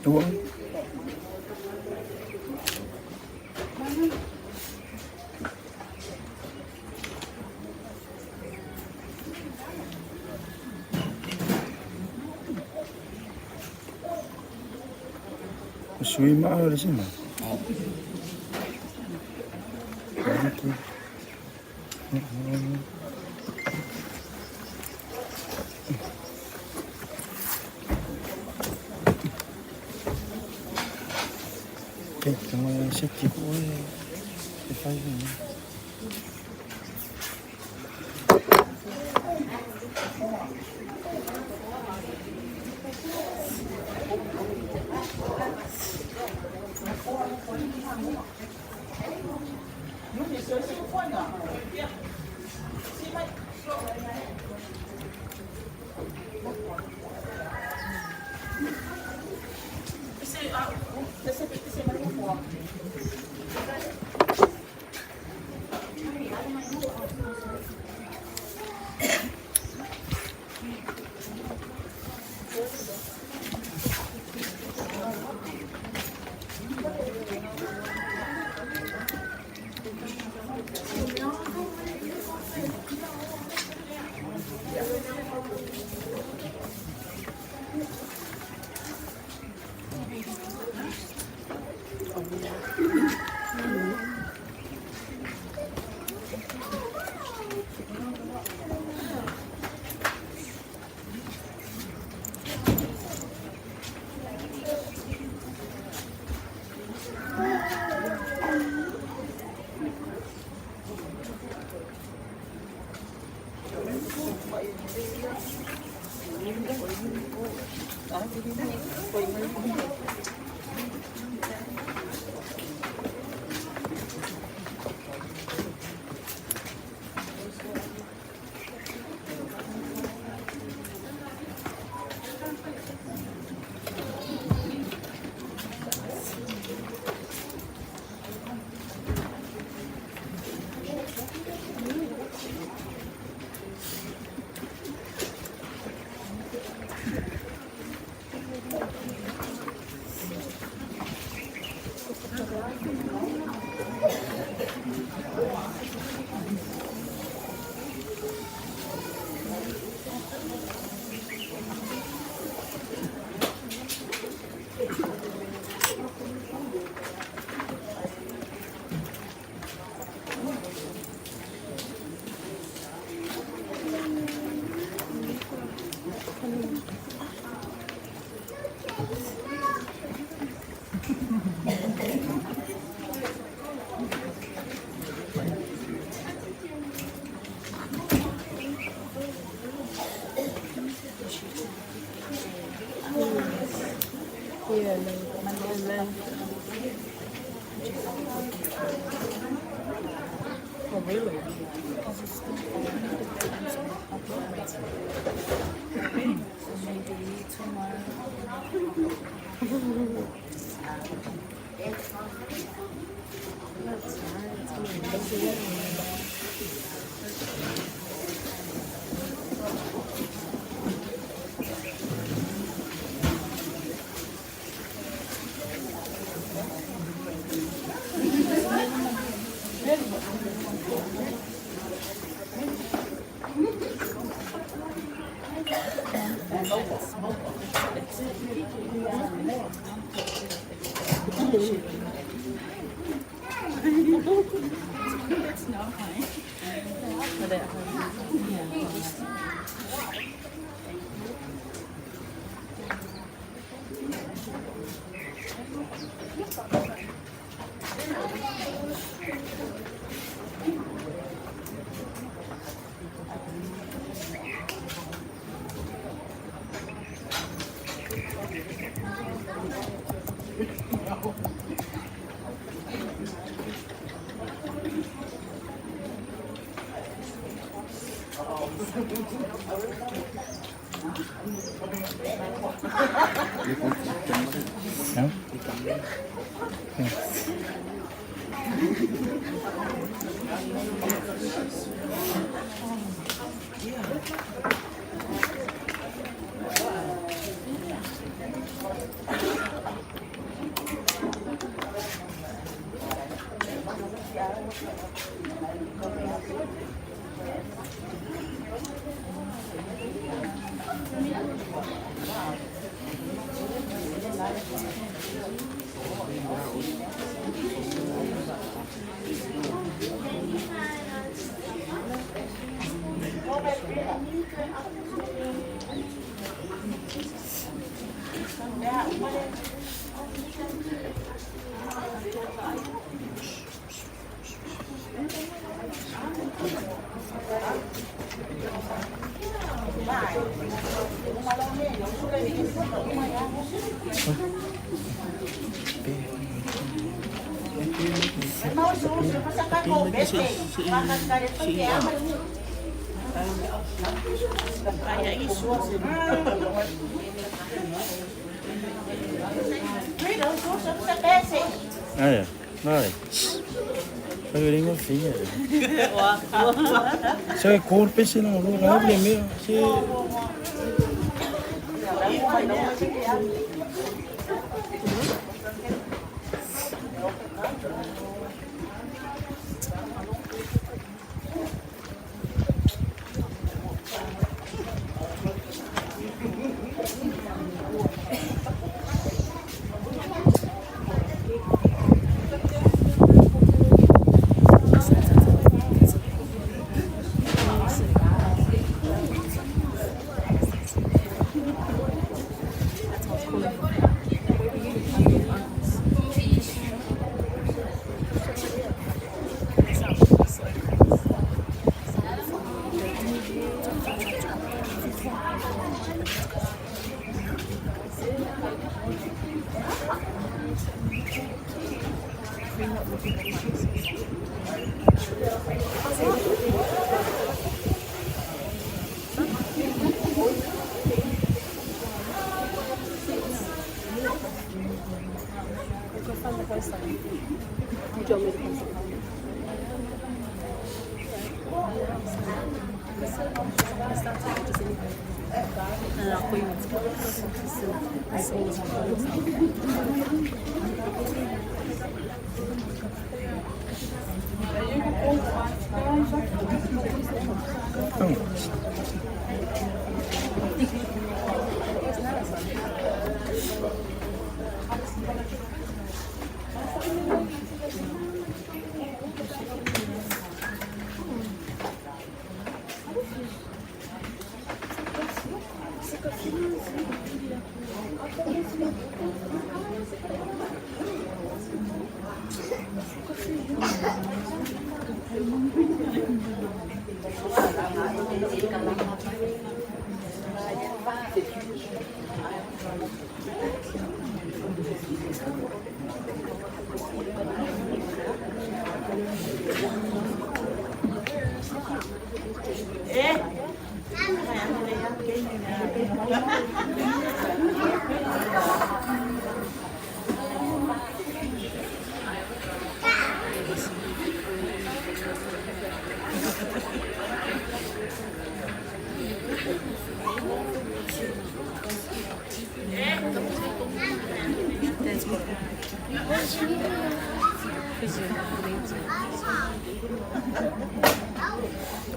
Ua. Sui ma le sina. Okay, tama seti ko e e fai ni. Ha? Ja, ja. Nej. Så kan det ikke fingre. Så er kort bedst, når du bliver mere. Så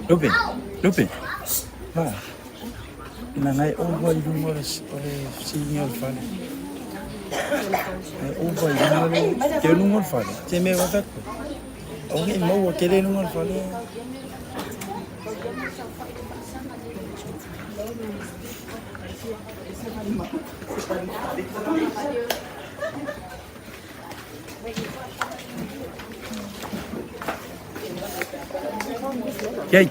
Lupe, Lupe. Va. Ina ngai over i lunga o le silinga o le fale. Ngai over i lunga le ke lunga o le fale. Te mea wa fako. Au ngai maua ke le lunga o le fale. Yay.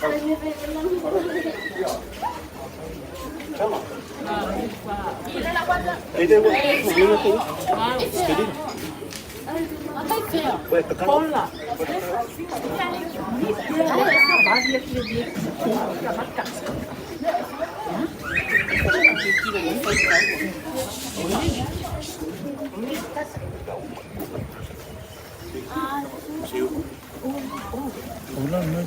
Ola mai.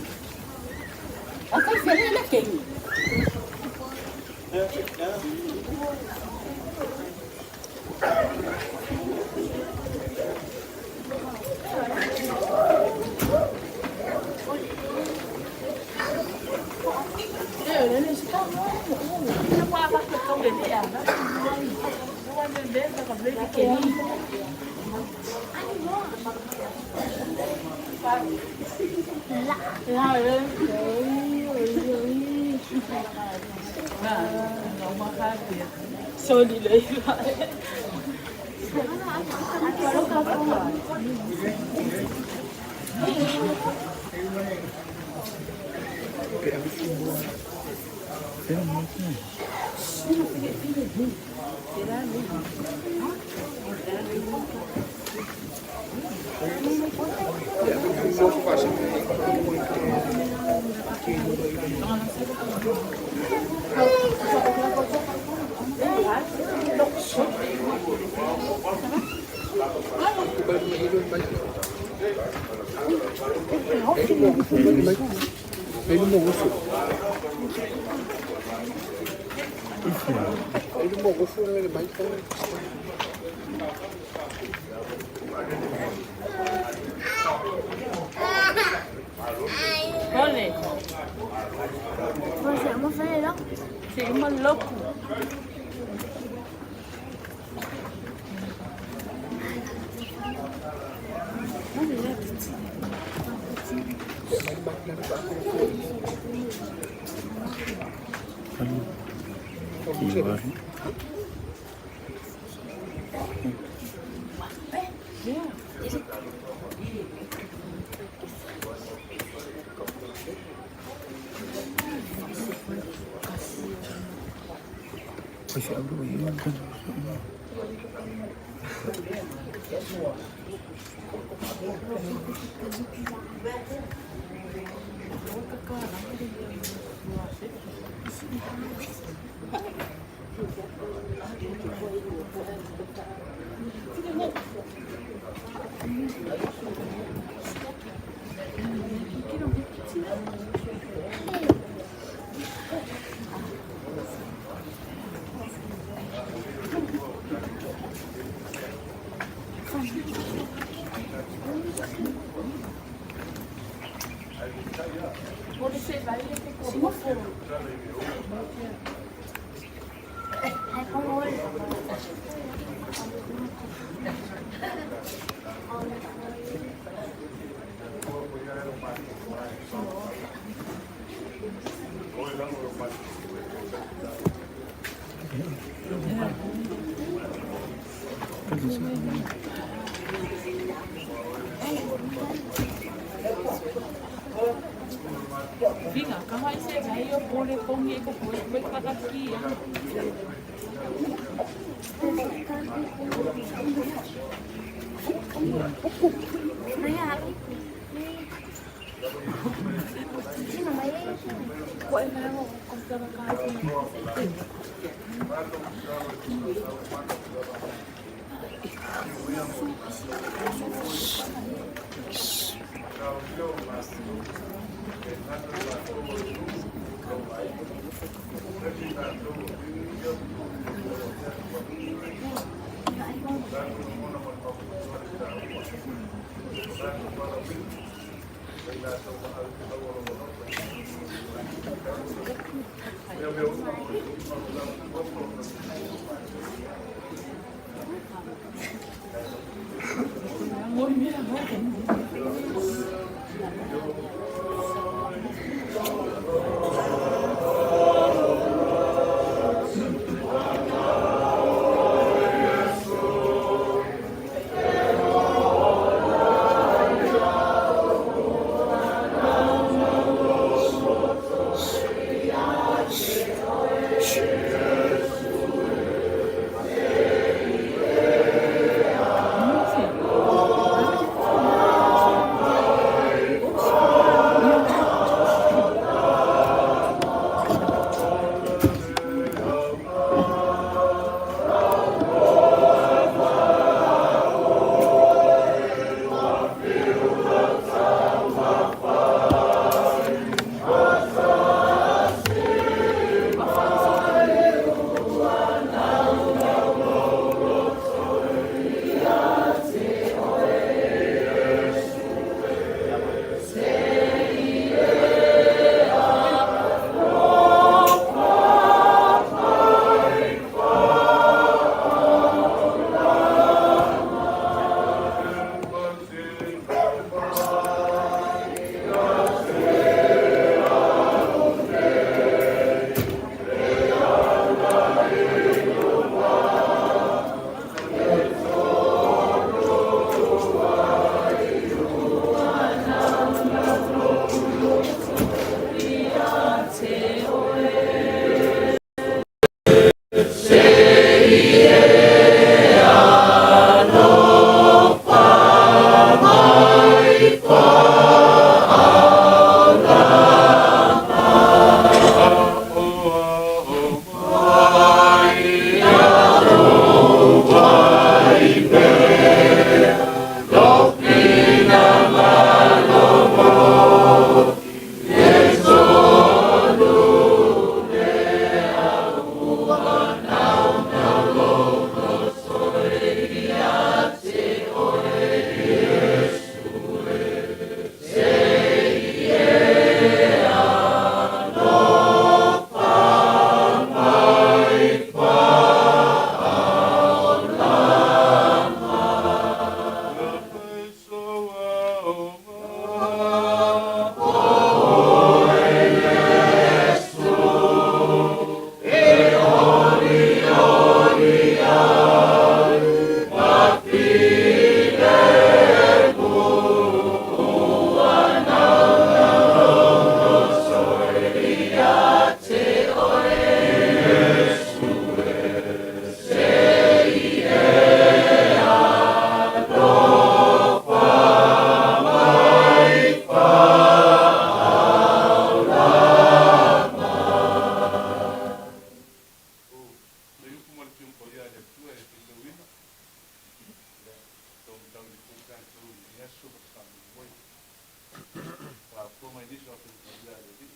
Tuafa Paia a le Alii.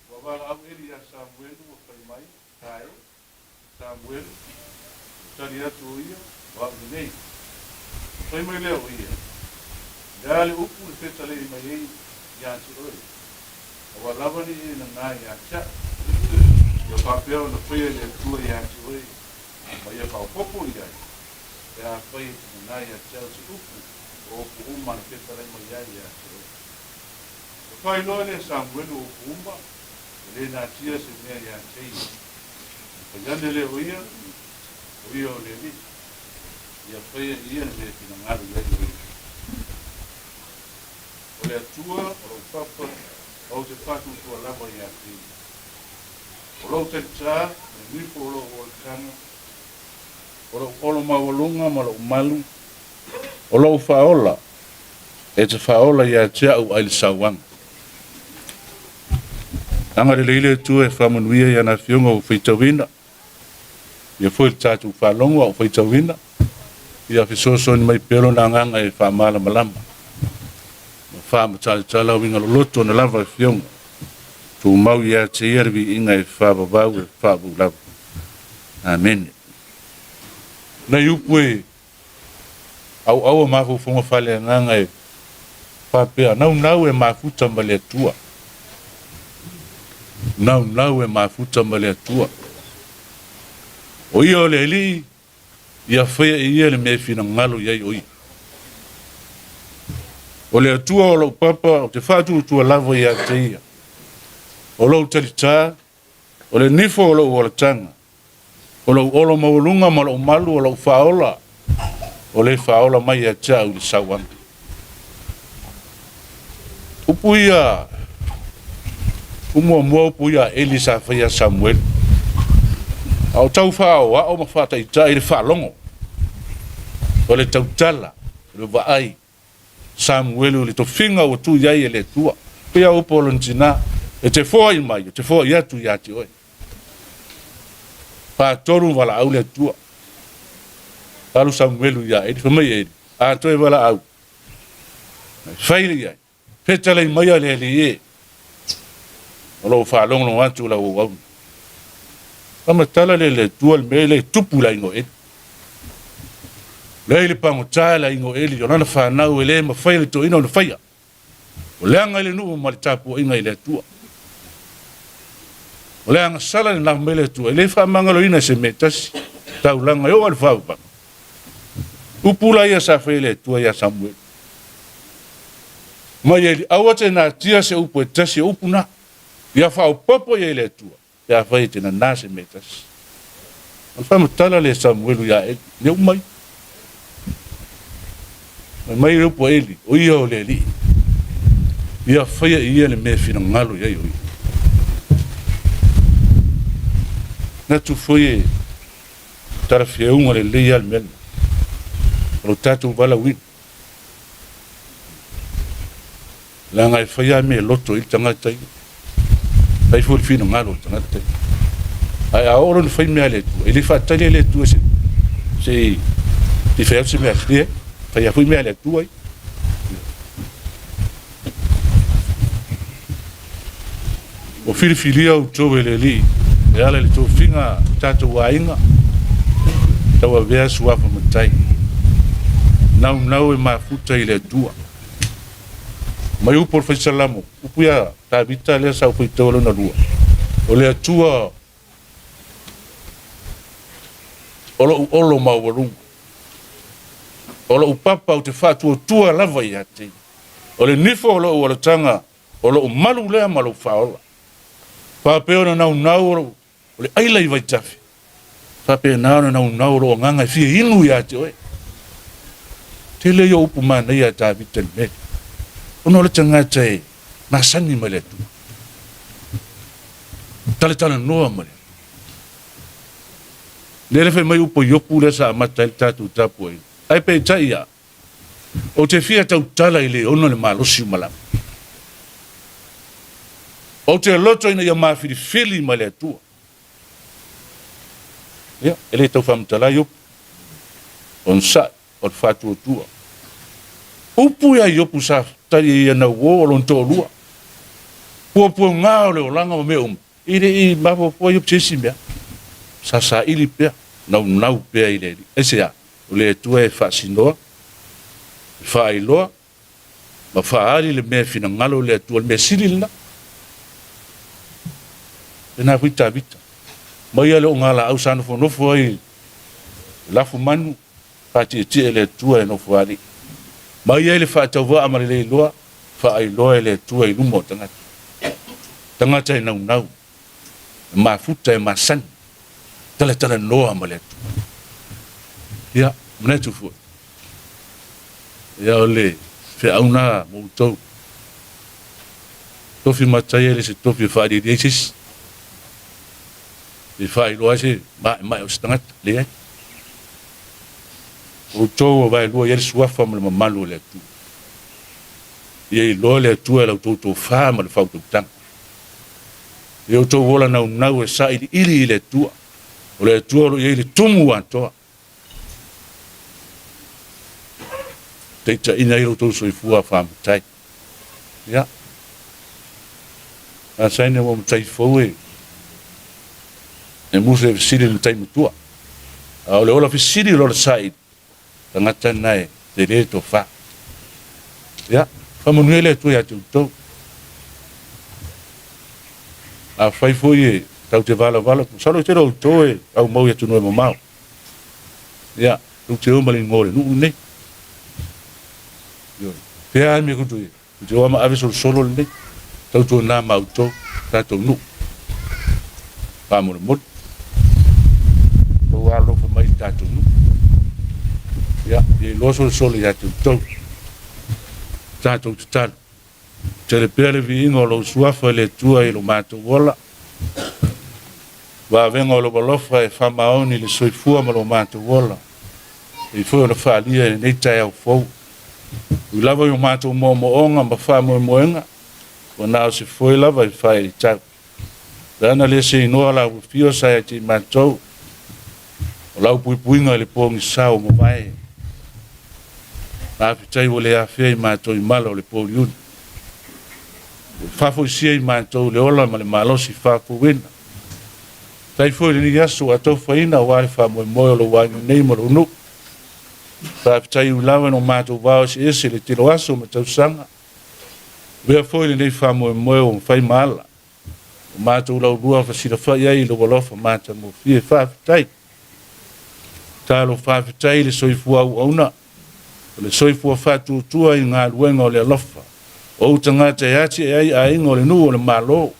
Ua valaau Eli ia Samuelu ua fai mai, Tae, Samuelu, ua tali atu o ia, O au lenei. Ona fai mai lea o ia, O le a le upu na fetalai mai ai ia te oe, aua lava ne i e nanā ia te au. Ia faapea ona faia e le Atua ia te oe, ma ia faaopoopo i ai, pe afai e te nanā ia te au se upu o upu uma na fetalai mai ai ia te oe. Ua faailoa lea e Samuelu o upu uma, e le natia se mea ia te ia. Ona fai ane lea o ia, O ia o le Alii, ia faia e ia le mea e finagalo i ai o ia. O le Atua o lou papa ou te faatuatua lava ia te ia. O lou talitā ma le nifo o lou olataga, o lou olo maualuga ma lou malu, o lou faaola, e te faaola ia te au ai le sauaga. Agalelei le Atua e faamanuia i ana afioga ua faitauina, ia foi le tatou faalogo a o faitauina, ia fesoasoani mai pea lona agaga e faamalamalama ma faamatalatala uiga loloto ona lava afioga. Tumau ia te ia le viiga e faavavau e faavavau lava. Amene. Nai upu e auau a mafaufauga faaleagaga e faapea, Naunau e mafuta ma le Atua. Naunau e mafuta ma le Atua. O ia o le Alii, ia faia e ia le mea e finagalo i ai o ia. O le Atua o lou papa, ou te faatuatua lava ia te ia. O lou talitā, o le nifo o lou olataga, o lou olo maualuga ma lou malu o lou faaola, o le faaola mai ia te au i le sauaga. Upu ia, umuamua upu ia a Eli sa faia Samuelu. A o tau faaoao ma faataitai le faalogo, o le tautala, o le vaai, Samuelu i le tofiga ua tuu i ai e le Atua. Pei a upu o lona tina, e te foai mai, ou te foai atu ia te oe. Faatolu valaau le Atua. Alu Samuelu ia Eli, fai mai Eli, a toe valaau, fai le i ai, fetalai mai a le Alii e, o lou faalogologo atu lau auauna. Faamatala lea le Atua le mea lea e tupu i le aiga o Eli. Leai le pagota i le aiga o Eli, o lana fanau e le mafai e le toeaina ona faia. O le aga i le nuu ma le tapuaiga i le Atua. O le agasala lena mai le Atua, e le faamagaloina e se mea e tasi, taulaga e oo lava i le faavavau. Upu la ia sa fai e le Atua ia Samuelu. Mai Eli, aua te natia se upu e tasi o upu na. Ia faaopoopo i ai le Atua, pe afai e te nanā se mea e tasi. O le faamatala lea e Samuelu ia Eli, ne u mai. Fai mai le upu a Eli, o ia o le Alii. Ia faia e ia le mea e finagalo i ai o ia. Manatu foi e talafeauga lelei lava le mea lena. O lo tatou valaauina. Leaga e fai lava mea e loto i le tagata ia. Fai foi le finagalo o le tagata ia. Ae a oo loa ina fai mea a le Atua, e le faatali e le Atua se se i fai atu se mea e fai lava foi mea a le Atua ia. Ua filifilia outou e le Alii e ala i le tofiga o tatou aiga, tauavea suafa matai, naunau e mafuta i le Atua. Mai upu o le Faisalamo, upu ia Tavita lea sa ou faitaua lona lua, o le Atua o lou olo maualuga, o lou papa ou te faatuatua lava ia te ia. O le nifo o lou olataga, o lou malu lea ma lou faaola. Faapea ona naunau o lou, o le aila i vaitafe, faapena ona naunau o lou agaga e fia inu ia te oe. Tele ia o upu manaia a Tavita i le mea lea, ona o le tagata e masani mai le Atua, talatalanoa ma le Atua. Lea le fai mai upu a Iopu lea sa amata ai le tatou tapuaiga. Ae peitai ia, Ou te fia tautala i le ona le malosi uma lava. Ou te loto ina ia mafilifili ma le Atua. Ia, e le tau faamatala ai upu. Onosai, o le faatuatua. Upu ia Iopu sa tali ai ia nauō o lona toalua. Puapuaga o le olaga ma mea uma, e le i mafaufau ai Iopu i se isi mea. Sa saili pea, naunau pea i le Alii. Aisea? O le Atua e faasinoa, e faailoa, ma faaali le mea e finagalo le Atua, le mea sili lena. Lena foi Tavita. Mai lava le ogalaau sa nofonofo ai i lafumanu, faatietie e le Atua e nofo alii. Mai ai le faatauvaa ma le leiloa, faailoa e le Atua i luma o tagata. Tagata e naunau, e mafuta, e masani, talatalanoa ma le Atua. Ia, manatu foi, ia o le feau na mo outou. Tofi matai e le se tofi e faaaliali ai se isi, e faailoa ai se maemae o se tagata, leai. Outou ua vaelua i ai le suafa ma le mamalu o le Atua. Ia iloa le Atua e la outou tofa ma le faautautaga. Ia outou ola naunau e sailiili i le Atua. O le Atua o lo o i ai le tumu atoa. Taitaiina ai lo outou soifua faamatai. Ia. A saina ua matai fou e e musu e fesili le matai matua. A o le ola fesili o le ola saili, tagata na e tele tofa. Ia, faamanuia le Atua ia te outou. Afai foi e tatou te valavala, masalo e tele o outou e aumau i atunuu e mamao. Ia, tou te o ma le igoa o le nuu lenei. Ioe. Fea lava le mea tou te i ai, tou te o lava ma ave solosolo lenei. Tautuana ma outou, tatou nuu. Faamolemole. Tou alolofa mai i le tatou nuu. Ia, ia iloa solosolo ia te outou. Tatou tatalo. Tele pea le viiga o lou suafa i le Atua i lo matou ola. Vavega o lou alofa e faamaoni le soifua ma lo matou ola. E foi ona faaalia i lenei taeao fou. Ui lava i o matou moomooga ma faamoemoega, ua na o se foe lava e faailitau. Leana le se inoa lau afio sa ia te i matou, o lau puipuiga i le pogisa ua mavae. Faafetai ua le afea i matou i mala o le pouliuli. Ua faafoisia i matou le ola ma le malosi faafouina. Faafetai foi i lenei aso ua ataufaina aua le faamoemoe o lou aiga nei ma lou nuu. Faafetai ui lava ina o matou vao eseese i le tele o aso ma tausaga. Avea foi lenei faamoemoe ua mafai ma ala o matou laulua fasilafai ai i lou alofa matagofie. Faafetai. Talo faafetai i le soifua auauna, o le soifua faatuatua i galuega o le alofa o ou tagata e atiae ai aiga o le nuu o le Malo,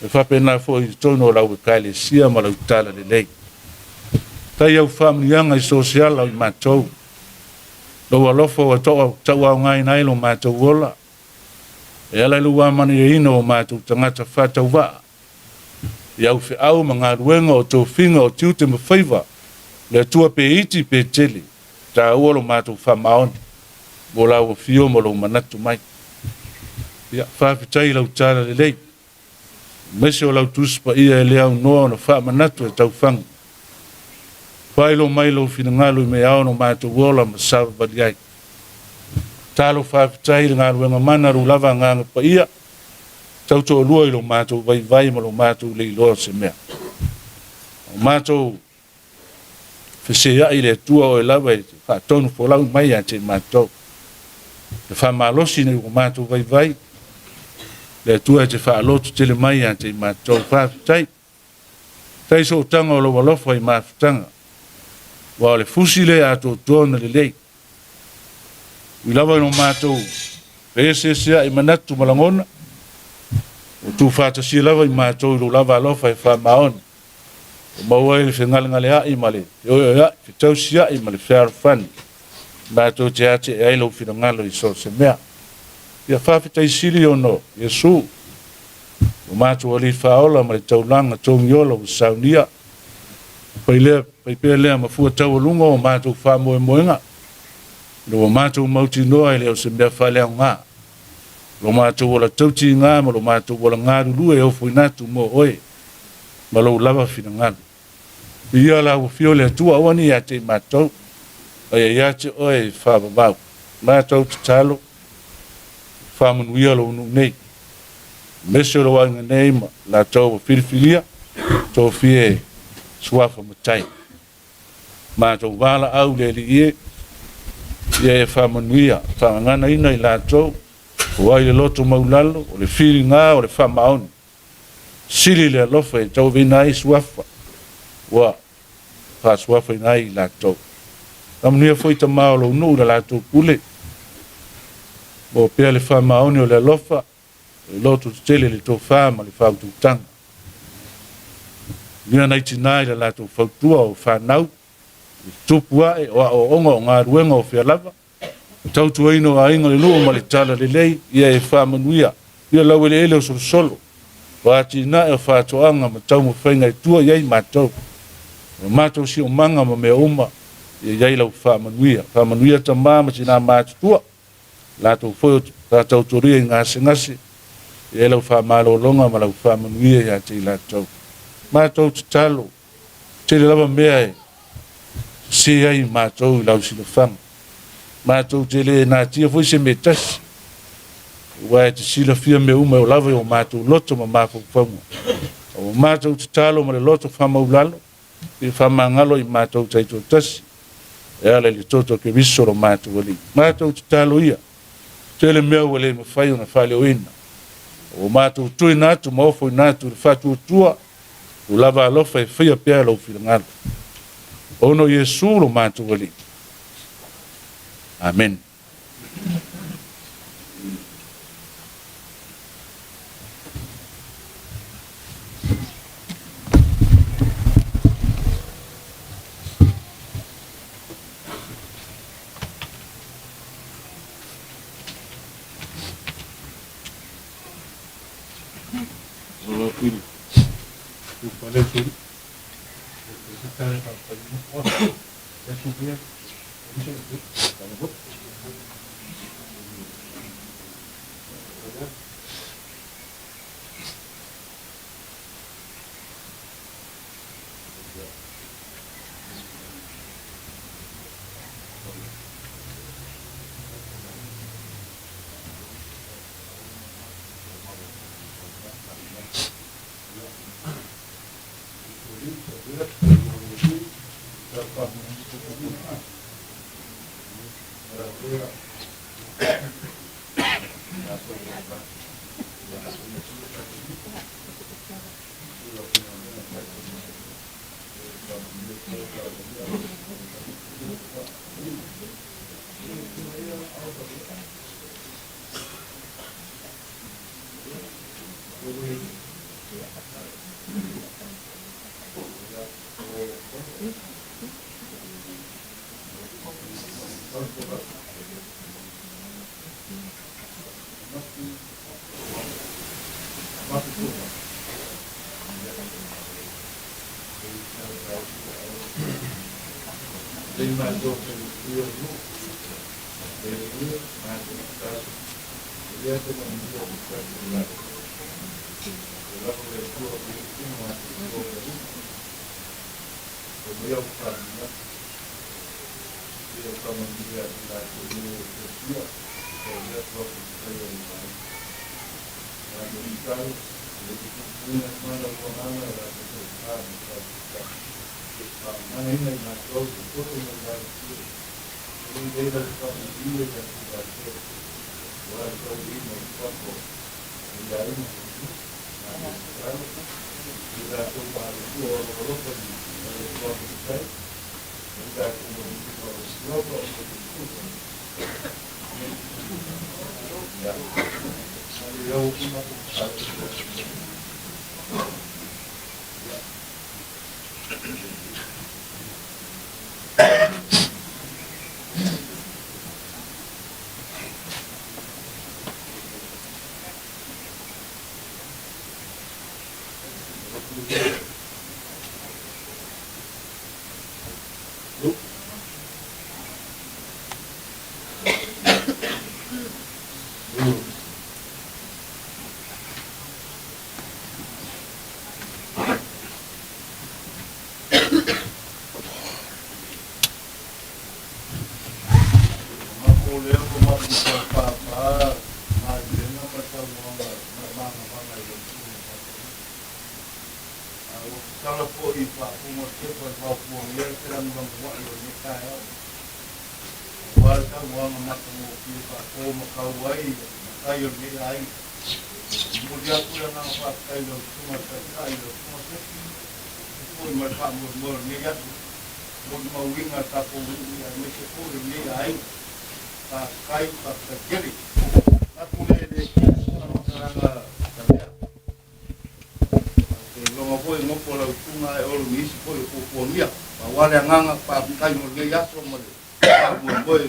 e faapena foi i totonu o lau Ekalesia ma lau Talalelei. Tai au faamanuiaga i so o se ala o i matou. Lou alofa ua tauaogaina ai lo matou ola, e ala i lou amanaia o matou tagata faatauvaa, i au feau ma galuega o tofiga o tiute ma faiva, le Atua pe iti pe tele, taua lo matou faamaoni mo lau afio ma lou manatu mai. Ia, faafetai i lau talalelei, aemaise o lau Tusi Paia e le aunoa ona faamanatu e taufaga. Faailoa mai lou finagalo i mea ao no matou ola ma savavali ai. Talo faafetai i le galuega mana lou lava Agaga Paia, tautoalua i lo matou vaivai ma lo matou le iloa o se mea. O matou feseai i le Atua oe lava e te faatonu folau mai ia te matou. E faamalosi nei ua matou vaivai, le Atua e te faalotu tele mai ia te matou. Faafetai. Tai sootaga o lou alofa i mafutaga, aua o le fusi lea e atoatoa ona lelei. Ui lava ina matou feeseeseai manatu ma lagona, ua tuufaatasia lava i matou i lou lava alofa e faamaoni, ua maua ai le fegalegaleai ma le feoeoeai, fetausiai ma le fealofani, matou te atiae ai lou finagalo i so o se mea. Ia faafetai sili ona o Iesu, o matou Alii Faaola ma le taulaga togiola ua saunia. Fai lea, fai pea lea ma fua taualuga o matou faamoemoega, ina ua matou mautinoa e le o se mea faaleaoga lo matou ola tautiga ma lo matou ola galulue e ofoina atu mo oe ma lou lava finagalo. Viia lau afio le Atua, aua ne i ia te i matou, a ia ia te oe e faavavau. Matou tatalo, faamanuia lou nuu nei. Aemaise o lou aiga nei ma latou ua filifilia, tofia e suafa matai. Matou valaau i le Alii e, ia e faamanuia, faagaganaina i latou, o ai le loto maulalo, o le filiga, o le faamaoni. Sili le alofa e tauaveina ai suafa, ua faasuafaina ai i latou. Faamanuia foi tama o lou nuu i le latou pule, maua pea le faamaoni o le alofa, o le loto tetele le tofa ma le faautautaga. Manuia nai tinā i le latou fautua o fanau, i tupu ae, o aoaoga, o galuega, o fea lava, tautuaina o aiga, le nuu ma le tala lelei, ia e faamanuia. Ia laueleele o solosolo, o atinae o faatoaga ma taumafaiga e tua i ai matou. O matou siomaga ma mea uma, ia i ai lau faamanuia. Faamanuia tama ma tina matutua, latou foi o sa tautoria i gasegase, ia i ai lau faamalologa ma lau faamanuia ia te i latou. Matou tatalo, tele lava mea e sese ai matou i lau silafaga. Matou te le natia foi se mea tasi, aua e te silafia mea uma e oo lava i o matou loto ma mafaufauga. O matou tatalo ma le loto faamaulalo, ia faamagalo i matou taitoatasi, e ala i le toto o Keriso lo matou Alii. Matou tatalo ia, tele mea ua le mafai ona faaleoina. Ua matou tuuina atu ma ofoina atu i le faatuatua, ua lava alofa e faia pea lou finagalo. Ona o Iesu lo matou Alii. Amen. Masalo foi i faafofoga o le pepa i faaopuagia le felagolagoa'i o lenei taeao, aua le saunoaga matagofie faato ma kau ai matai o lenei aiga. E momoli atu le agaga faafetai i lau Susuga i le Taitai, lau Susuga Sefi, e tusa foi ma le faamoemoe o lenei aso, molimauina le tatou nuu aemaise foi o lenei aiga. Faafetai, faafetai tele. Manatu le le tele se faamatalaga Talia. Ou te iloga foi nofo lau susuga ae olo nisi foi o fuafuagia. Pau lava le agaga, faafetai mo lenei aso ma le faamoemoe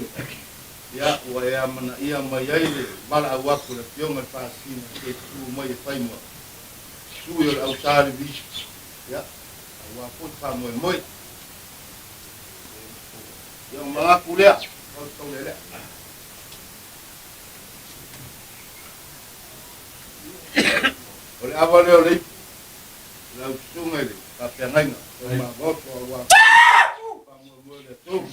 ia ua e amanaia mai ai le valaau atu i le Afioga i le Faasisina e te tu mai e fai ma sui o le au Sa Levi ia aua foi le faamoemoe. Ia ona manatu lea, tau tau lea. O le ava lea o le ipu, lau susuga i le faafeagaiga, o mavoto aua faamoemoe le aso.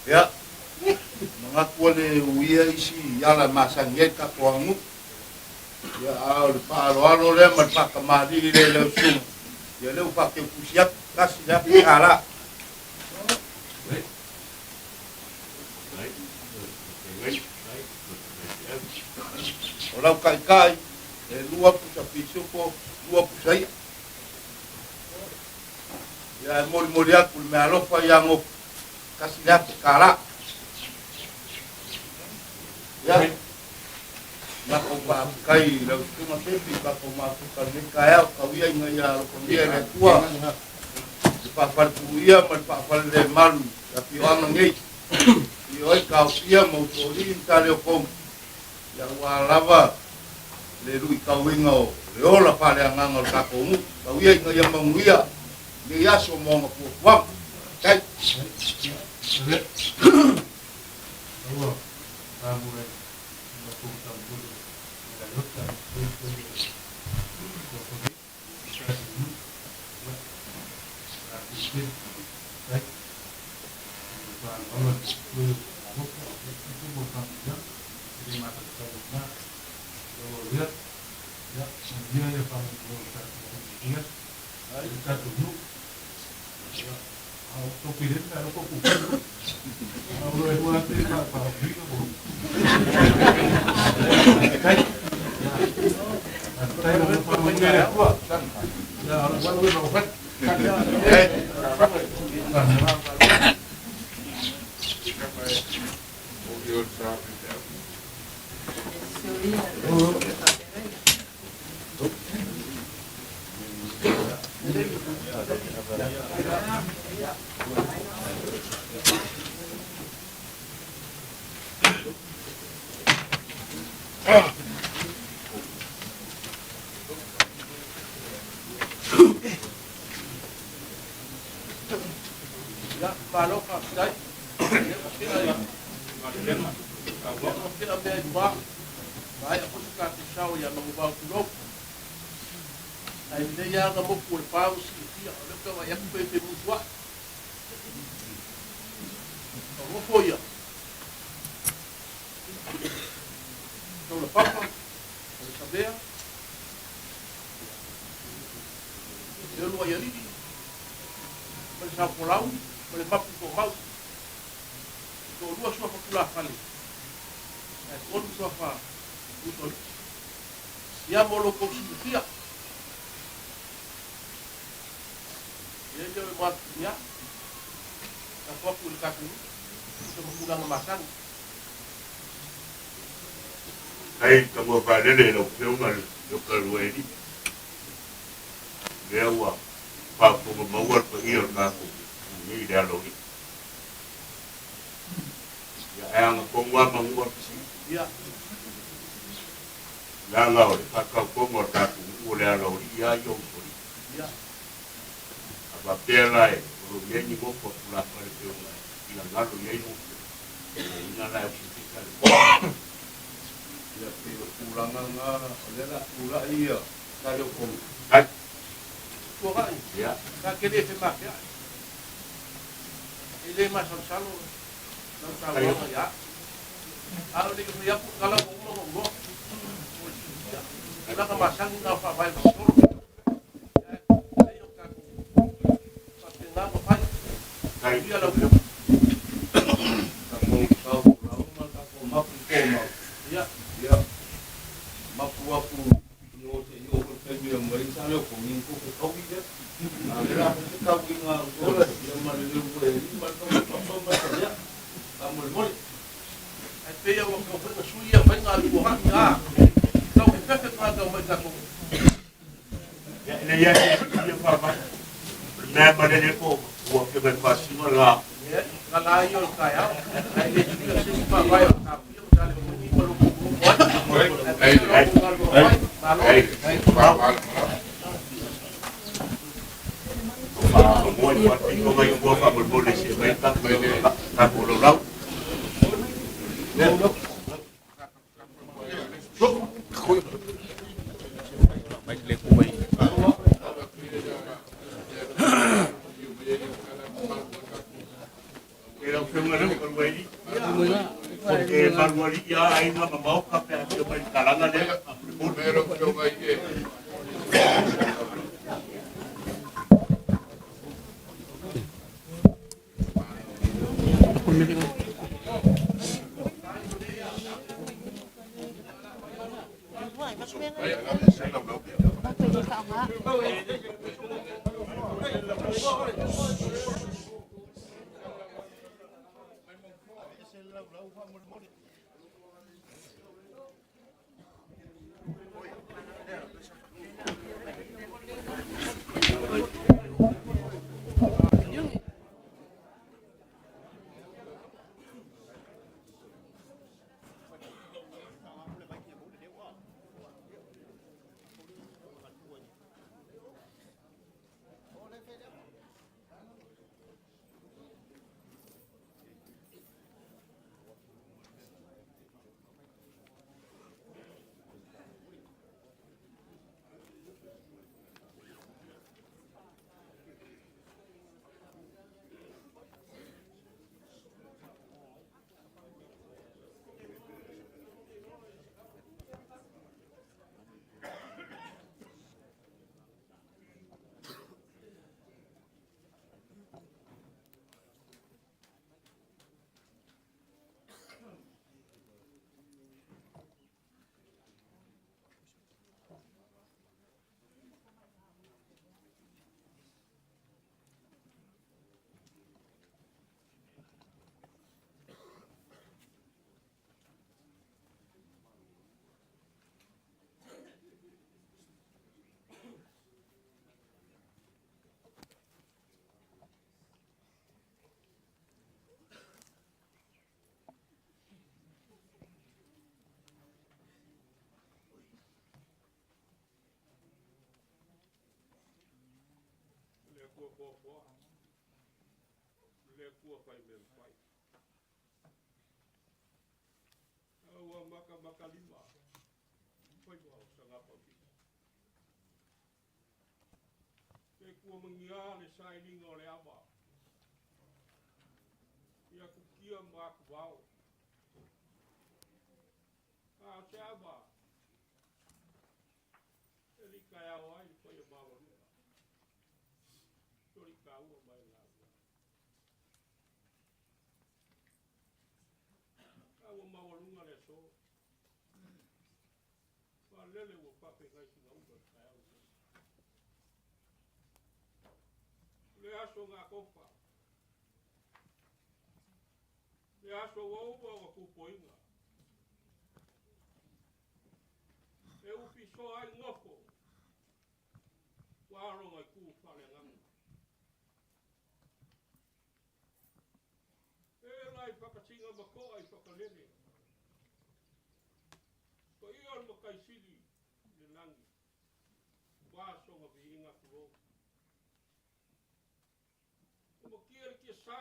Ia, manatu ua le uia isi ala e masani ai le tatou aganuu. Ia, a o le faaaloalo lea ma le faatamalii lea i lau susuga, ia lea ua faateutusi atu, $1,000. O lau taitai, e lua pusa pisupo, lua pusa i'a. Ia, e molimoli atu le meaalofa ia Gofu, $1,000. Ia, matou faafetai i lau susuga Sefi, tatou mafuta i lenei taeao, tau ia ina ia alofagia e le Atua le faafalepuia ma le faafalelemalu i afioaga nei. Afio ai Taofia ma Usoalii ma Saleofou, ia aua lava le luitauina o le ola faaleagaga o le tatou nuu. Tau ia ina ia manuia lenei aso ma ona fuafuaga. Faafetai. Ia, malo faafetai. Lea ua tea i lea ua tea mea i tua. Maea foi se tatou sao ia Manuvao tulou. Ae lelei lava ona motu o le pa ua silafia, o lea ou te vaai atu pei e femusuai. O nofo ia. Taulapapa, o le Savea, le Uluaialii, ma le Saofolau, ma le Mapu Toamau. E toalua suafa tulafale, ae tolu suafa usoalii. Ia mo lo outou silafia, ia ia o le moatu ia, lafo atu i le tatou nuu, tusa ma tulaga masani. Ai tagoa faalele i lau Afioga i le Dr. Luaeli, lea ua faafofoga maua le paia o le tatou nei i le alo i. Ia ae agatonu lava manu o le fesili. Ia. Leaga o le faatautoga o le tatou nuu o le alo i ia ia usoalii. Ia. A faapea la e o lo o i ai ni motu a tulafale pei ona e finagalo i ai lau Afioga, ia ina la e usifika le Ia pei o tulaga na o lea o le a tulai ia Saleofou. Ai. Tuagai. Ia. Ta te le femateai. E le masalosalo lau saunoaga ia au. A o le fai atu tala ua uma ona ou iloa. Mo le silafia, tulaga masani na o faavae o le faasolo. Ae lelei o tatou faapena ona fai. Manuia lau Afioga. Tatou sau lauga ma le tatou mapu i Pomau. Ia. Ia, mapu atu i o se i oo foi i le taimi e aumai ai le saleotogi tou te taui lea. A o lea o le a fai se tauiga a uso, ia ma le leu foi e alii ma le tau ma le ia, faamolemole. Ae pei lava ua tatau foi ona sui ia faiga a le tuanai a tau fefefe tagata e omai i tatou. Ia, e leai lava se isi faavae. O le mea e malele po ua afioga i le Faasinoga le la. Ia, o tala lava ia o le taeao, ae le suia se isi faavae o le taofia ma saleotogi ma nofonofo ai. Ae pei o la outou galuega fai, malo. Faamoe atu i tua faamolemole se i aumai le tatou laulau. E lau Afioga i le Malualii, e malualii lava aiga ma maota pe a afio mai i le talaga lea, faamolemole. Le Atua foafoa, le Atua faimea mafai. A ua makamakalima faiva o Sagapaupita. Pe kua magia le sailiga o le ava. Ia kukia ma akuvao. A o se ava, e li kaeao ai le paia maualuga. Toli kaua mai lau. A ua maualuga le aso. Faalele ua faafeagai sigauga le taeao lenei. Le aso gakofa. Le aso ua uma ua pupuiga. E ufisoa ai gofo. Ua aloga i ku faaleagaga. E la i whakatinga makoa i whakalele. Ko ia o le makaisili le langi. Wā songa viinga kuro. O makia le kia sā.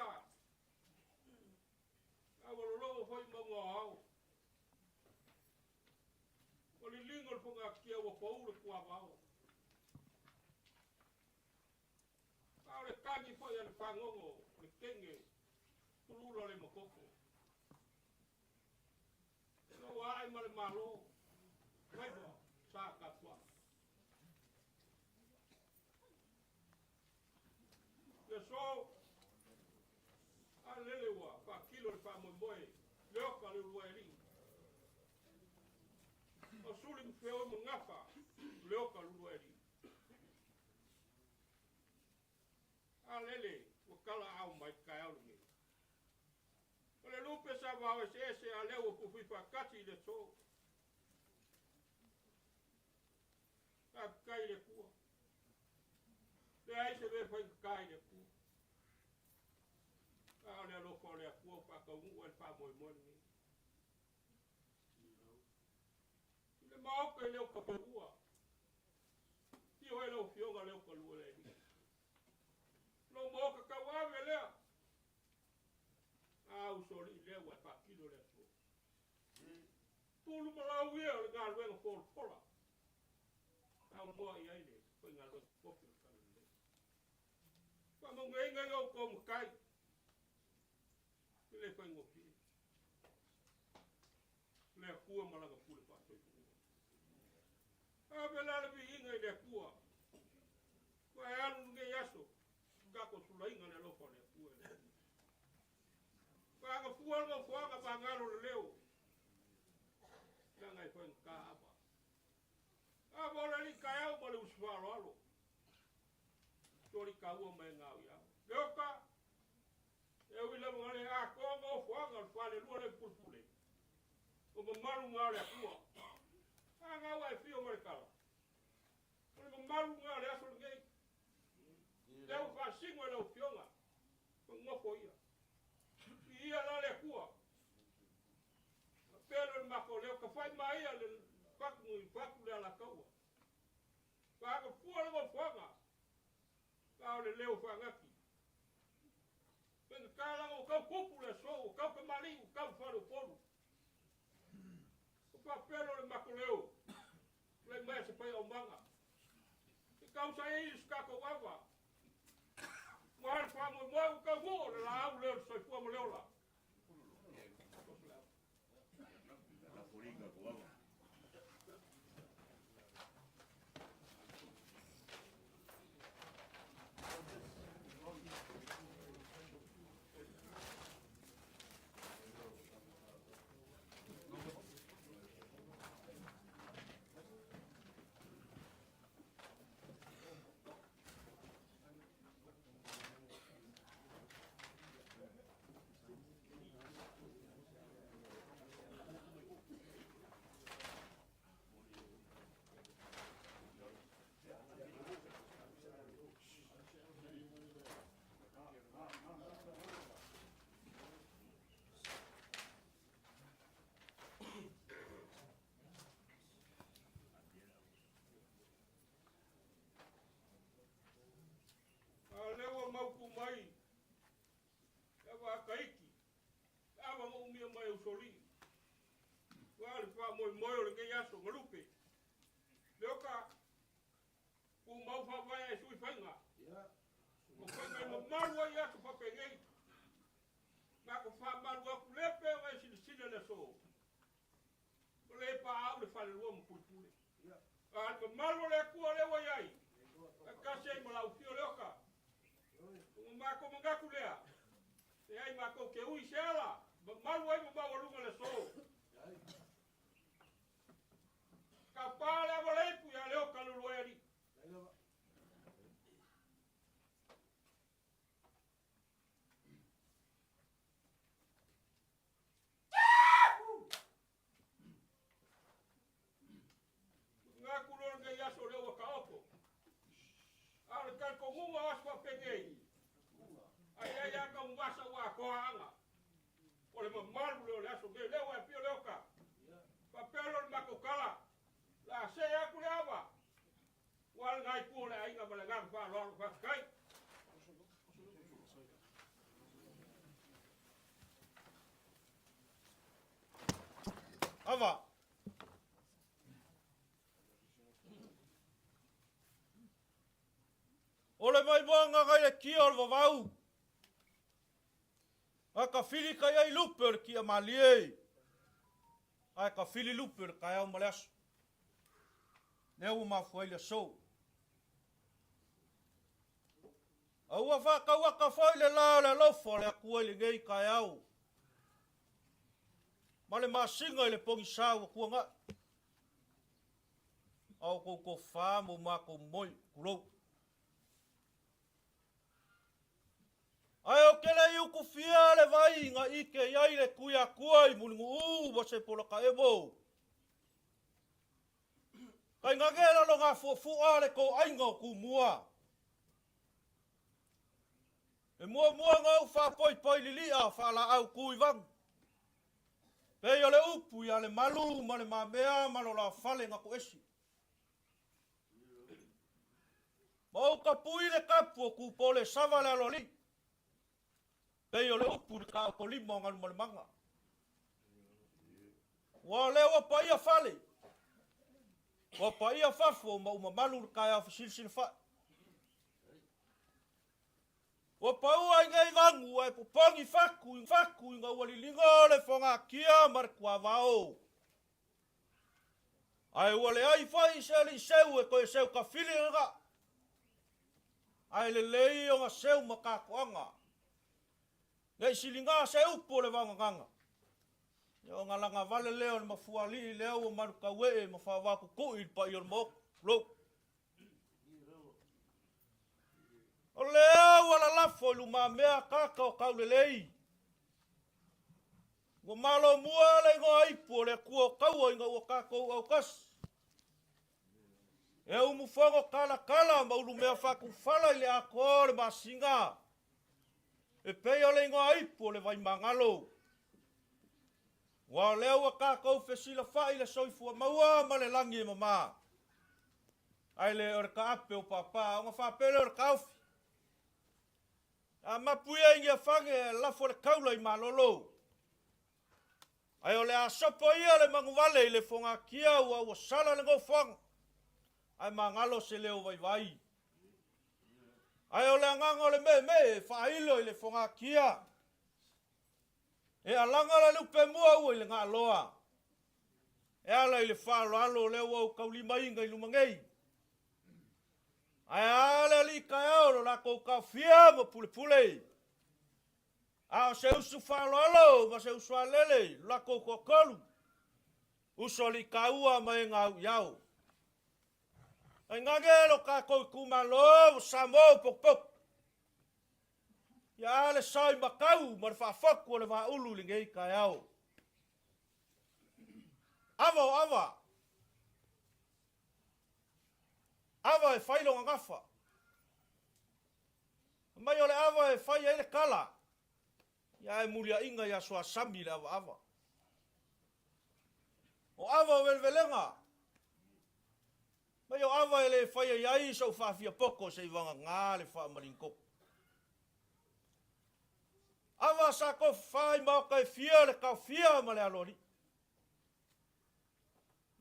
A walologo hoi maunga o ao. O lilingo le whanga kia ua paura kua wao. A o le tangi foi a le whangongo, le kenge, tulula le makoko. ai ma le Malo, faiva sa tapuai. Le aso, a lele ua faatino le faamoemoe le oka le uluai alii. O suli ma feoi ma gafa le oka le uluai alii. A lele ua tala aao mai le taeao lenei. O le lupe sa vao eseese a lea ua fuifui faatasi i le aso. Faafetai i le Atua. Leai se mea e faigata i le Atua. A o le alofa o le Atua ua faataunuu ai le faamoemoe lenei. I le maota i leo tapaua, afio ai lau Afioga leo kalua le Alii. Lou maota tauave lea, a usoalii lea ua e faatino le aso. Tulu ma lau ia o le galuega folafola. Saunoa i ai le faigaluega tofi o le Talalelei. Faamaugaina i outou matai, e le faigofie. Le Atua ma lana pule faasoifua. Ave la le viiga i le Atua. Ua e alu lenei aso, tatou sulaina le alofa o le Atua e le Faagafua le nofoaga magalo le leo. Leaga e faigata ava. Ava o le alii taeao ma le usi faaaloalo. Toli taua mai ngau iau. Leoka, e ui lava ina le atoa nofoaga o le falelua lea i Pulepule, o mamalu na o le Atua. A na ua e fio ma le tala, o le mamalu na o le aso lenei. Lea ua faasino e lau Afioga, ma nofo ia. Viia la le Atua. Faapea lea o le matou leo, tafai mai ia le fatu i fatu le Alataua. Faagafua le nofoaga, a o le leo faagati. Faigata leaga ua tau tupu le aso, ua tau tamalii, ua tau faleupolu. Ua faapea lea o le matou leo, tulai mai a se faiaumaga. I tausaili so tatou ava. Ua le faamoemoe ua taunuu o le laau lea o le soifua ma le ola. A lea ua mautu mai le ava a Tahiti, le ava na umia mai e Usoalii, aua le faamoemoe o lenei aso galupe. Leoka, tumau faavae ae sui faiga. O faiga e mamalu ai aso faapenei. Matou faamalu atu le pe ona e silasila i le aso. O le paau le falelua ma pulepule. A le mamalu o le Atua lea ua i ai, faatasi ai ma lau afio Leoka. Ona matou manatu lea, leai matou te ui i se ala, mamalu ai ma maualuga le aso. Tapa le avaleipu ia Leoka Luluai alii. Manatu loa lenei aso lea ua taoto. A o le talitonuga o aso faapenei, ai ai lava taumasa ua atoa aga. O le mamalu lea o le aso nei, lea ua e afio Leoka. Faapea loa le matou tala, o le a see atu le ava, ua le na itu o le aiga ma le agaga faaaloalo. Faafetai. Ava. O le maimoaga nai le tia o le vavau, a ka fili kai ai lupe o le tia malie. Ae ka fili lupe o le taeao ma le aso. Lea ua mafua ai le aso. A ua faatauata foi le la o le alofa o le Atua i lenei taeao ma le masina i le pogisa ua tuanai. A o outou tofa ma o matou moe, tulou. Ae ou te le i utufia le vai na ike i ai le Tuiatua i Mulinuu ma Sepolataemo. Tainane lalogafuafua le toaiga o Tumua. E muamua ona ou faapoipoi lilia faalaau tu i vanu. Pei o le upu ia Lemalu ma Le Mamea ma Lolafale na toese. Ma ou tapui le tapu o Tupole sava le aloalii. Pei o le upu i le taotolima o Galumalemana. Ua o lea ua paia fale, ua paia fafo ma ua mamalu le taeao fesilisili fai. Ua paua i nei vanu ae popogi fatu i fatu ina ua liliga o le fogatia ma le tuavao. Ae ua leai foi se alii seu e toe seu tafili lena. Ae lelei ona seu ma tatoaga. Ne i siliga se upu o le vaogagaga. Ia ona lagavale lea o le mafuaalii lea ua malutauee ma faavatukui i le paia o le Maota. Tulou. O lea ua lalafo i lumamea kaka o Taulelei. Ua malomua le igoa ipu o le Atua o Taua ina ua tatou autasi. E umufono talatala ma ulumea faatufala i le atoa o le masina. E pei o le igoa ipu o le Vaimagalo. Ua o lea ua tatou fesilafai le soifua maua ma le lagi e mama. Ae le o le taape o papa ona faapea lea o le taofi. A mapu ia i Niafane e lafo le taula i Malolo. Ae o le a sopo ia le manuvale i le fogatia ua ua sala le nofoaga. Ae magalo se leo vaivai. Ae o le agaga o le meemee e faailo i le fogatia. E alaga le lupe mua ua i le gaaloa. E ala i le faaaloalo lea ua ou taulimaina i luma nei. Ae a le alii taeao lo latou taofia ma pulepule. A o se usu faaaloalo ma se usu alele lo latou toatolu. Uso alii taua ma e gau i ao. Tainane lo tatou itumalo o Samoa potopoto. Ia a le sao i matau ma le faafotu o le vaaulu i lenei taeao. Ava o ava. Ava e fai lona gafa. Mai o le ava e fai ai le kala. Ia ae muliaiga ia Suasami le avaava. O ava o velevelega. Mai o ava e le faia i ai sou faafia poto se i vagana le faamalinitoko. Ava sa tofafa i maota e fia le taofia ma le aloalii.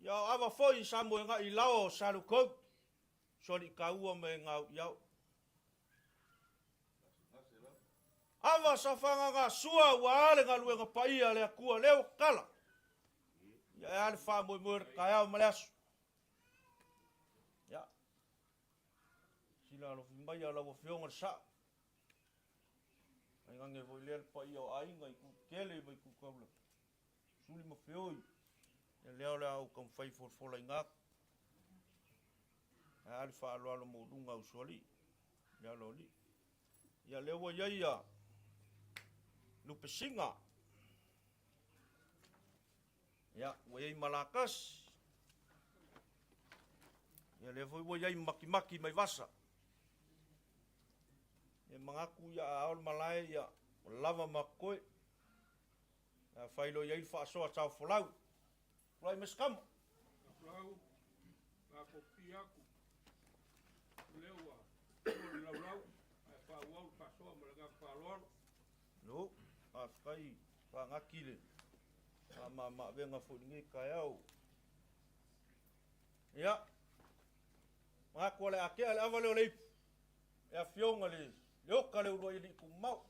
Ia o ava foi sa moega'i i laoa o Salukou, Soali'itaua ma e gau'iao. Ava sa fagagasua ua a le galuega paia a le Atua lea ua tatala. Ia e a le faamoemoe o le taeao ma le aso. Ia, sila alofi mai a lau Afioga le Sao. Tainane foi lea le paia o aiga i Kutele ma i Kutaula. Suli ma feoi. Ia lea o le a ou taumafai folafolaina atu. Ae a le faaaloalo maualuga a Usoalii, le Aloalii. Ia lea ua i ai ia Lupesiga. Ia ua i ai Malakasi. Ia lea foi ua i ai Makimaki mai Vasa. Ia manatu ia a ao le malae ia lava ma koe. A fai loa i ai le faasoa taofolau. Tulai mai se tama. Taofolau, la kopi atu. O lea ua ua le laulau, ae faaauau le faasoa ma le agaga faaaloalo. No, faafetai faagati le faamamaavega foi i lenei taeao. Ia, manatu o le a tea le ava lea o le ipu e afioga le Leota le uluai alii tumau.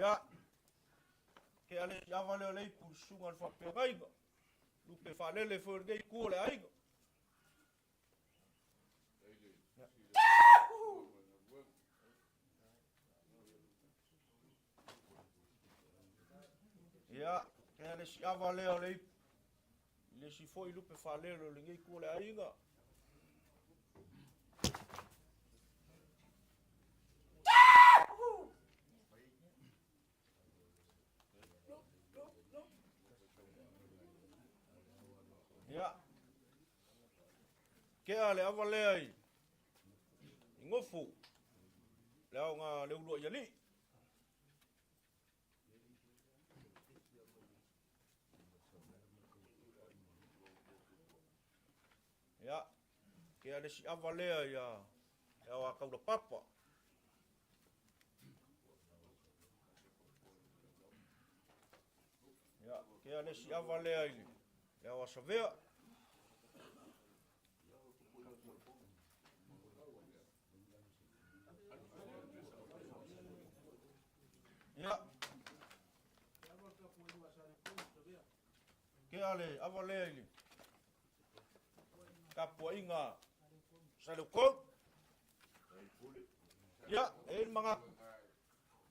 Ia, ke ale si ava lea o le ipu i le susuga i le faafeagaiga, lupe faalele foi o lenei itu o le aiga. Ia, ke ale si ava lea o le ipu i le isi foi lupe faalele o lenei itu o le aiga. Ia, tea le ava lea i gofu, le aoga le uluai alii. Ia, tea le isi ava lea ia le aoga taulapapa. Ia, tea le isi ava lea i le aoga savea. Ia, tea le ava lea i le tapuaiga Saleupou. Ia, e i ai le manatu,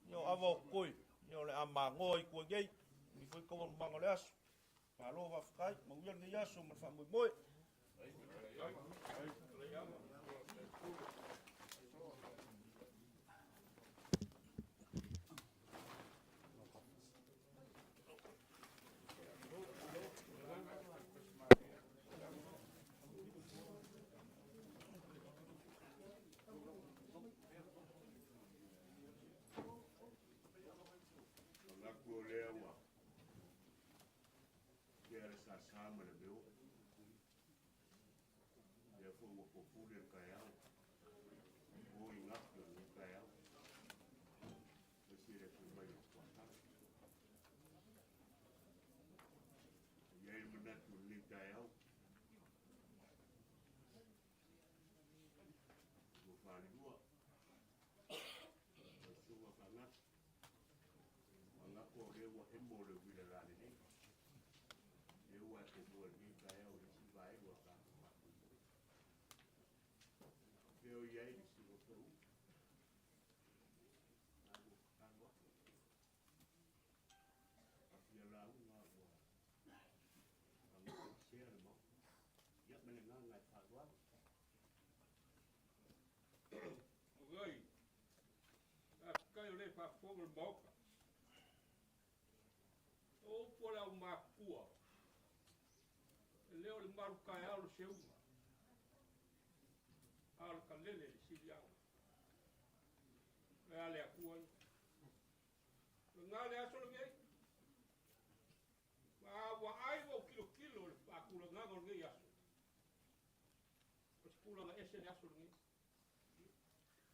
ia o ava o totoe, ia o le a magoa i tua nei, umi foi taualumaga o le aso. Malo faafetai, manuia lenei aso ma le faamoemoe. Manatu o lea ua tea le sasa ma le meo. Lea foi ua popule le taeao. O i gafi o lenei taeao. Aemaise le afio mai o le Tuatara. E i ai le manatu o lenei taeao, ua falelua lau susuga Faagata. Manatu o lea ua emo le uila lalelei. Lea ua e tomua i lenei taeao i le isi vaega o le tatou faamoemoe. Fea o i ai le silo pau? A ua tatalo atu. A fia lauga ua fagogosea le Maota. Ia ma le agaga e faaaloalo. Oi, faafetai o lea e faafofoga le Maota. O upu a le aumatutua, e le o le malutaeao le seuga, a o le kalele le siliaga. O le a le Atua ia. O lena le aso lenei, ma a ua ai ua ou tilotilo i le faatulagaga o lenei aso, o se tulaga ese le aso lenei.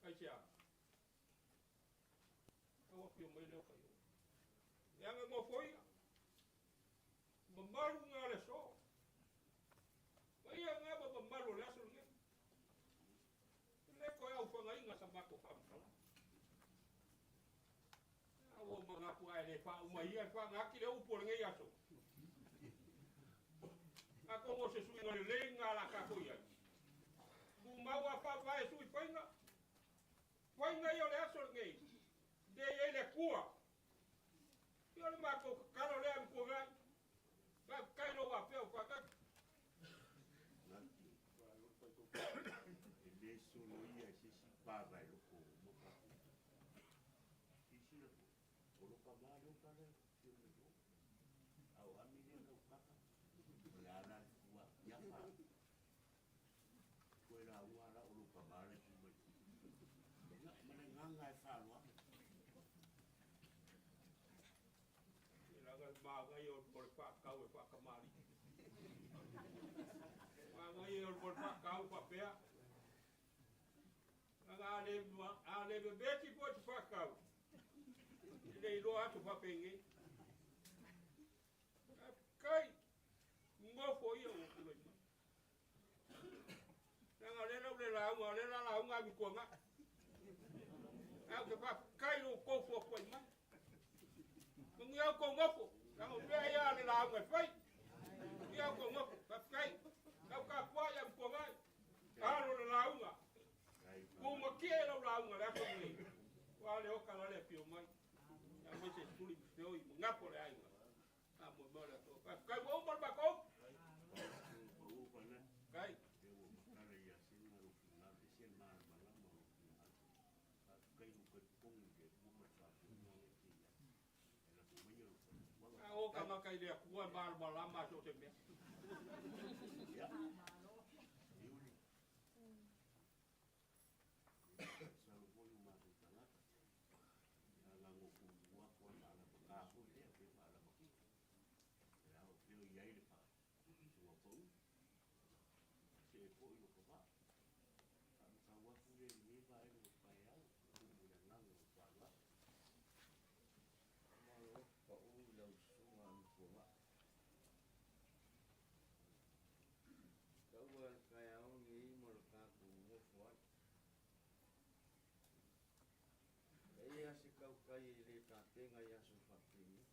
Aisea? Tau afio mai lea o Taioa. E aga nofoia, mamalu na le aso. Ma ia ngā ma mamalu o le aso lenei. E le koe au whangaiga sa matou faamatalaga. A ua manatu ae le faauma ia e faagaati le upu o lenei aso. Atonu o se suiga lelei lena o le a tatou i ai. Tumau a faavae sui faiga, faiga ia o le aso lenei, le i ai le Atua. Ia o le matou tatalo lea Matuanai. Faafetai lou afea o Faagati. E le soloia e se isi pava e loko uma tatou. Silasila foi, o lo tama lea o tala e afio mai o. A o Ami lea na ukaka, o le a la le fua ia fa. Toe lauga la o lo tama lea tu mai. Ia, ma le agaga e faaaloalo. Leaga le manaia o le faatau e faatamalii. Manaia o le faatau faapea. Leaga a le vevesi foi se faatau, e le iloa atu faapenei. Faafetai, nofo ia ua tulai mai. Leaga o lea la ua le lauga, o lea la lauga Amituanai. Ae ou te faafetai i lo outou foafoai mai. kou nofo. Leaga o mea ia a le lauga e fai. Manuia kou nofo. Faafetai. Tau tapuai Amituanai. Alo le lauga. Tumatie lau lauga i le aso lenei. Aua le oka la le afio mai. Aemaise tuli ma feoi ma gapo le aiga. Faamoemoe le Atua. Faafetai ua uma le matou upu. Faafetai. A o tagata i le Atua e malamalama so o se mea. Malo pau i lau susuga a Matuanai. Taua le taeao lenei ma lo tatou nofo ai. E i ai lava se tautai e le tapena i aso faapenei.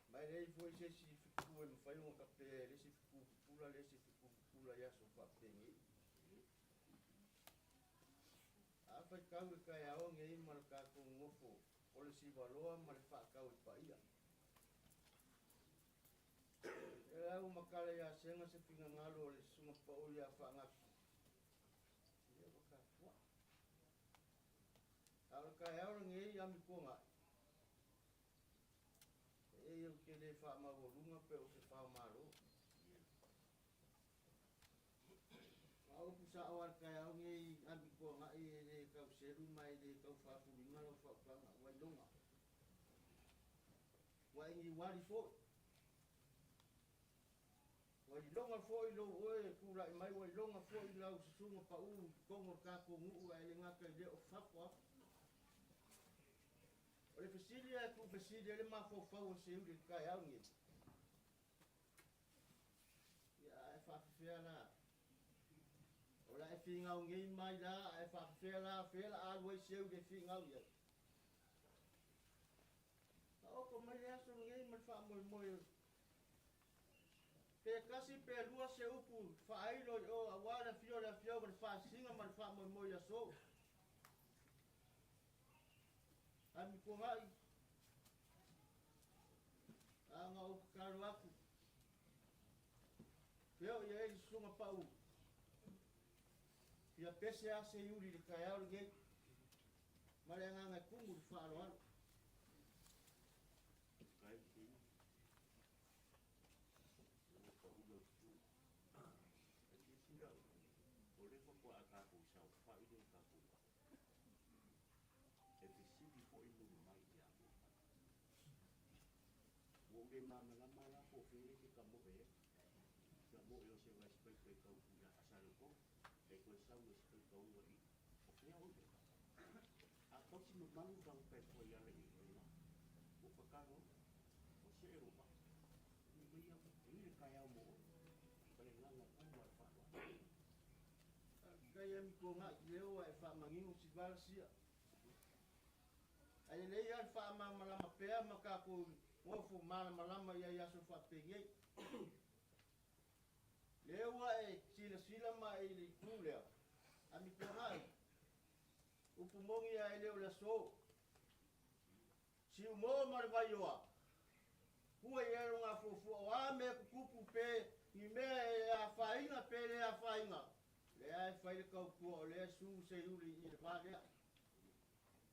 Ma e leai foi se isi fetu e mafai ona tapea e le isi fetu pupula le isi fetu pupula i aso faapenei. A faitau le taeao nei ma le tatou nofo o le sivaloa ma le faatau e paia. E la ua matala ia Sega se finagalo o le susuga pau ia Faagatu. Ia ua tapuai. A o le taeao lenei Amituanai, e ou te le faamaualuga pe o se faamalo. A o upu sao lava i le taeao lenei Amituanai e le tau selu ma e le tau faafuliga lau faautaga ua iloga. Ua e niuali foi. Ua iloga foi lou oe e tulai mai, ua iloga foi lau susuga pau i totonu o le tatou nuu ae le gata i lea o fafo atu. O le fesili lava e tuufesili ai le mafaufau o Seuli i le taeao lenei, ia ae faafefea la? O le a e finau nei mai la, ae faafefea la, fea la alu ai Seuli e finau i ai? Taoto mai le aso lenei ma le faamoemoe pe tasi pe lua se upu faailo i o aua le afio o le Afioga i le Faasisiga ma le faamoemoe i aso. Amituanai, a na ou tatalo atu, fea o i ai le susuga pau, fia pese lava se iuli i le taeao lenei, ma le agaga e tumu i le faaaloalo. E fesili foi muli mai ia te Ua ou le malamalama la po o fea lea e te tamoe ai. Tamoe o se rice paper e tau i Saletonu, e toe sau i se faitauga i o fea oe. A tausi mamalu tagata e toe ala i ina, ua tatalo atu, ua see lou vaa. Ui mai au, e i le taeao mo oe, ma le agaga tumu lava o le faaaloalo. Faafetai Amituanai, lea ua e faamanino si vala sia. Ae lelei lava le faamalamalama pea ma tatou nofo malamalama i ai aso faapenei. Lea ua e silasila ma e i le itu lea, Amituanai, upu moni a e le o le aso. Siumo ma le Vaioa, pua i ai lona afuafua o a mea tutupu pe ni mea e afaina pe le afaina, lea e fai le tautua o lea su se iuli i le va lea.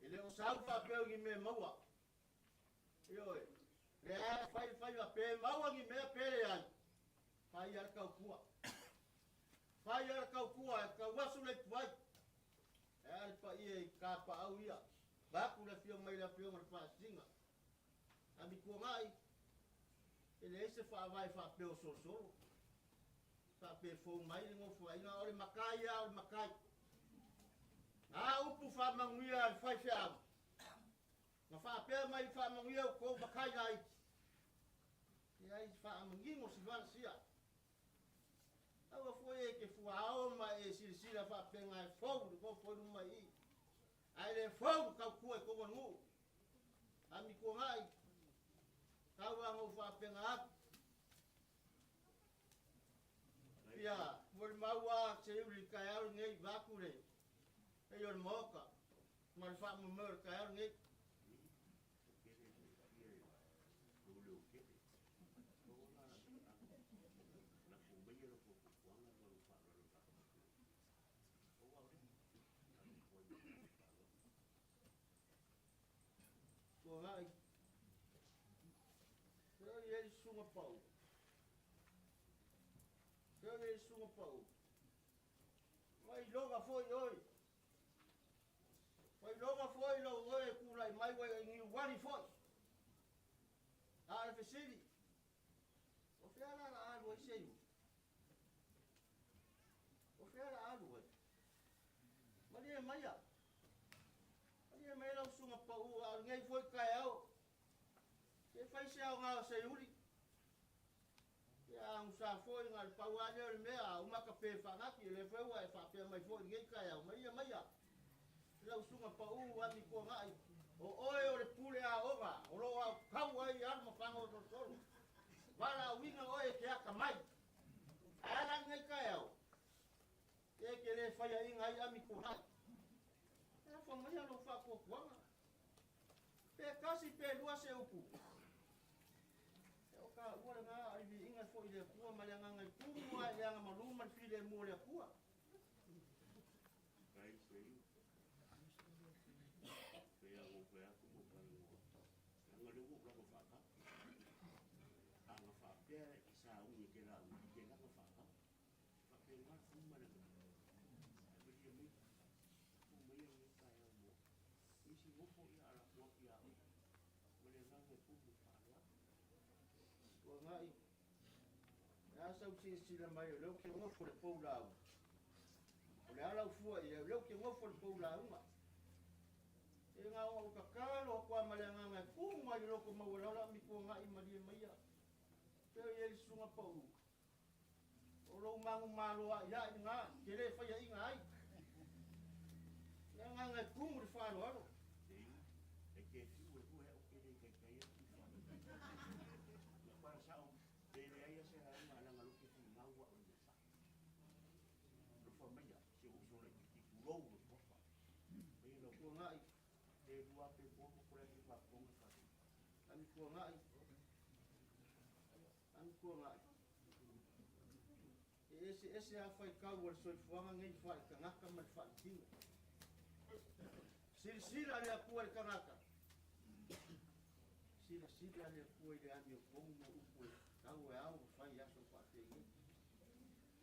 E le o sau faapea o ni mea maua. Ioe, lea e fai le faiva pe maua ni mea pe leai, fai lava le tautua. Fai lava le tautua e tauasu le ipuvai. E a le paia i tapaau ia, vaeatu le afio mai le afioga i le Faasisiga. Amituanai, e leai se faavae faapea o solosolo, faapea e fou mai le nofoaiga, o le matai lava o le matai. A upu faamanuia a le faifeau, na faapea mai faamanuia outou matai laiti, leai faamanino si vala sia. Aua foi e te fuaao ma e silasila faapena e fou le nofo i luma i i, ae le fou le tautua i totonu o le nuu. Amituanai, tau lava ina ou faapena atu. Ia, molimau lava Seiuli i le taeao lenei vaeatu le paia o le Maota ma le faamoemoe o le taeao lenei. Tuanai, se i ai le susuga pau. Se i ai le susuga pau. Ua iloga foi oe. Ua iloga foi lou oe e tulai mai ua e niuali foi. A o le fesili, o fea la la alu ai Seiuli? O fea la alu ai? Malie maia. Malie maia lau susuga pau, a o lenei foi taeao. Se fai se aoga o Seiuli. Ia agusa foi na o le pau lava lea o le mea, a uma tape faanati, o lea foi ua e faapea mai foi i lenei taeao, malie maia lau susuga pau Amituanai, o oe o le pule aoga o lo o aotau ai alu ma fagaosolosolo. Valaauina oe e te atamai. Ae a la lenei taeao? E te le faiaina ai Amituanai. E afa maia lou faatuatuaga. Pe tasi pe lua se upu. E o taua lena a o le viiga foi i le Atua ma le agaga i tumu lava i le agamalu ma le filemu o le Atua. Tuanai, e a sau silasila mai o lea ou te nofo i le pou lauga. O le a lau fua i ai, o lea ou te nofo i le pou lauga. E na ona ou tatalo atu lava ma le agaga e tumu mai i le loto maualalo a Mituanai malie maia. Pei o i ai le susuga pau. O lou manumalo a'ia'i lena, e te lē faia'iga ai. Le agaga e tumu i le faaaloalo. Tuanai, Amituanai, Amituanai. E eseese lava faitau a le soifuaga nei faale-tagata ma le faaletino. Silasila le Atua i le tagata. Silasila le Atua i le amiotonu ma upu e tau e ao ma fai i aso faapenei.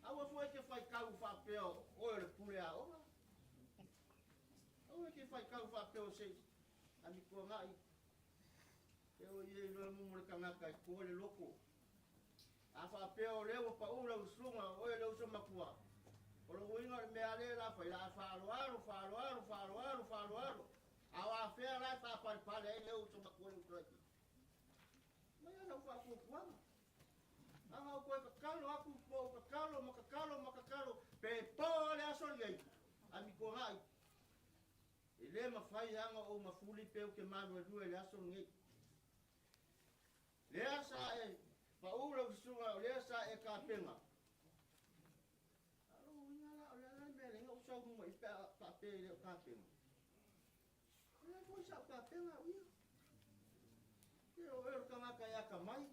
Aua foi e te faitau faapea o oe o le pule aoga. Aua e te faitau faapea o se Amituanai. E o ia iloa mumu le tagata e toa le loto. A faapea o lea ua pau lau susuga o oe le uso matua, o lou uiga o le mea lea la fai, la faaaloalo, faaaloalo, faaaloalo, faaaloalo. A o afea la e faapalepale ai le uso matua le uso laitiiti. Mai a lau faatuatuaga. Ana ou toe tatalo atu, po ou tatalo ma tatalo ma tatalo, pe po le aso lenei, Amituanai, e le mafai lava ona ou mafuli pe ou te maluelue i le aso lenei. Lea sa e pau lau susuga, o lea sa e tapena. A o lou uiga la, o le a la le mea e ala ai ona ou sau luma i i pe a faapea e le o tapena. O lea foi sa ou tapena au ia. Se o oe o le tagata e atamai.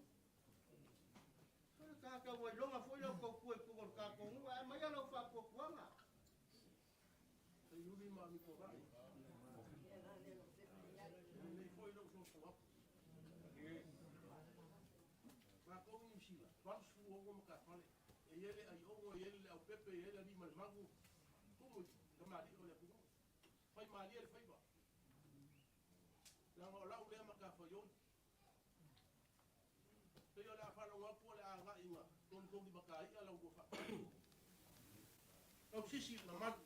O le tagata ua iloga foi lau tautua i totonu o le tatou nuu, ae aumai lau faatuatuaga. Seiuli ma Amituanai. Lenei foi lou soso atu. Matou i Niu Sila, 86 matafale. E i ai le aiogo, e i ai le aupepe, e i ai le alii ma le magu, tumu i tamalii o le atunuu. Fai malie le faiva. Leaga o lau lea matafaioi. Pei o le a faalogo atu o le a agai ina togitogi matai'a la ulua faatali. Tausisi i le mamalu.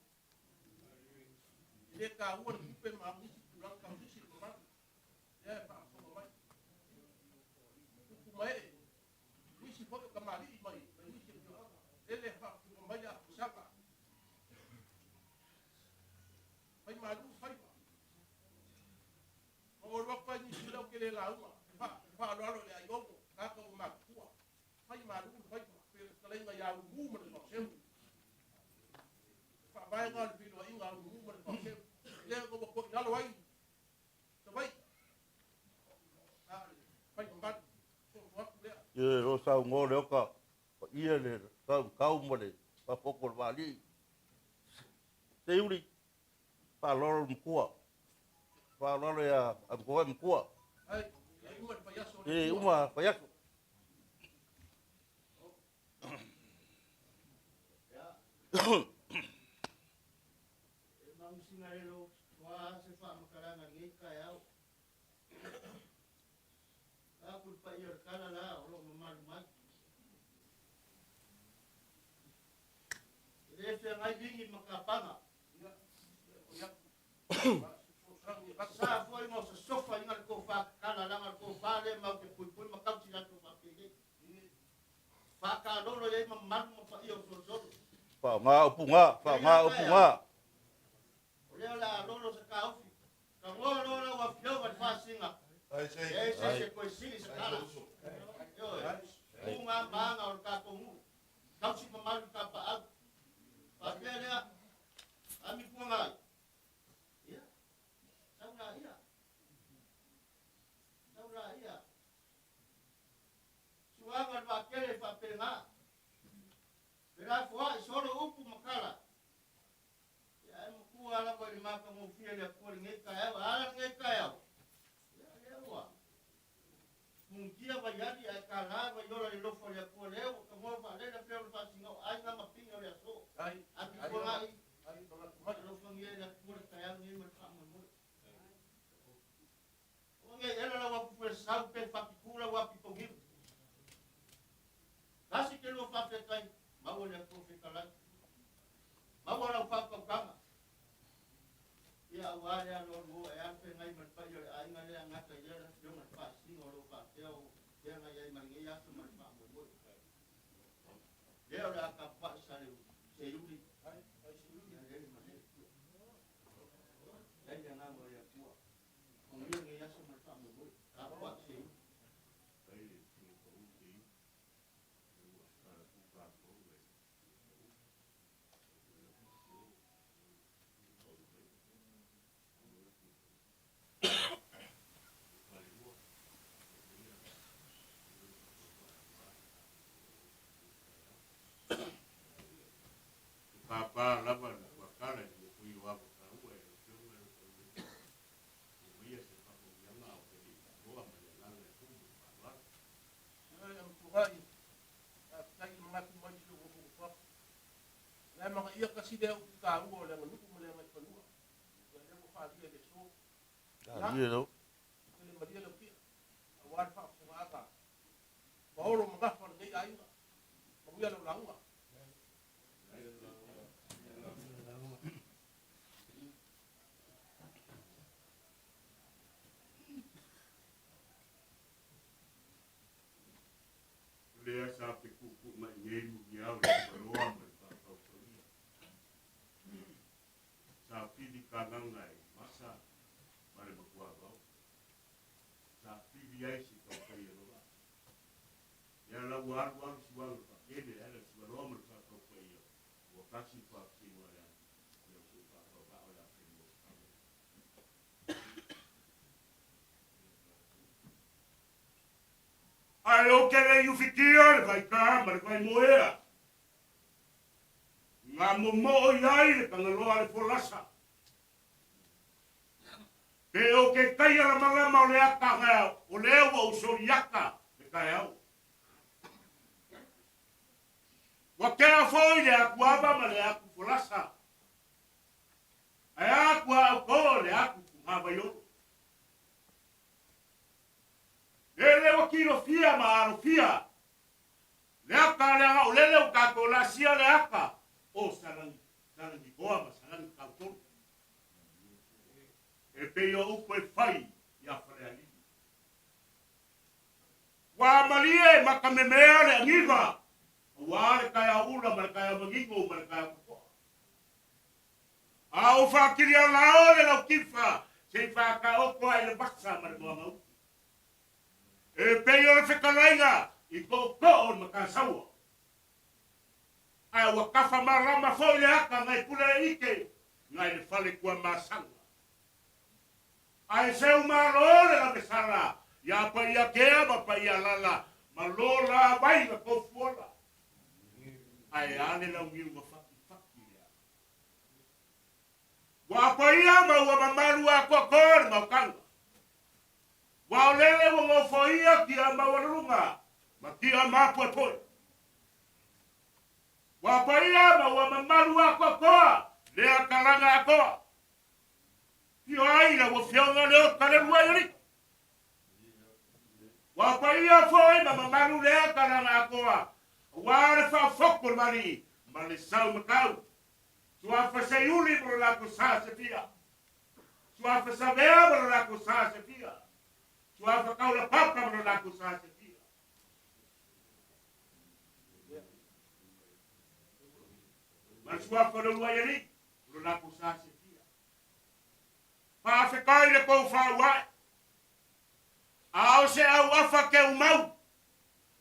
E le taua le tupe ma nisi tulaga, tausisi i le mamalu. Lea e faafofoga mai. Tupu ma ee, nisi foi o tamalii mai nisi afioaga. Lele e faafofoga mai le afisaga. Fai malu faiva. Ma ua alu atu ai nisi lau ke le lauga, e faaaloalo i le Aiono, tagata ua matutua, fai malu le faiva, pei o le fetalaiga ia Ulumu ma Lefaoseu. O le faavae lena o le feiloaiga a Ulumu ma Lefaoseu, lea ua toilalo ai Savaii, a o le faiva malu, soso atu lea. Ioe, o lo o saunoa Leota, paia le tau ma le faafoto o le vaalii. Seiuli, faaaloalo le matua, faaaloalo ia Anotoe matua. E uma faiaso. E magusiga le lo toa se faamatalaga i lenei taeao. Vaeatu le paia o le tala la o lo o mamalu mai. E le feagai ligi ma kapaga. Sa foi ma o sosofa iga le tofa tatala laga le tofa lea matou te puipui ma tausi latou faapenei. Faatalolo i ai mamalu ma paia o solosolo. Faaaoga upu na, faaaoga upu na. O lea o le a lolo se taofi. Tagoa loa lau Afioga i le Faasisina, e leai se isi e toe sili se tala. Ioe, tu na ma aga o le tatou nuu, tausi mamalu i tapaau. Faapea lea, ami puagai, ia, sau laia, sau laia. Suaga o le vaatele e faapena. Felafoai solo upu ma tala. Ia ae matua lava i le matagofie le Atua i lenei taeao. A ala lenei taeao, ia lea ua punitia vaiali ae tala vaiola i le alofa o le Atua lea ua tagoa faalele pea o le faasinoga o aiga ma pine o le aso. Amituanai, alofagia e le Atua le taeao lenei ma le faamoemoe. Aua nei ela lau apu felesau pe fapitu lau api pauniu. Tasi ke lua faafetai, maua le Atua fetalai. Maua lau faautautaga. Ia aua le aloalu o e alu feagai ma le paia o le aiga lea gata i lea le afioga i le Faasisina o lo o faapea o feagai ai ma lenei aso ma le faamoemoe. Lea o le a tapuai Saleu Seiuli ia lele ma lele. Iai le agaga o le Atua. Manuia lenei aso ma le faamoemoe. Tapuai Seiuli. Papa lava le tuakala i le mokui o ava taua e lau Afioga i le Taume. Ua ia se faamanuiaga a o te le i tanoa ma le agaga e tumu i le faaaloalo. Ioe, a matuai, faafetai i le manatu mai si ou nofonofo atu. O le amanaia tasi lea upu taua o le aganuu ma le agaifanua. Ia lea ua faaalia i le aso. Ia, tele malie lau pia, aua le faafofogaaga paolo ma gafa o lenei aiga. Manuia lau lauga. Lea sa fetuutuu mai nei Muniao i le Maloa ma le Faatautaia. Sa pili kagaga e Masa ma le Matuavao. Sa pili ai se tautai e lola. Lea la ua alu alu suaga faatele ala Sivaloa ma le Faatautaia ua tasi le faafesino a le Alii, ia o se faatauvaa o le a fai mo Ae ou te le i ufitia le vaita ma le vaimoea, na momoo i ai le Tagaloa le folasa. Pe o ke taia lamalama o le ata o lea ua ou soliata le taeao. Ua tea foi le atu ava ma le atu folasa, ae atu a outou le atu tugavaiolo. Lele ua kilofia ma alofia le ata le agaulele ua tatou laasia le ata o Salani, Salani-toa ma Salani-tautolu. E pei o upu e fai iā Falealili. Ua malie matamemea le aniva aua le taeao ula ma le taeao manino ma le taeao totoa. A ou faatili alao le laukifa se i faataoto ai le vasa ma le moagauti. E pei o le fetalaiga i tootoo o le Matasaua. Ae ua tafa malama foi le ata nai pule le ike nai le fale Tuamasaga. Ae seu malo le lavesala ia Paiakea ma Paialala ma lo la vai na Tofuola. Ae a le launiu na fatifati lea. Ua apaia ma ua mamalu atoatoa le maotaga. Ua o lele ua nofoia kia maualuluga ma kia mapoepoe. Ua apaia ma ua mamalu atoatoa lea talaga atoa. Fio ai lau Afioga le ota le lua i alii. Ua paia foi ma mamalu lea talaga atoa aua le faafoto o le malii ma le sau matau. Suafa Seiuli ma lo latou sa sefia. Suafa Savea ma lo latou sa sefia. Suafa Taulapapa ma lo latou sa sefia. Ma le suafa o le Uluaialii ma lo latou sa sefia. Faafetai le tou faauae. A o se auafa keumau,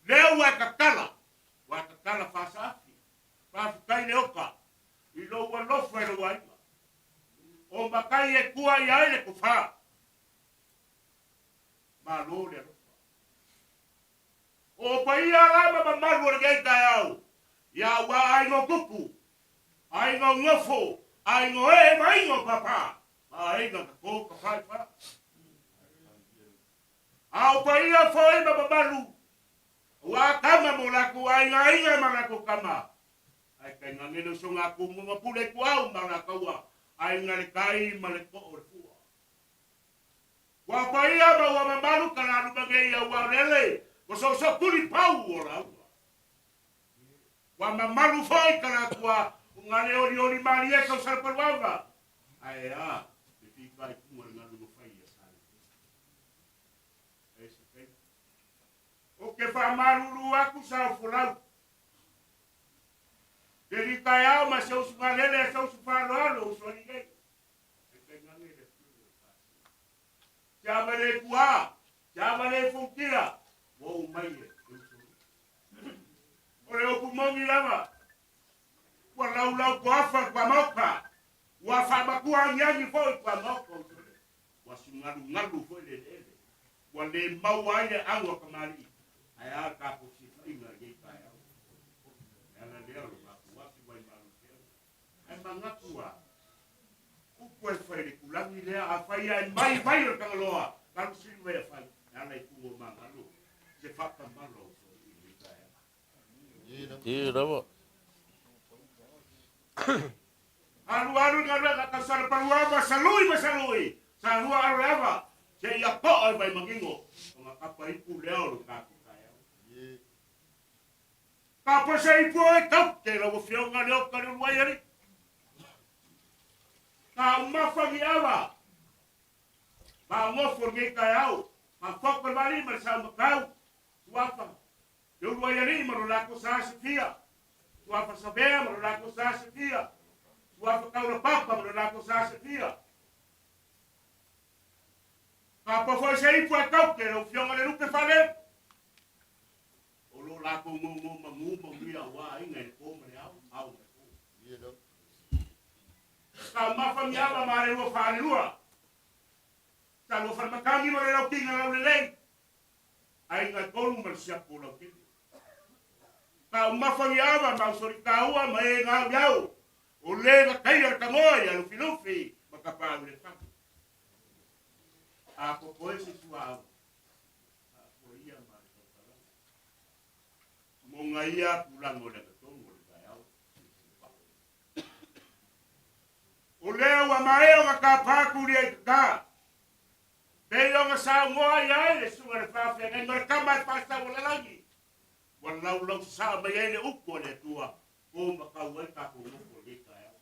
lea ua e tatala, ua e tatala faasaafi. Faafetai le oka i lou alofa i lou aiga. O matai e tua i ai le tofa. Malo le alofa. O paia la ma mamalu o lenei taeao, ia ua aiga o tupu, aiga o nofo, aiga o ee ma aiga o papa, ma aiga na to ka faifa. A o paia foi ma mamalu, ua kama mo latou aiga aiga ma latou kama, ae tainane le usoga a Tumua ma Pule Ituau ma Alataua, aiga le tai ma le too o le fua. Ua paia ma ua mamalu ka laluma nei aua o lele ua soosoo tuli pau o lauga. Ua mamalu foi ka latua o ngale olioli malie ka usala paluava. Ae a le fika i kuga le galu no fai ia sai. E se kai. O ke whaamalulu aku sa o folau. Te rita e ao ma se usu ngalele se usu whaaloalo usu ali nei. E tainane le Afioga i le Pasia. Te ava le tuā, te ava le fautia, ua ou mai e uso. O le upu moni lava, ua laulau toafa tua maoka, ua faamatua agiagi foi tua maoka uso le. Ua sugalugalu foi le eleele, ua le maua ai le ago a kamali'i, ae a tatou silafaiga i lenei taeao. E ala lea o le matou afi mai malu Ae manatu a, upu e fai le tulagi lea, a fai ae mai vai o le Tagaloa, talu sili mai a fai, e ala i kuga o magalo, se faatamala o uso i lenei taeao. Ti lava. Alu alu i galuega tausala paluava, salui ma salui, sa lua alo le ava, se ia to'a i vai manino, o nga kapa ipu lea o lo tatou taeao. Ka pese ipu e tau te lau afioga le oka le uluai ali. Ka umafa ni ava, ma ngofo lenei taeao, ma foko le mali ma le sau matau, suafa, le uluai alii ma lo latou sa sefia, suafa Savea ma lo latou sa sefia, suafa Taulapapa ma lo latou sa sefia. Ka pofo i se ipu e tau te lau afioga le lupe fale. O lo latou gogo magu manuia aua aiga i le po ma le ao, ao ma le po. Ka mafa ni ava ma le lua whaalelua. Sa lua whalematangi ma le lautinga lau lelei. Aiga e tolu ma le siapo o lautele. Ka umafa ni ava ma usori tāua ma e ngau iau. O le na taia le tangoa ia lufilufi ma ka pau le whangi. A ko e se sua au. A ko ia ma le tautalanga. Mo ngā ia pulango le tongo le taeao. O lea ua mae o ngā kāpāku lia i kaka. Pei o ngā saungoa i ai le sunga le whawhea ngai mara kama e whāsau o lalagi. Ua laulau sa mai ai le upu o le Atua. O makau ai tākou nofo le taeao.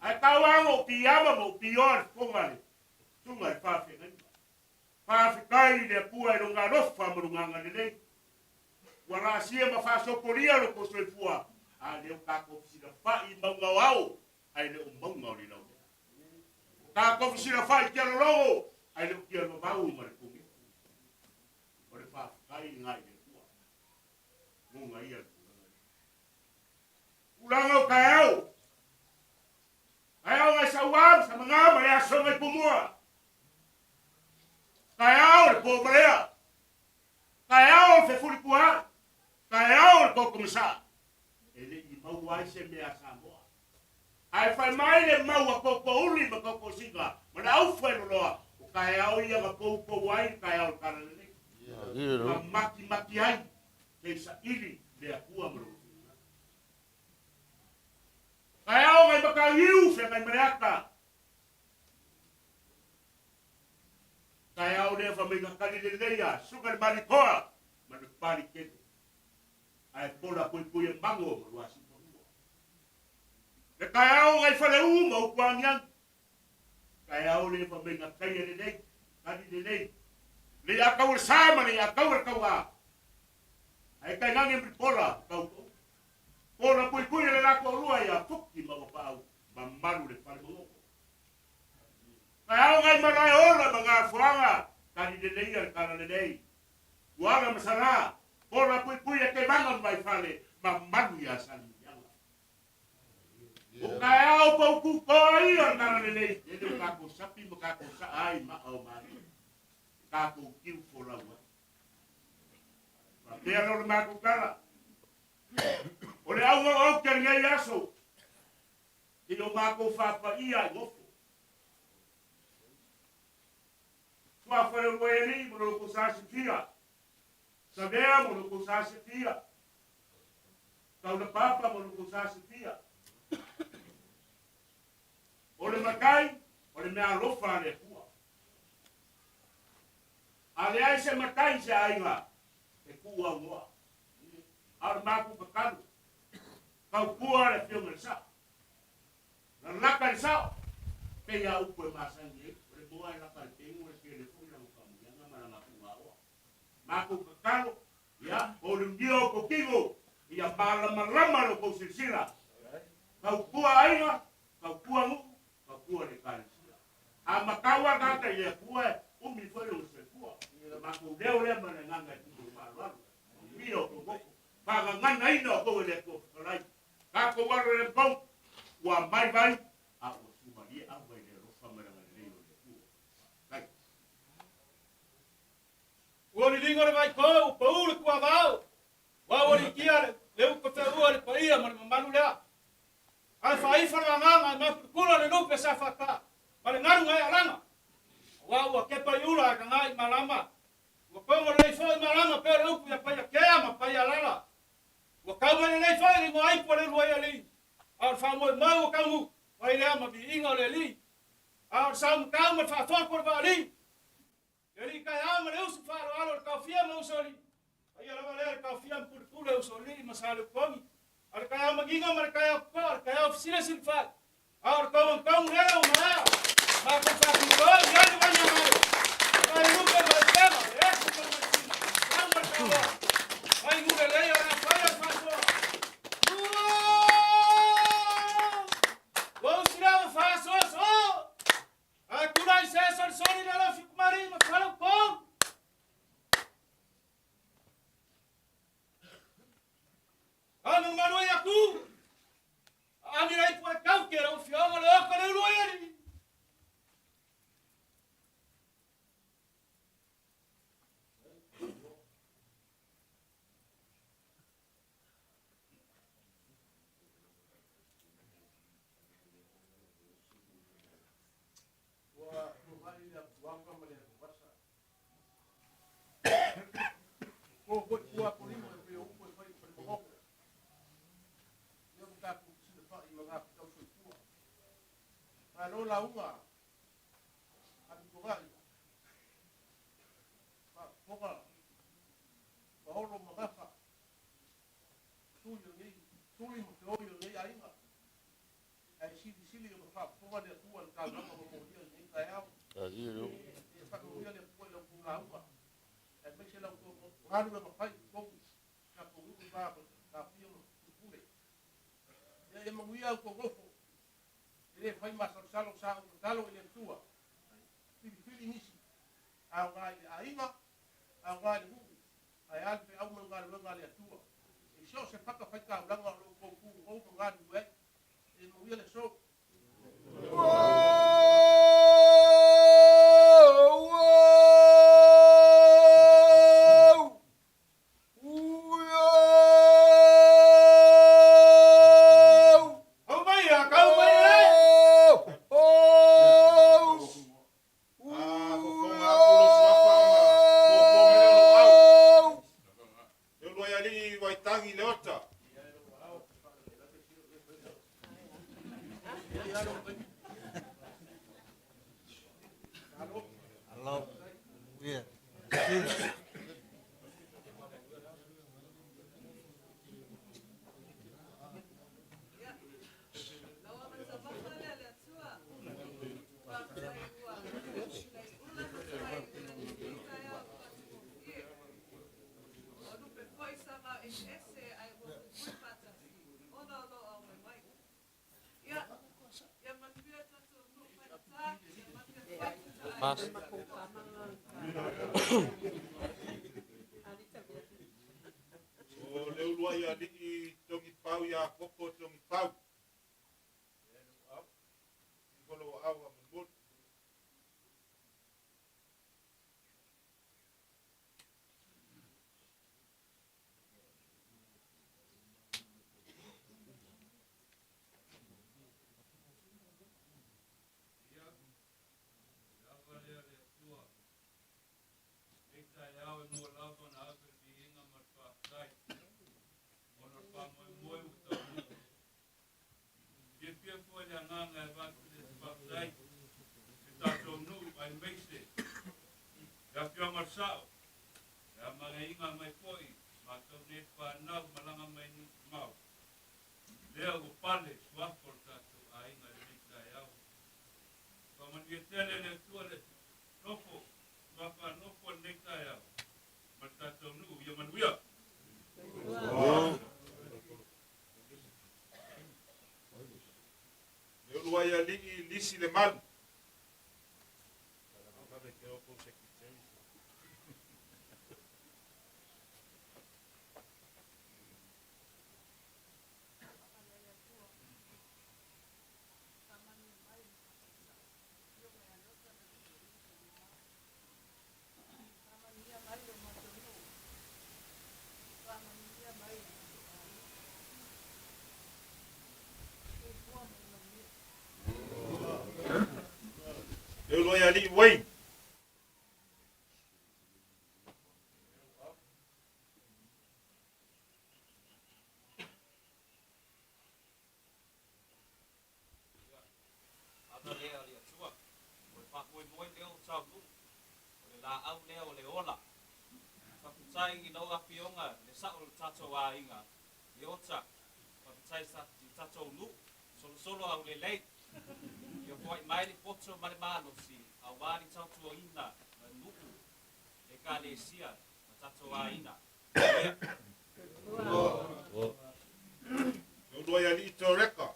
Ai tau ango piama mo pioa le fonga le sunga le whawhea ngai. Whawhekai le Atua i longa alofa ma lunga ngalelei. Ua rasia ma whaasoporia lo ko soifua. A leo tākou fisila whai maunga o ao. Ai le o maunga o le lau mea. Tākou fisila whai kia lologo. Ai le o kia mavau ma le pungi. O po malea. Taeao o le fefulituaai, taeao o le totomasaa, e le i maua ai se mea a Samoa. Ae fai mai le mau a Tootouli ma Tootoosina ma le aufueloloa, o taeao ia na poupou ai le taeao o le Talalelei, na matimati ai se i saili le Atua ma Lona finagalo. Taeao nai Mataniu feagai ma le ata, Taeao lea fai mai na tali lelei a Suka le Malitoa ma le Palikene ae pola puipui e mago ma Luasiufanua. Le taeao nai Faleu ma Utuagiagi. Taeao lea fai mai na taia lelei, tali lelei. Le a tau le sa ma le a tau le tauā. Ae tainane ma le pola tau tou. Pola puipui e le la toalua ia Fuki ma Uapaau ma malu le fale manoko. Taeao nai malae ola ma Gafoaga, tali lelei a le tala lelei. Tuala ma Salā, pola puipui e Tevaga ma Vaifale ma malu ia Salemuliaga. O taeao pou kukoa ia o le tala lelei, lele o tatou sapi ma tatou saa ai maa o Malie, e tatou tiu folau ai. Faapea lea o le matou tala. O le auga o aute lenei aso, Se i o matou faapaia i nofo. Suafa le uluai alii mo lo tou sa sifia. Savea mo lo tou sa sifia. Taulapapa mo lo tou sa sifia. O le matai, o le mea alofa a le Atua. A leai se matai i se aiga, e tuu aunoa. A o le matou tatalo, tautua le Afioga i le Sao. Lalaka i le sao, pei a upu e masani ai, o le moa e laka i le pegu e tele foi lana faamanuiaga ma lana pugaoa. Matou tatalo, ia, o le unia o tou tino, ia malamalama lo tou silasila. Tautua aiga, tautua nuu, tautua le Ekalesia. A matau lava le tagata i le Atua e umi foi lona soifua. O le matou leo lea ma le agaga e tumu i le faaaloalo. Manuia o tou nofo. Faagaganaina outou e le Atua Fetalai. Tatou alo i le anapogi, ua mai vai, a ua sumalie ava i le alofa ma le agalelei o le Atua. Faafetai. Ua liliga le vaito, ua pau le tuavao, ua aualiitia le uta feaua i le paia ma le mamalu lea. Ae faaifa le agaga e mapulepula le lupe sa faata ma le galu na e alaga, aua ua kepa i ula ae gaga i malama. Ua togo lelei foi malama pei o le upu ia Paiakea ma Paialala. Ua tau mai lelei foi le igoa ipu a le Uluaialii, a o le faamoemoe ua taunuu mai lea ma viiga o le Alii, a o le saumatau ma le faafoto o le Vaalii, le Alii taeao ma le usu faaaloalo o le Taofia ma Usoalii, paia lava lea le Taofia ma Pulepule, Usoalii ma Saleutogi, a o le taeao manino ma le taeao totoa, le taeao fesilesilifai, a o le tauagatagu lele ua maea, matou faatutoe i ai le Vainyagalo, le Vailupe ma le Upega, le Efu ma le Maisina, le Tau ma le Tauloa, Vainu lelei o le a faia le faasoa. Ua usi lava faasoasoa, ae tulai se solisoli le alofi kumalii ma faleupolu. Anu malu ai aku, Aami le ipu e tau ke lau afioga le oka le ulu ai alii. Ua togai le atuaga ma le atuvasa. Ko foi tua kolimo e pei o upu e fai i Falefagogo. Lea ua tatou fesilafai ma gafitau soifua. Malo lauga a Lutogai, faafofoga Paolo ma Gafa, sui o lenei, sui ma feoi o lenei aiga. Ae silisili ona faafofoga le Atua i le taulaga ua molia i lenei taeao. Ia faamanuia le Atua i la outou lauga, aemaise la outou galuega fai i totonu o tatou nuu ma taofia ma pule. Ia manuia a outou nofo, e le fai masalosalo sa ou tatalo i le Atua, filifili nisi aoga i le aiga, aoga i le nuu, ae a le feau ma le galuega a le Atua. I so o se fatafaitaulaga o lo o outou tu ma galulue ai. Ia manuia le aso. Malo, manuia. Sila. O le uluai alii Togipau ia Koko Togipau. Ifo lou aao faamolemole. Ia, le ava lea le Atua, lenei taeao e mua lava ona ave le viiga ma le faafetai, ona o le faamoemoe ua taunuu. Fiafia foi le agaga e avatu le faafetai i tatou nuu aemaise le afioga i le Sao, le amanaia mai foi matou nei fanau malaga mai nuu mamao, lea ua pale suafa o le tatou aiga i lenei taeao. Faamanuia tele le Atua le nofo mafanofo i lenei taeao ma le tatou nuu. Ia manuia. Le uluai alii Lisi le Malu. Le uluai alii Wayne. Ana lea a le Atua, o le faamoemoe lea o taunuu, o le laau lea o le ola. Faafetai i lau Afioga le Sa'o o le tatou aiga, Leota, faafetai i tatou nuu, solosolo aulelei, ia foai mai le poto ma le malosi auā le tautuaina ma nuu, ekalesia ma tatou aiga. Manuia. Le uluai alii Toreka.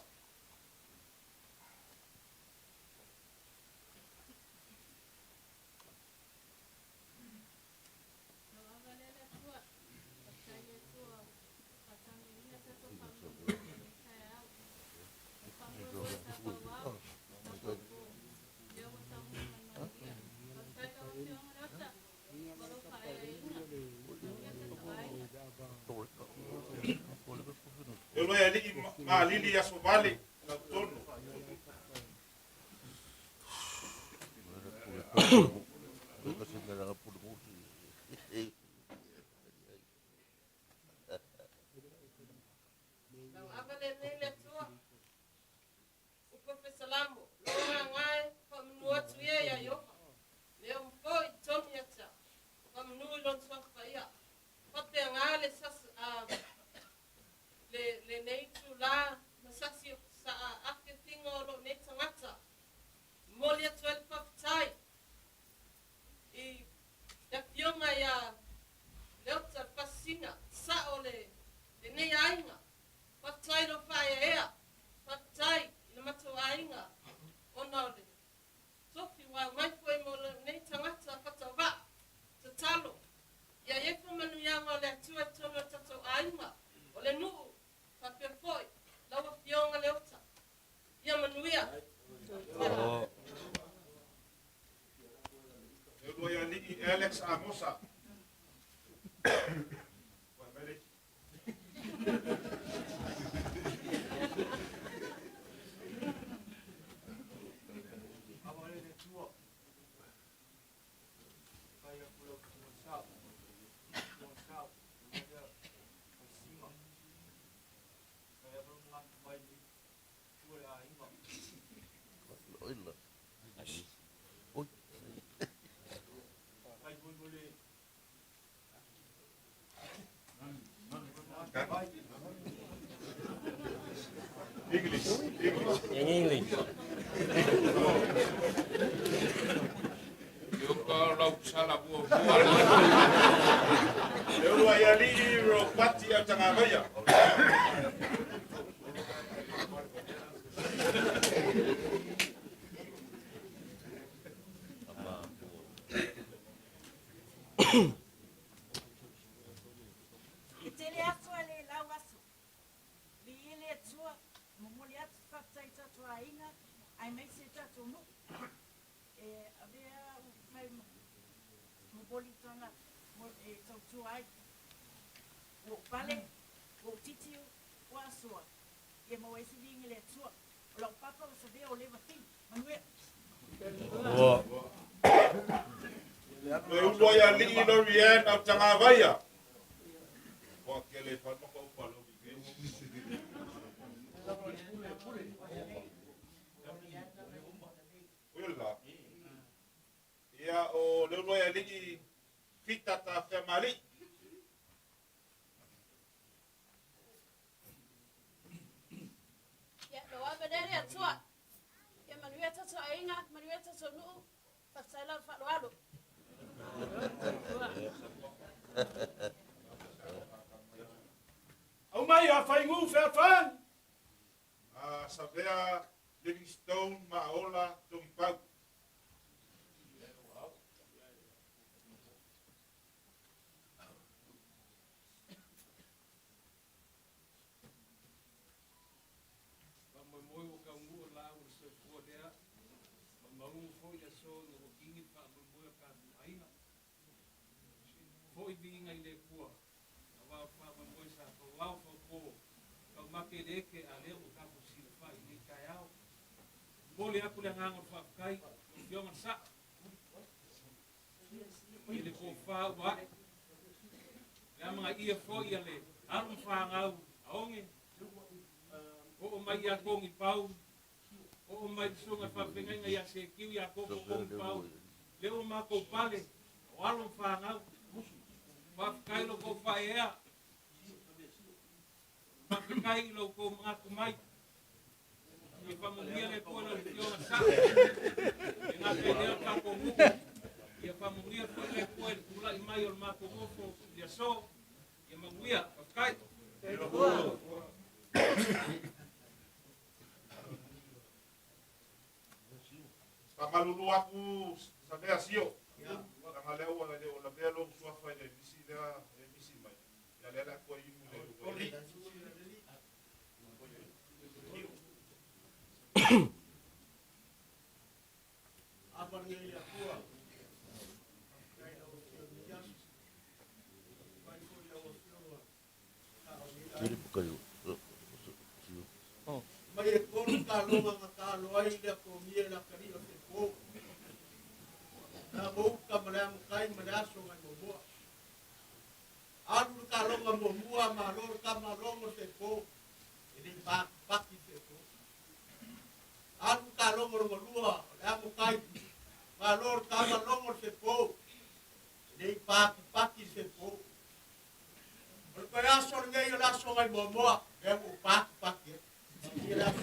Le uluai alii Malili Asovale Lautonu. Lau ava lenei le Atua, upu e fesalamo, lo ngā whamanu atu ia ia Ioha. Leo mfo i tonu ia tia, whamanu i lon suafa ia. Whapea ngā le sas, le nei tu la, ma sasi o sa a ake tinga o lo nei tangata. Moli atu ele whawhitai. I te fionga ia Leota le pasina, sa o le nei aiga. Whawhitai lo whaea ea, whawhitai i le matou aiga, ona o le tofi wa mai foi mo le nei tangata whatawa, tatalo. Ia e fo manuianga o le Atua i tonu o tatou aiga, o le nuu, whapea foi, lau afioga Leota. Ia manuia. Le uluai alii Alex Amosa. Ua mai le Ava le Atua. Kai aku lau tua sao. Tua sao. Ua pasinga. Kai aku lau ngā mai ni. Tua le aiga. English. English. In English. Le ulu ai alii ro pati au tangavaia. E tele aso e le lau aso. Viia le Atua, momoli atu te faafetai i tatou aiga aemaise i tatou nuu. E avea au fai ma molimolitanga e tautua ai. Ua ou pale, ua ou titiu, ua asoa, ia maua ai se viiga i le Atua. O lau papa ua savea o leva fili. Manuia. Le ulu ai alii Lorianne au tagavaia. Ua kele whanoko upa lo Ola. Ia o le ulu ai alii Fita ta whamali. Ia, lo ave le le Atua. Ia manuia tatou aiga, manuia tatou nuu, faafetai lava faaaloalo. Au mai a whaingu wheatwhani. A Savea Livingstone Maola Togipau. Faamoemoe ua taunuu o laau o le soifua lea, maumauga foi le aso ina ua gigi le faamoemoe o tatou aiga. Fo'i viiga i le Atua, auā o le faamoemoe sa fauao faupo, taumate i le ete, a lea ua tatou silafa'i i lenei taeao. Momoli atu le agaga o le faafetai i lau Afioga i le Sa'o i le tofa ua a'e, le amanaia foi a le alo ma fanau a Oge, oo mai ia Togipau, oo mai le susuga i le faafeagaiga ia Sekiu Iakopo Togipau, lea ua matou pale, o alo ma fanau. Faafetai i lo outou faaeaea, faafetai i lo outou manatu mai. Ia faamanuia le Atua i lau Afioga i le Sa'o, e gata i lea o le tatou nuu. Ia faamanuia foi le Atua i le tulai mai o le matou nofo i le aso. Ia manuia, faafetai. Faamalulu aku Savea Sio. Langa lea ua le o lavea lou suafa i le misi lea e misi mai. Ia lea la kua imu le ulu ai. Mai e tolu taloga na talo ai le atogia i le atalii o le po. Na mouta ma le amokai ma le aso nai muamua. Alu le taloga muamua, malo le tama logo se po, e le pakipaki se po. Alu le taloga lona lua, o le amokai, malo le tama logo se po, e le pakipaki se po. O le toe aso lenei o le aso nai muamua, lea ua ou pakipaki ai. Manuia le aso.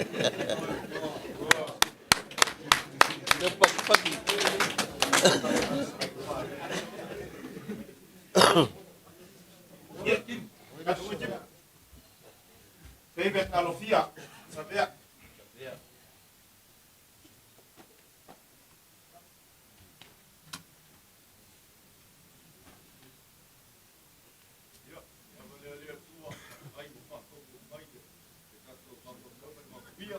David Alofia, Savea. Ia, ava lea le Atua, ai ua faataunuu mai le tatou faamoemoe ma le manuia. Ia,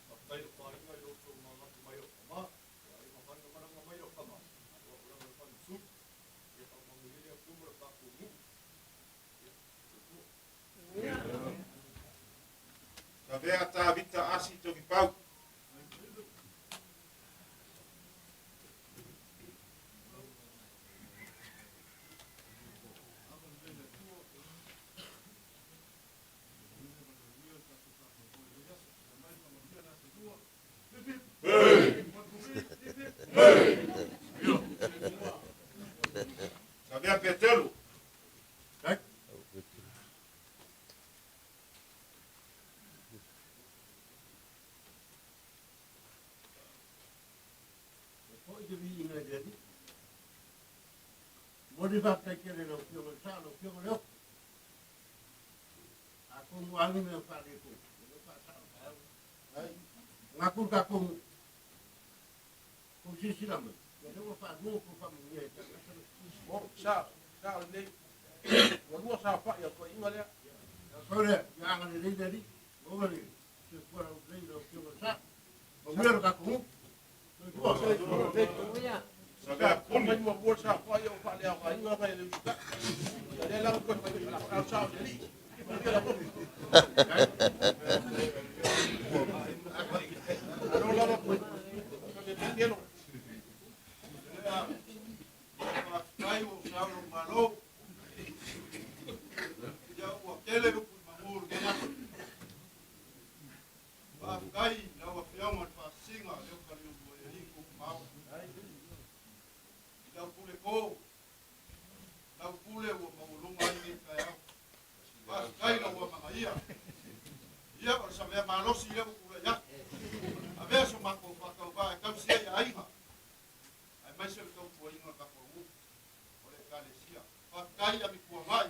faafetai i lou aiga i lo outou manatu mai o tama, ia aiga fai na malaga mai o tama, a o au lava le fale sui. Ia faamanuia le Atua ma le tatou nuu. Ia, soifua. Savea Tavita Asi Togipau. Savea Petelu. Momoli faafetai tele i lau Afioga i le Sao, lau Afioga Leopo. Atonu o a ni mea o faaletonu, ia lea ua faasao i le taeao lenei. Manatu le tatou nuu, tou silasila mai, ia lea ua faalua ona outou faamanuia ia te au. O, sao, sao lelei. Ua lua saofai a le toeaina lea. Pau lea, ia agalelei le Alii, maua le soifua laulelei i lau Afioga i le Sao. Manuia lo tatou nuu. Soifua. Savea Ua Kuni. fai muamua le saofai a ua faaleaogaina na e le usitai. Ia lea la ua toe fai mai, o le sao o le alii. Manuia lau tofi. Malo lava koe. Kelo. Faafetai ua ou sau i lou Malo. Ia ua tele upu i manu o lenei aso. Faafetai i lau Afioga i le Faasisina lea ua taliu e alii tou mao. I lau pule to, lau pule ua maualuga ai lenei taeao. Faafetai i lau amanaia. Ia o le savea malosi lea ua tulai atu. Avea so matou faatauvaa e tausi ai aiga, aemaise le tautuaina o le tatou nuu o le Ekalesia. Faafetai Amituanai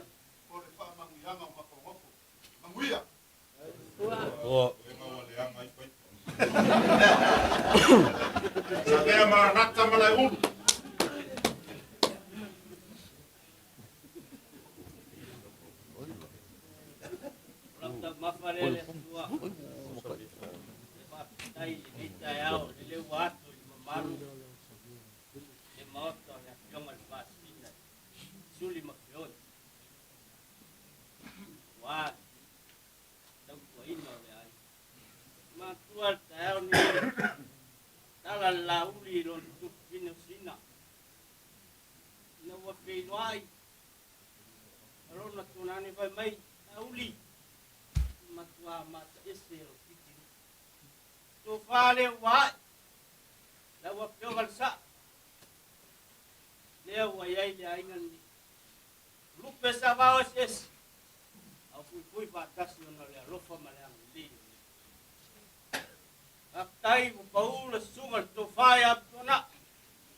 mo le faamanuiaga o matou nofo. Manuia! Ega ua leaga ai paipa. Savea Maranata Malaeulu. O lau taumafa lea le Atua, e faafetai i lenei taeao i le leua atu i le mamalu le Maota o le Afioga i le Faasisina Suli ma Feoi, aua le tautuaina o le aiga. Manatua le taeao lenei, tala le lauli i lona tufine o Sina, ina ua feiloai ma lona tunane fai mai, Lauli, matua mataese o pitiluu. Tofa lea ua ae, lau Afioga i le Sao, lea ua i ai le aiga lenei. Lupe savao eseese, au fuifui faatasi ona o le alofa ma le agalelei o le Atua. Faafetai ua pau le susuga i le tofa ia Tuanai,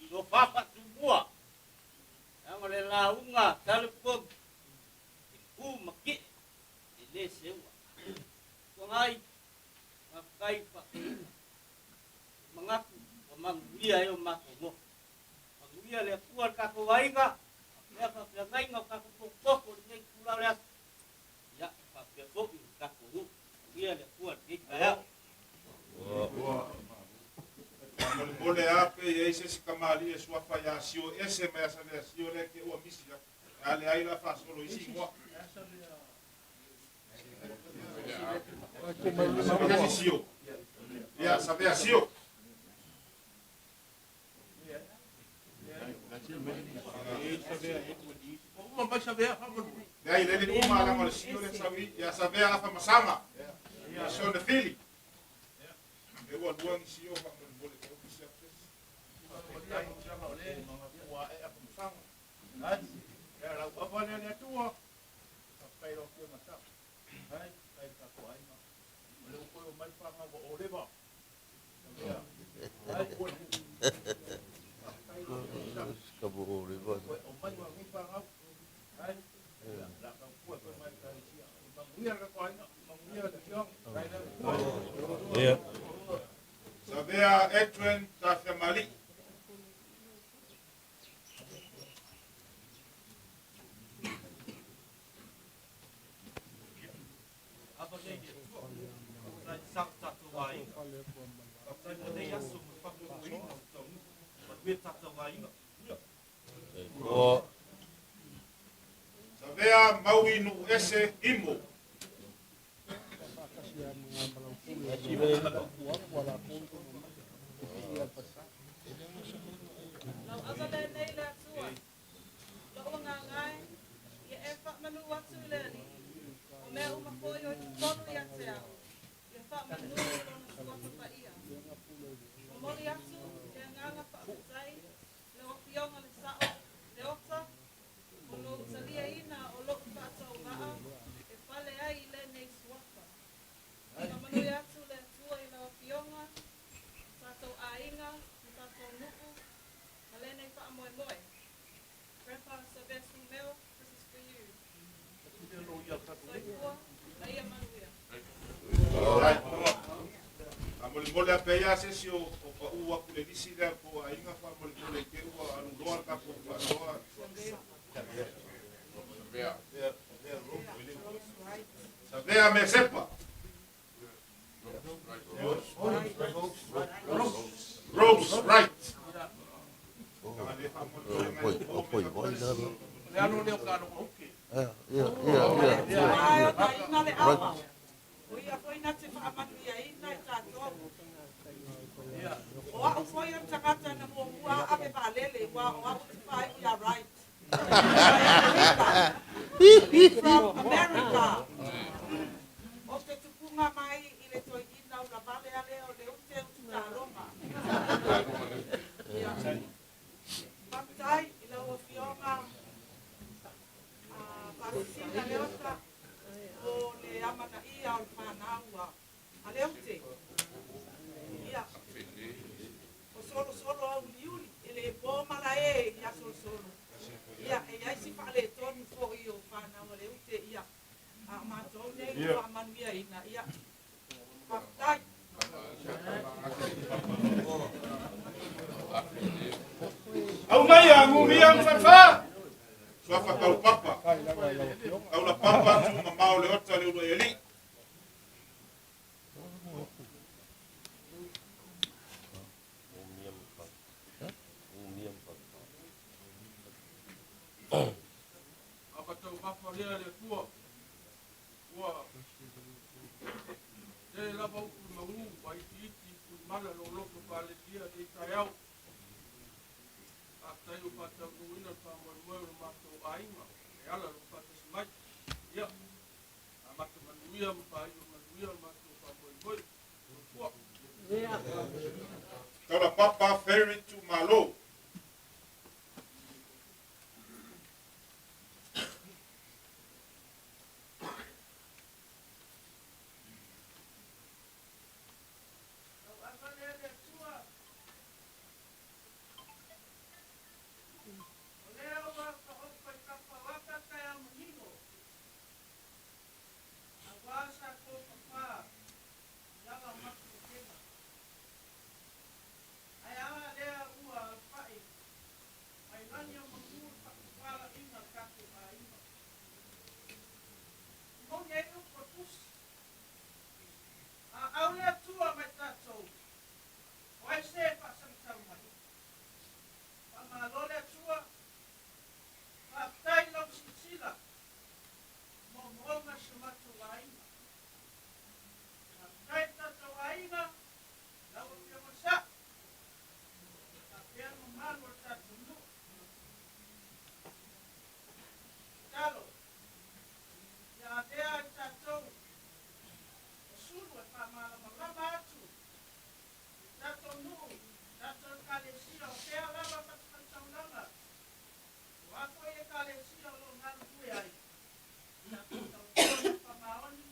tofa faatumua, leaga o le lauga a Talepou, e ku ma kie, e le seua. Tuanai, faafetai i faatonuga. Manatu ua manuia ai o matou nofo. Manuia le Atua i le tatou aiga, faapea faafeagaiga o tatou potopoto i lenei itula o le aso. Ia, faapea foi i le tatou nuu. Manuia le Atua i lenei taeao. Faamolemole lava pe i ai se isi tamalii e suafa ia Sio ese mai ia Savea Sio lea te ua misi atu. A leai la faasolo isi igoa. Savea Sio. Ia Savea Sio. Ua uma mai Savea faamolemole. Leai le le uma leaga o le Sio lea e sau i ia Savea Afamasaga. Ia Sio le Fili. E ua lua ni Sio faamolemole tau misi atu se isi. Faafetai o lea ua ae Afamasaga. Ia lau ava lea le Atua. Faafetai i lau Afioga i le Sao. Faafetai i le tatou aiga. O lea ua toe omai fanau ua o leva. Ia, ai ua Faafetai i lau Afioga i le Sao. Toe omai ua nei fanau. Ai, ia, la tautua foi mai le Ekalesia. Manuia le tatou aiga, manuia le Afioga. Faafetai le Atua. Savea Edwin Tafiamali. Ava nei le Atua, faafetai i le sao o tatou aiga. Faafetai mo nei aso ma le faamoemoeina o le taunuu. Manuia tatou aiga. Manuia. Savea Maui Nuuese Imo. Lau ava lenei le Atua, lou agaga e, ia e faamanu atu i le Alii, o mea uma foi o i totonu ia te au, ia faamanu i lona suafa paia. Momoli atu le agaga faafetai i lau Afioga le Sao Leota, o lou taliaina o lou faatauvaa e pale ai i lenei suafa. Faamanuia atu le Atua i lau Afioga, tatou aiga, le tatou nuu, Nelson Mel, this is for you. Soifua, ma ia manuia. Alright. Faamolemole a pea ia se isi o paʻu aku le lisi lea po o aiga faamolemole i te ua aluloa le tatou faanoa. Savea me Sepa. Rose Wright. From America. O te tupunga mai i le toeaina ulavale a lea o Leute Ututaaloga. Ia. Faafetai i lau Afioga Faasisina Leota mo le amanaia o le fanau a Leute. Ia. O solosolo auliuli, e le po malae ia solosolo. Ia, e i ai si faaletonu foi o fanau a Leute, ia. A o matou nei ua faamanuiaina, ia. Faafetai. Aumaia gumia ma falefa. Suafa taupapa. Taulapapa tuugamao Leota le uluai alii. Akataumafa lea le Atua ua tele lava upu i magu ma itiiti i tuimala lou loto faalelia i lenei taeao. Faafetai ua faataunuuina le faamoemoe o lo matou aiga e ala i lou faatasi mai. Ia, amata manuia ma faaiu manuia le matou faamoemoe. Soifua. Taulapapa Ferry Tuumalo. Tauava lea le Atua, o lea ua taoto i taufauata taeao manino, aua sa tofafā i ala o matupetega. Ae a lea ua alafa'i mai lagi o manu le faatofalaiga a le tatou aiga. E moni ai upu o le Tusi, a au le Atua ma i tatou, o ai se e faasagatau mai? Faamalo le Atua, faafetai i lau silasila i moomooga o si o matou aiga. Faafetai i le tatou aiga, lau Afioga i le Sa'o, faapea le mamalu o le tatou nuu. Tatalo, ia avea i tatou o sulu e faamalamalama atu i tatou nuu, tatou Ekalesia, o fea lava fatafaitaulaga, o a foi Ekalesia o lo o galulue ai, tatou tautua ma faamaoni,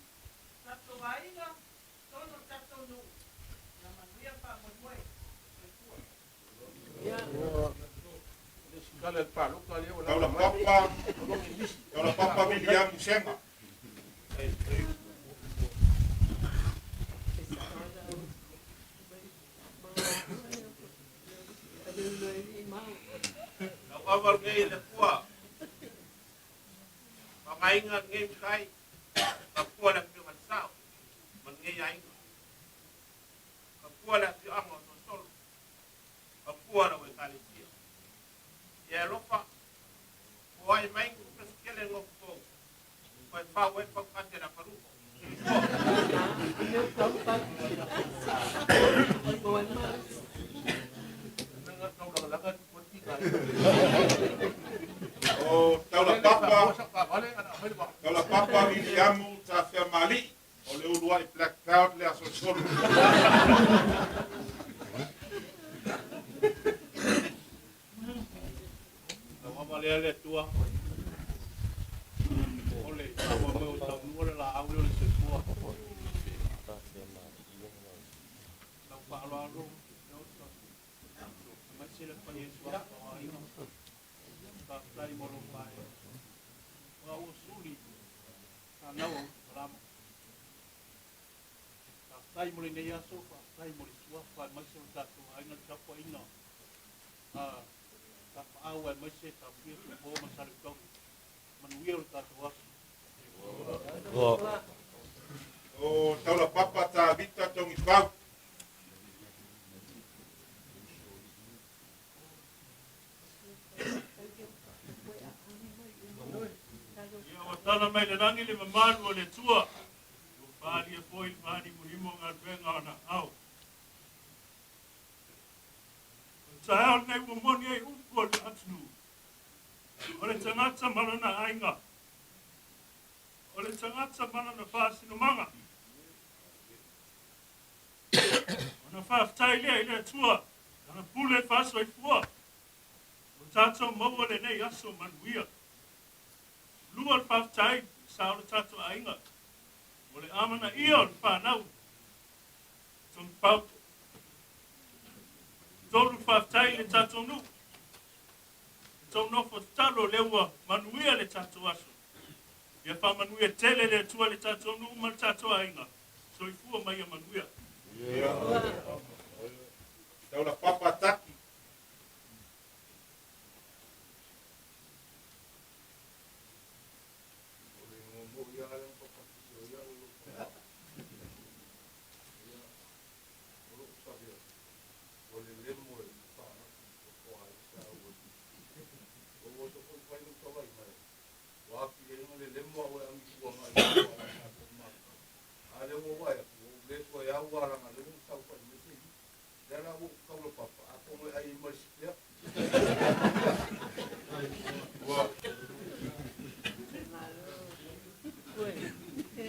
tatou aiga, totonu o le tatou nuu, ia manuia le faamoemoe. Soifua. Taulapapa Taulapapa Viliamu Sega. Tauava lenei e le Atua, faaaogaina lenei matai, tautua le afioga i le Sao ma lenei aiga. Tautua le afioaga o Solosolo, tautua lau Ekalesia. Ia e alofa, foai mai ni tupe se tele i lou totogi, toe fau ai paukate le afalugo. O Taulapapa Taulapapa Viliamu Tafeamalii o le uluai Black Cloud le Asolosolo. Tauava lea le Atua, o le faamoemoe o taunuu o le laau lea o le soifua. Lau faaaloalo Leota, aemaise le paia i suafa o aiga. Faafetai mo lou Faafetai mo lenei aso, faafetai mo le suafa aemaise o le tatou aiga le tapuaiga a Tapaau aemaise Tapuia Tupo ma Salekauni. Manuia o le tatou aso. O Taulapapa Tavita Togifau. Ia ua tala mai le lagi le mamalu o le Atua, ua faaalia foi le faanimonimo o galuega o ana aao. O le taeao lenei ua moni ai upu o le atunuu, o le tagata ma lona aiga, o le tagata ma lona faasinomaga. Ona faafetai lea i le Atua, lana pule faasoifua, ua tatou maua lenei aso manuia. Lua le faafetai i sa o le tatou aiga, mo le amanaia o le fanau, Togipau. Tolu le faafetai i le tatou nuu, le tou nofo tatalo lea ua manuia le tatou aso. Ia faamanuia tele le Atua i le tatou nuu ma le tatou aiga. Soifua ma ia manuia. Taulapapa Taki.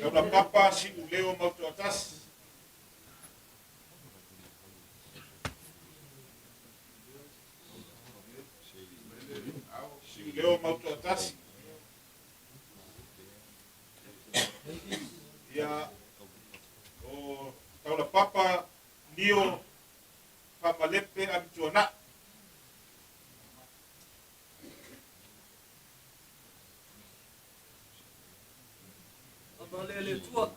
Taulapapa Siuleo Mautoatasi. Siuleo Mautoatasi. Ia, o Taulapapa Nio Faamalepe Amituanai. Ava lea le Atua.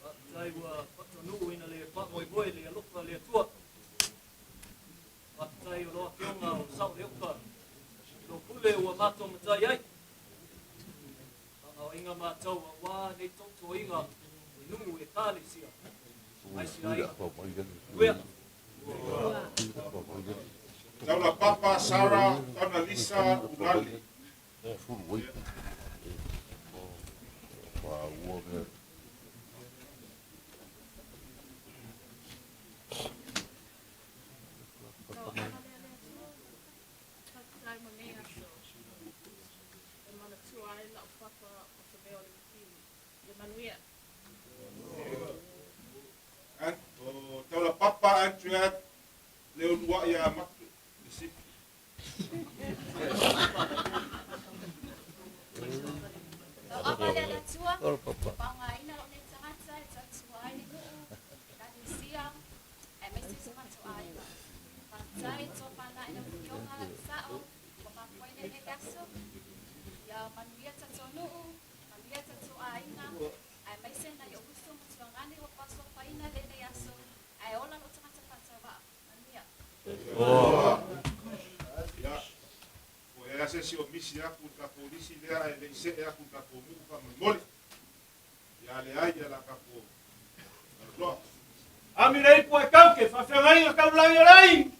Faafetai ua faataunuuina le faamoemoe le alofa le Atua. Faafetai o lau Afioga o Sao Leoka. I lou pule ua matou matai ai. Faagaoiga matou auā nei tautuaina i nuu ekalesia. Mai si aiga. Manuia. Taulapapa Sarah Tonalisa Ulale. Faafetai mo nei aso e manatua ai lau papa o Savea o le Matiu. Ia manuia. O Taulapapa Andrea Leuluai Matu. Le Sipi. Lau ava lea le Atua, faaaogaina lou nei tagata e tautua ai le nuu, ekalesia, aemaise si o matou aiga. Faafetai tofana i lau Afioga le Sao, ua mafuaina i lenei aso. Ia manuia tatou nuu, manuia tatou aiga, aemaise nai ou uso ma tuagane ua faasoafaina i lenei aso, ae ola lou tagata faatauvaa. Manuia. Ia, po e ase si o misi aku ta polisi lea e le i see aku tatou nuu faamolemole. Ia le ai ia la tatou aloa. Ami le ipu e kauke, faafeagaiga taulagi o le ai.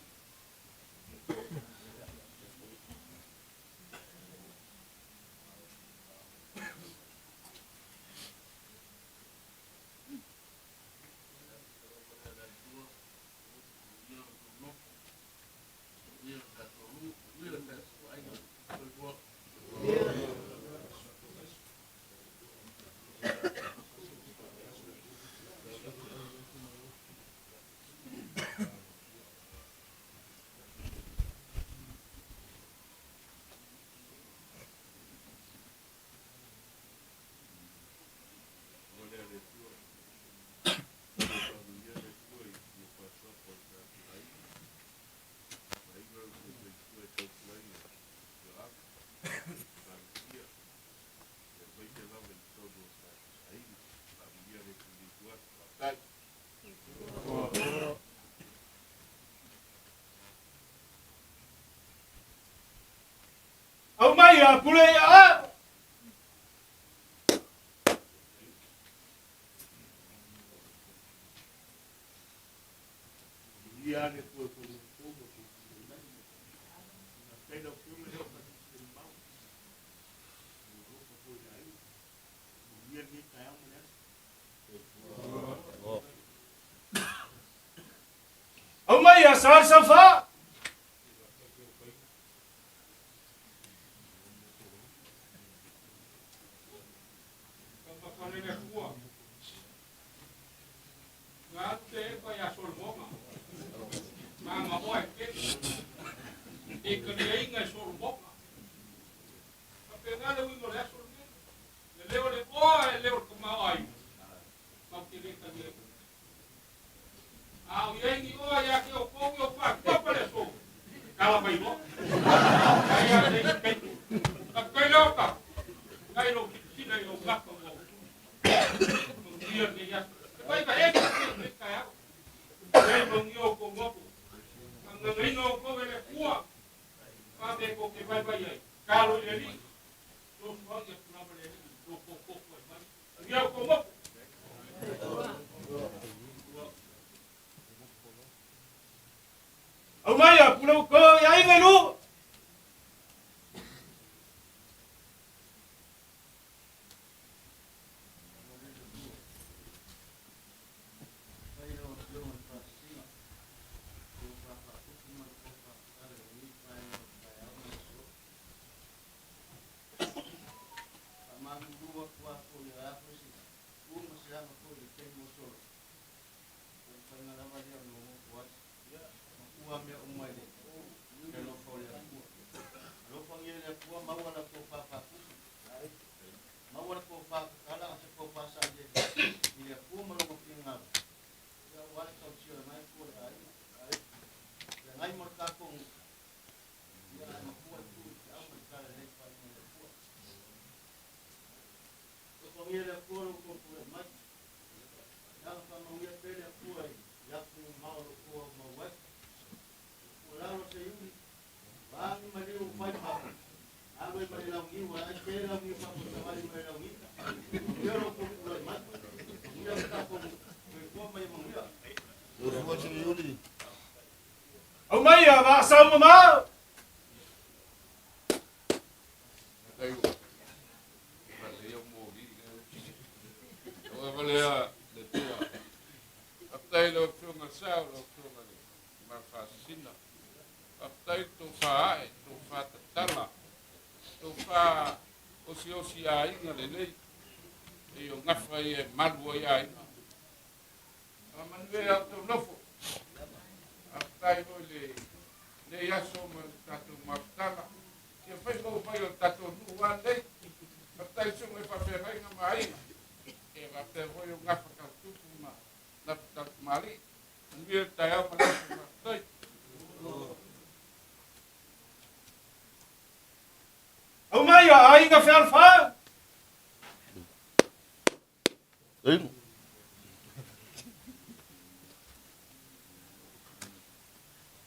Aumai a pule ia a. Aumai a sa sa fa. Aumai a pule ko ia inga lu. Aumai a vaasau mamao. Osi aiga lelei e o gafa ia e malu ai aiga faamanuia au taunofo faafetai foi le lenei aso ma le tatou mafutaga ia fai maufai o le tatou nuu a lenei faafetai suga e faafeagaiga ma aiga e faapea foi o gafa tautupu ma gafa tautumalii manuia le taeao ma le aso faafetai. Aumai a aiga fealofani.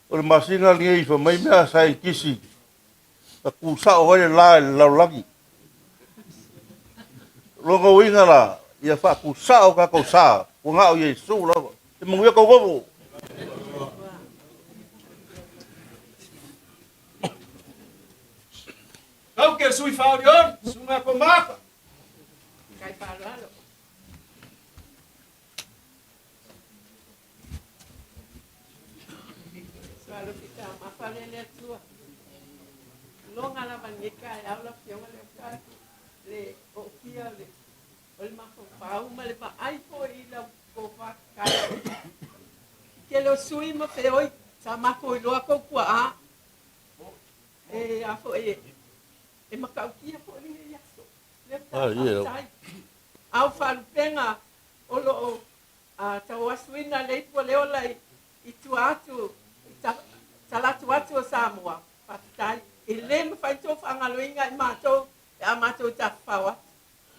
O le masina lenei fa mai mea saientisi na tusao ai le la i le lalolagi. Lona uiga la, ia faatusao tatou sa, ua na o Iesu lava. E manuia tou nofo. Kau ke sui whaoriori, sunga ko maka. Kai whaaroaro. Soalofita mafale le Atua. Loga lava lenei taeao lau Afioga le Autasi, le oofia o le o le mafaufau ma le vaai foi i lau tofa tatala. Tele o sui ma feoi sa matou iloa tou tuaa e a foi e matautia foi lenei aso. Lea faafetai. A o faalupega o loo tauasuina le ipu o le ola i tua atu i talatu atu o Samoa, faafetai. E le mafai tou faagaloina i matou pe a matou tafafao atu.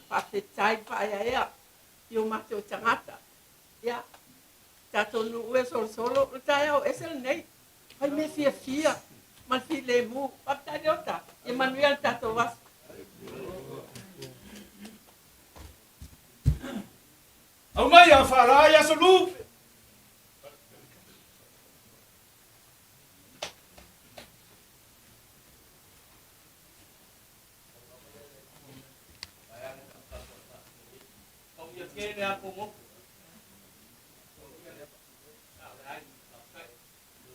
Faafetai faaeaea i o matou tagata. Ia, tatou nuu e solosolo, o le taeao ese lenei. Fai mea fiafia ma le filemu. Faafetai Leota. Ia manuia le tatou aso. la ia so lupe.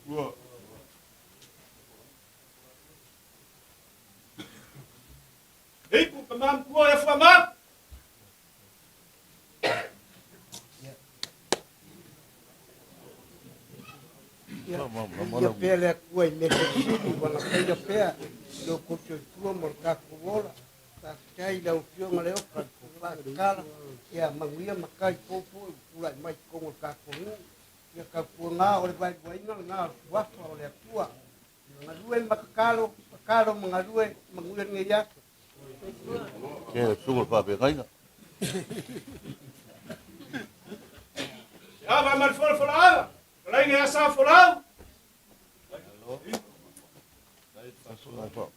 Ua. Ipu ka mam kua e fua ma. Ia pea le Atua i mea silisili ua na faia pea i lo outou soifua ma lo tatou ola. Faafetai i lau Afioga Leoka le faakala, ia manuia matai popo e ua tulai mai i totonu o le tatou nuu. Ia tautuana o le vaeluaina lena o le suafa o le Atua. Galue ma tatalo, tatalo ma galue, manuia lenei aso. Ke suga le faafeagaiga. Se ava ma le folafolaaga, talaina ia sa folau.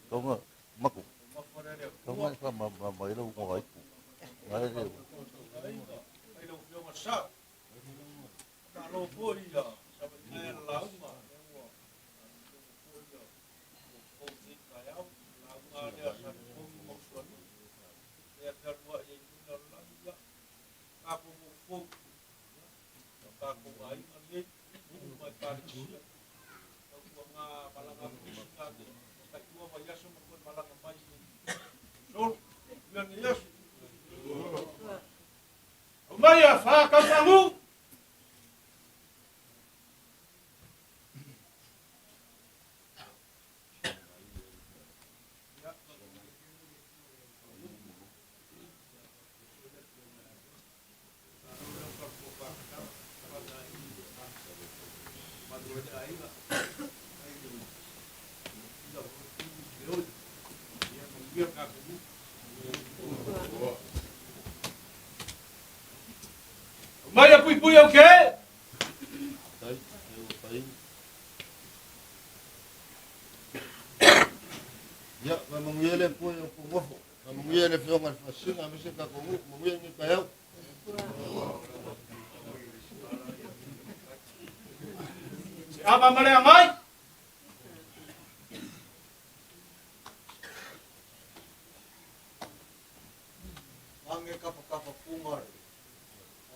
Tonga maku. Tonga e fa ma ma ma ilo ngo ai ku. Ngai le. Ai lau Afioga Sao. Malo foi ia sa mai la lauga lea ua foi ia ua fou taeao lauga lea sa togi ma usuanuu lea fealuai ai luna o le lagi ia tatou fou ia tatou aiga nei nuu ma ekalesia tautuaga malaga atu isi na tailua vaiaso ma toe malaga mai solo ia nei aso. Aumai a fa kaufagu. Mai a pui pui au ke. Ia, faamanuia le Atua i au nofo. Faamanuia le Afioga i le Faasisiga aemaise le tatou nuu. Manuia lenei taeao. Se ava ma le agai. Mange kapakapapuga o le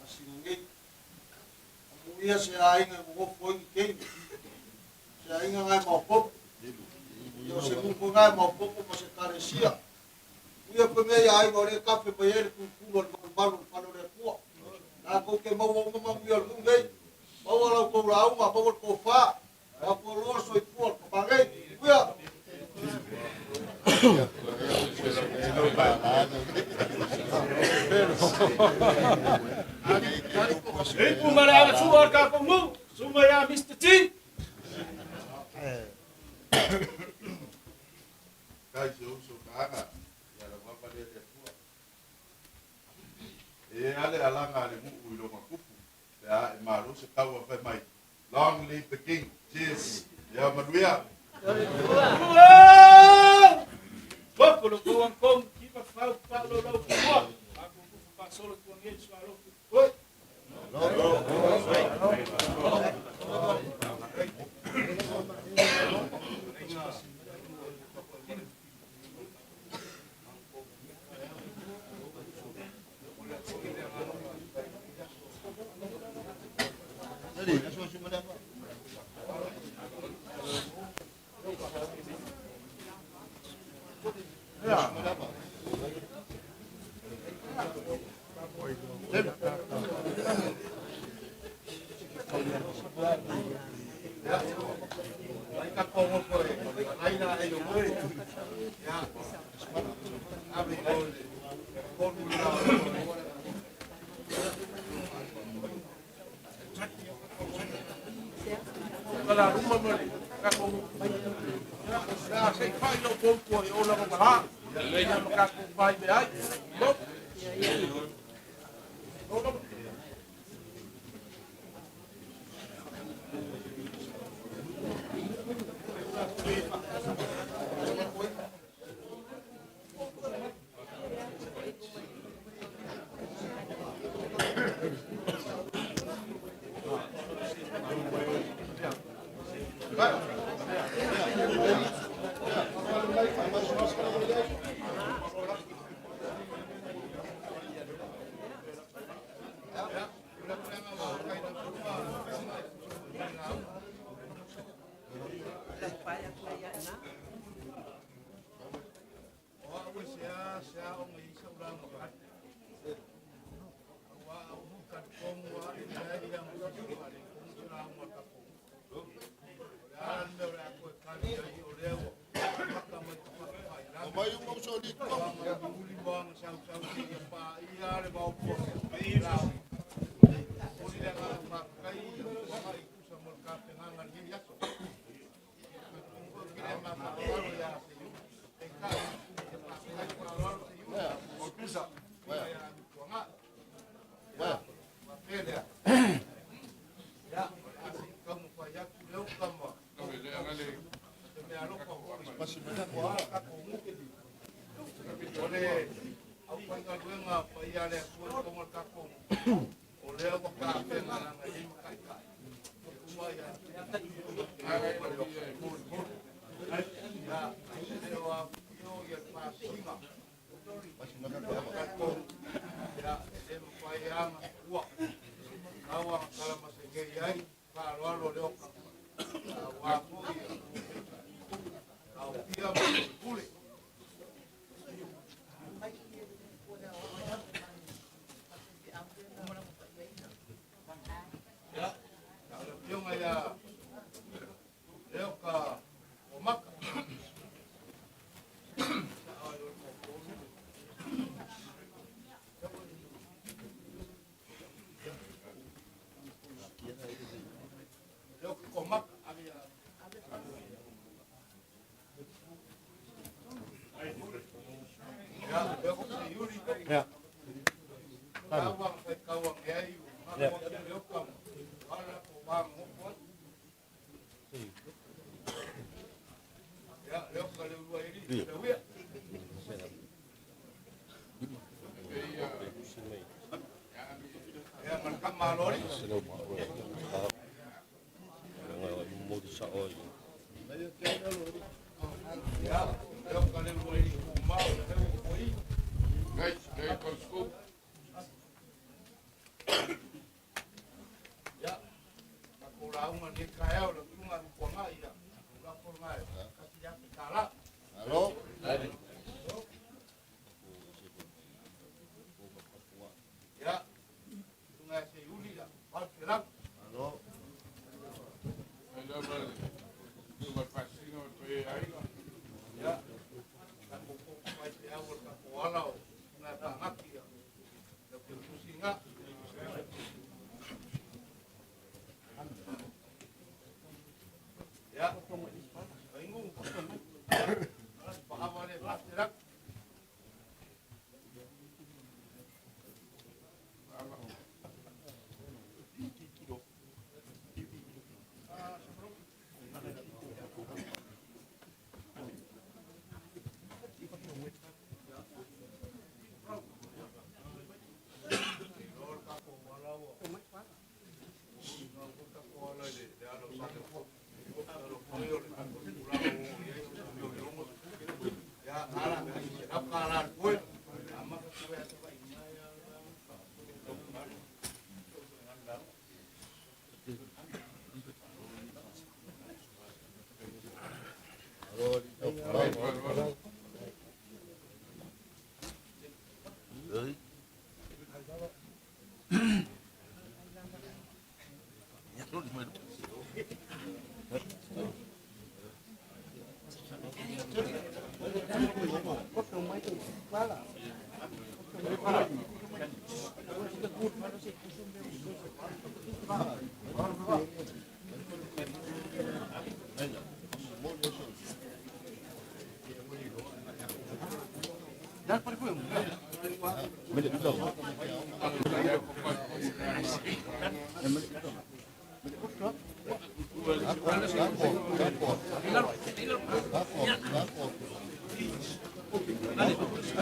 masina nei. Amuia se aiga e nonofo ai ni teine. Se aiga na e maopopo. Ia o se nuu foi na e maopopo ma se ekalesia. Uia pe mea ia aiga o lea e kafe mai ai le tutulu a le malumalu o le fale o le Atua. Latou te maua uma manuia o le nuu nei. Maua la outou lauga, maua le tofa, mafualoa le soifua o le tama nei. Uia! Ipu ma le agatua o le tatou nuu, susu mai ia Mr. T. Kai se uso kaaga, ia la wapa le le atua. E ale alanga a le nuu i longa kupu, pe a e malo se taua fai mai. Long live the king. Cheers. Ia manuia. Popo lo kou angkong, kiva fau pa lo lau fua. Ako kufu pa solo tuangei sualo. Oi. Ali, aso aso malama. Malama. Ai ka kongo ko e. Ai na e yo mo. Ya. Ave ko le. Konu la. La ruma mo le ka ko ya sei fai lo pou tua i ola ko ha. Ia ma ka ko pai me ai. Mo. Mai uma uso li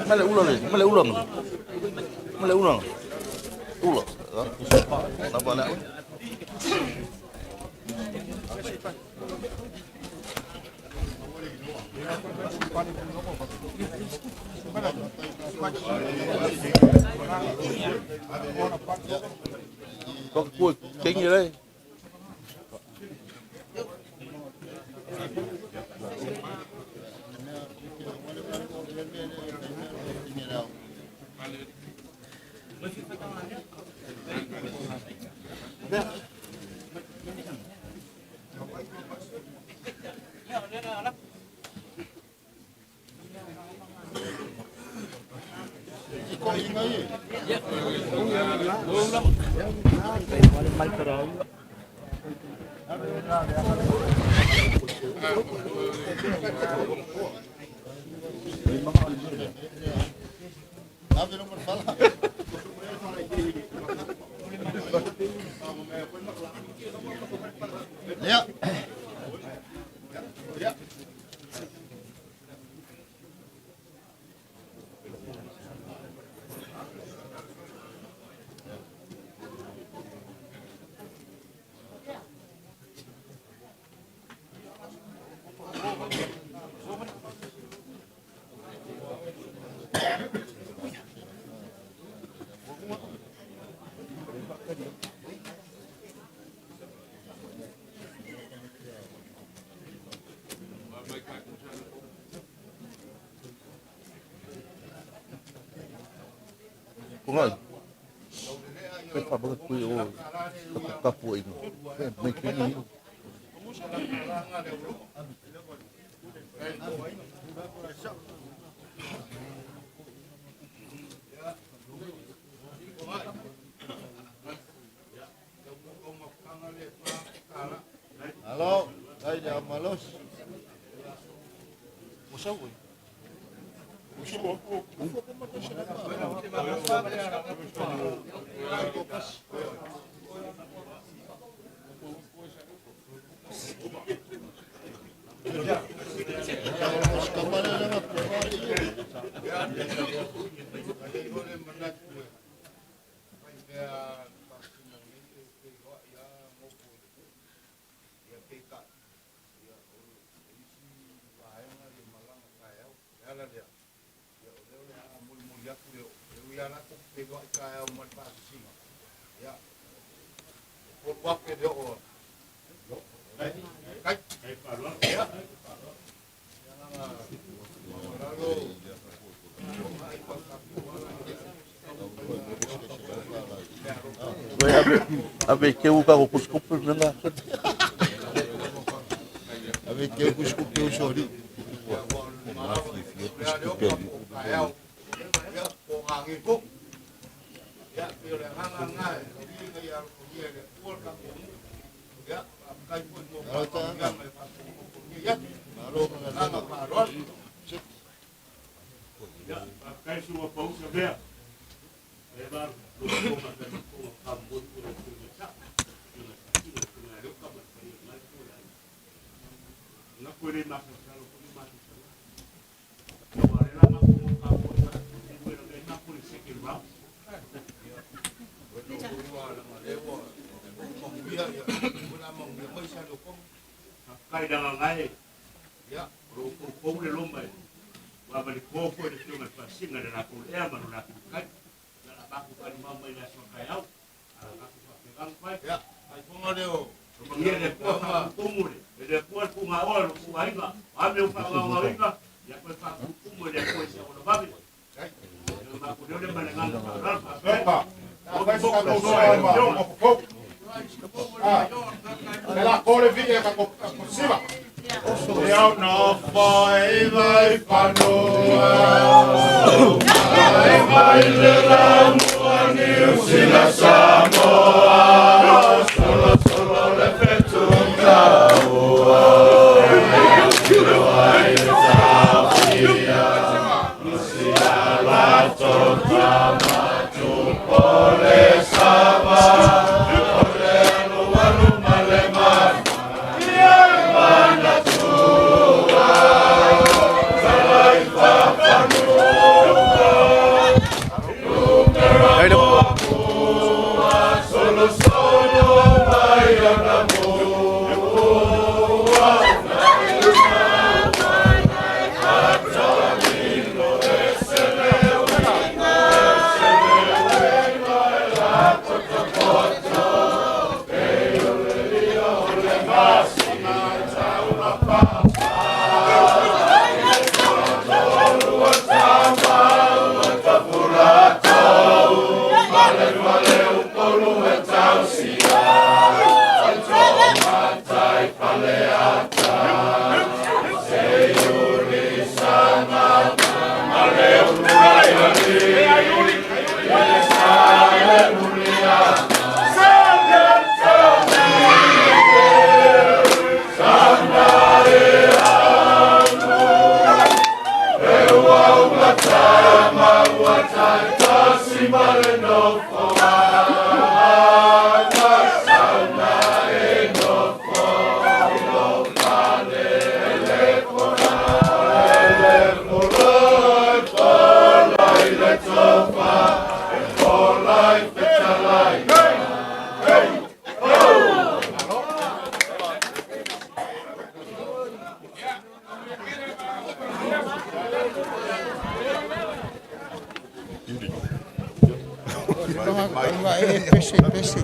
Mele ulang ni, mele ulang. Mele ulang. Ulang. Nampak nak? Có cua chính gì đây? Ia. Ko ngai. Pe fa ba kui o ka kapu i no. Pe mai ki ni. Alo, dai le malos. O sau oi. Ave ke u ka ko kuskupu menga. Ave ke kuskupu sori. Kai sua pausa mea. E va lo ko ma ka ko ka mo ko le ko sa. Yo na sa ki na ka ma ka mai ko la. Na ko le ma sa lo ko ma sa. No wa le la ma ko ka ko sa. Ko le ma ko le second round. Kai danga ngai. Ya, ro ko ko le lomba. Wa ba le ko ko le fio ma singa le la ko le ma la ko kai. La la ba ko ka ni mama ila so kai au. Ala ka ko fa pe kai. Ya, ai fonga leo. Ia le ko fa ko mu le. Le ko ko nga o lo ko ai ga. A me fa nga nga inga. Ya ko fa ko mu le ko se o lo ba bi. Ma ko le ma le nga fa ra fa. La kore vi e ka ko siva. Ia no fai vai fanua. Vai vai le lamua ni usila Samoa. Solo solo le fetu taua. Ai tafia. Lucia la tota pole sava. Ole alu alu male mana. Mana tua. Talai fafanua. Lumera mua. Solo solo mai ana mua. Atamilo esele Pese, pese.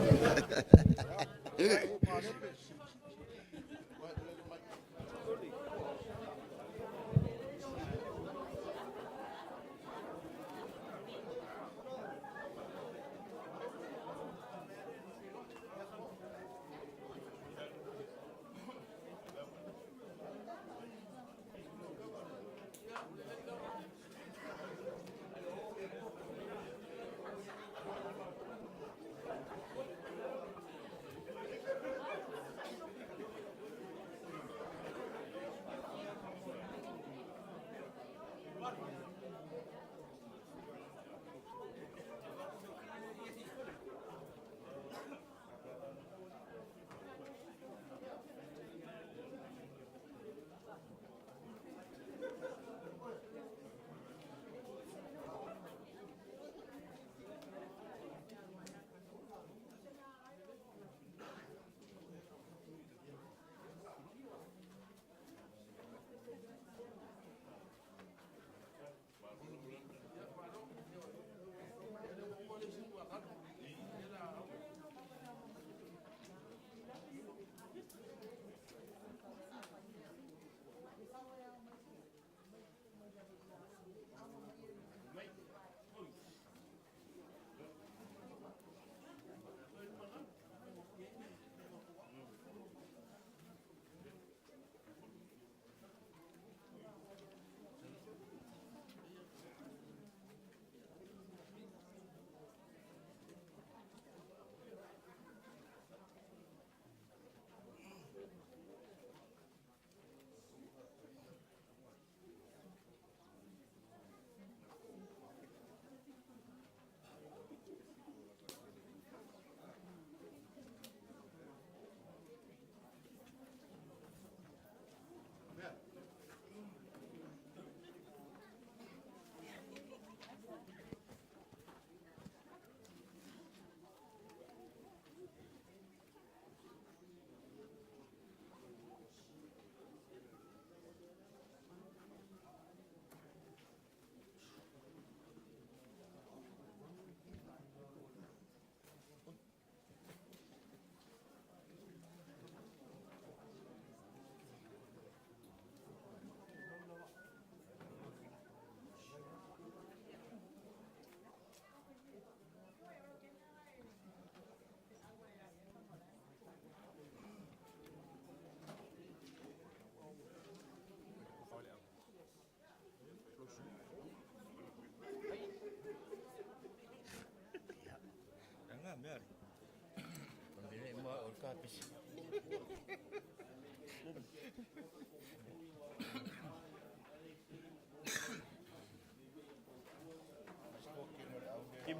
Kim,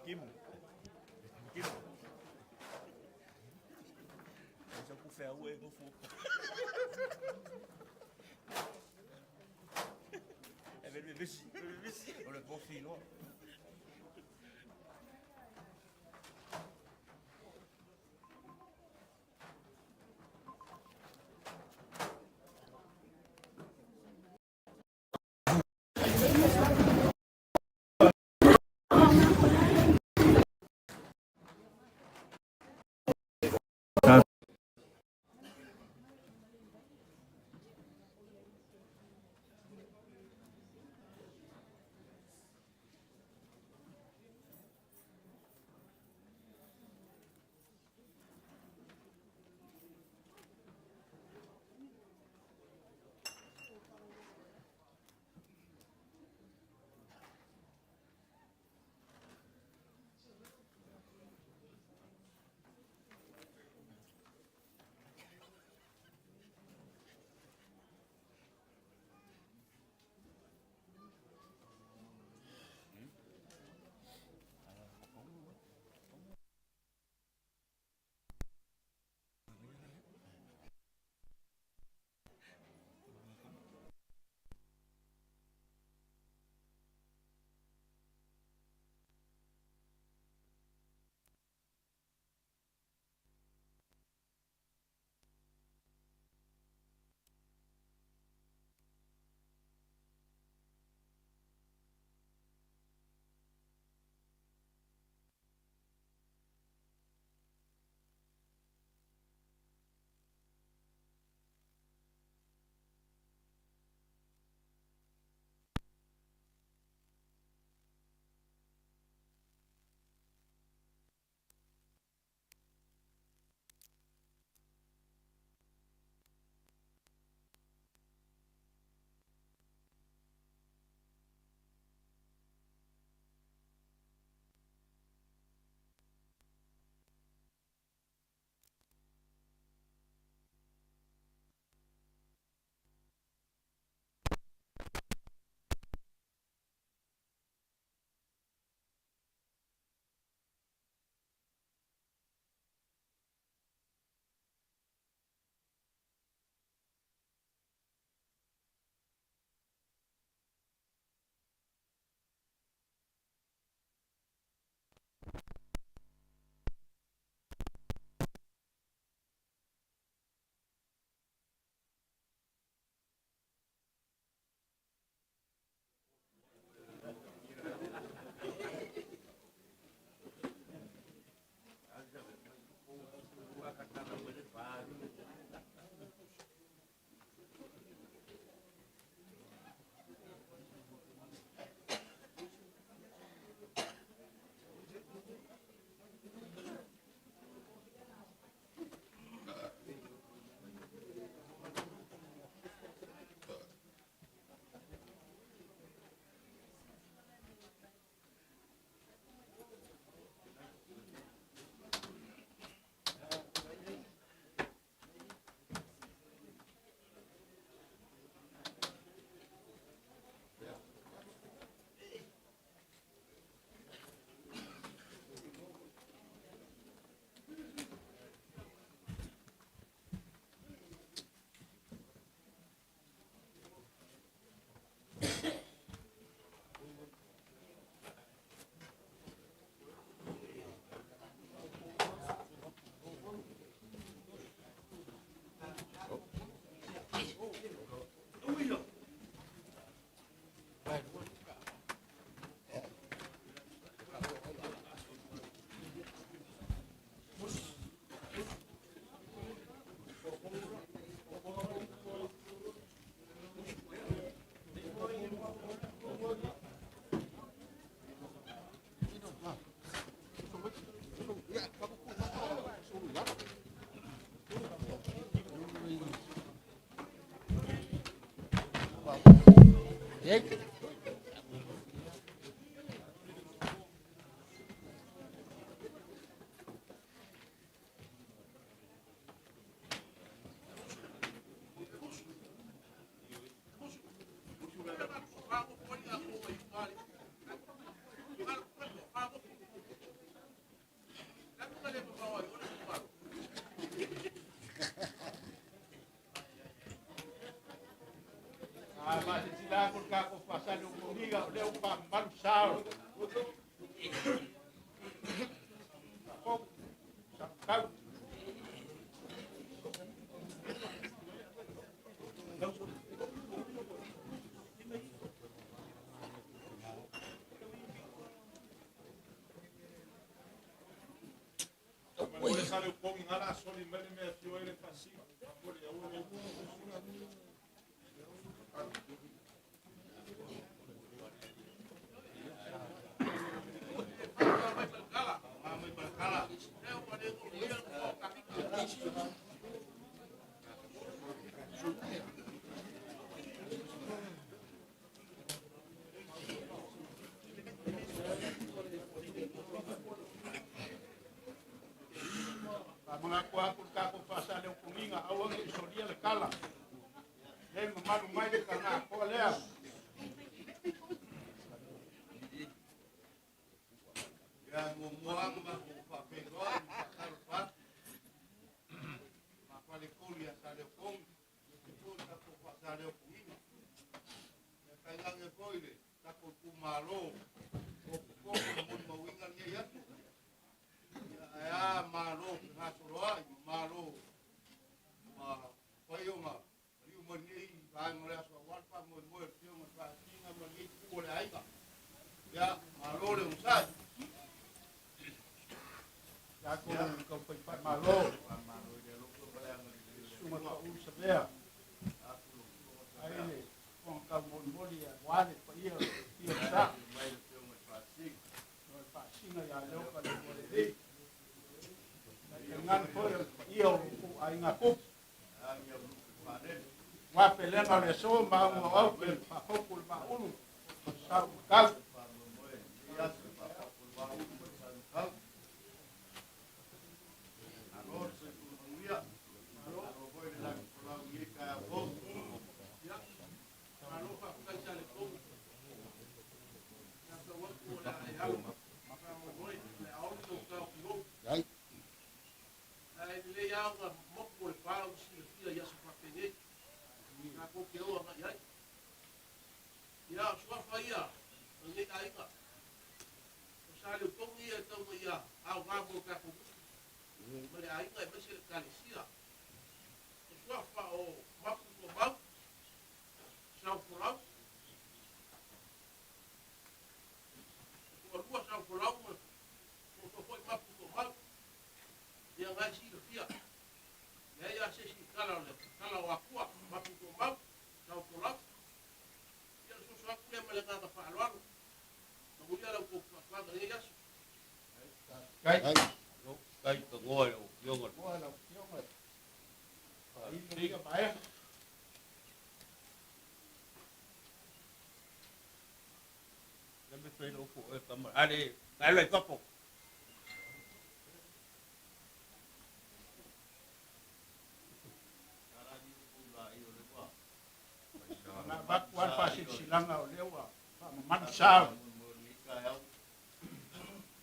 Kim, Kim. O le kofi loa.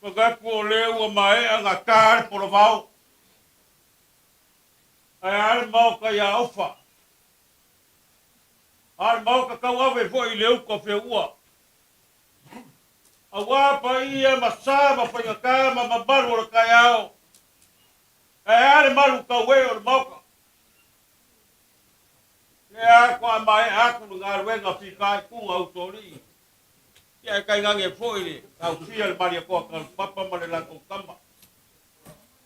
Manatu o lea ua maea gata le polovao, ae a le maota ia Ofa, a le maota tauave foi i le uta feua. Aua paia ma sa ma faigata ma mamalu o le taeao, ae a le malu tauē o le maota. Lea faatoa maea atu le galuega fitaituga usoalii, ia ae tainane foi le taofia le Malietoa Taulupapa ma le latou tama.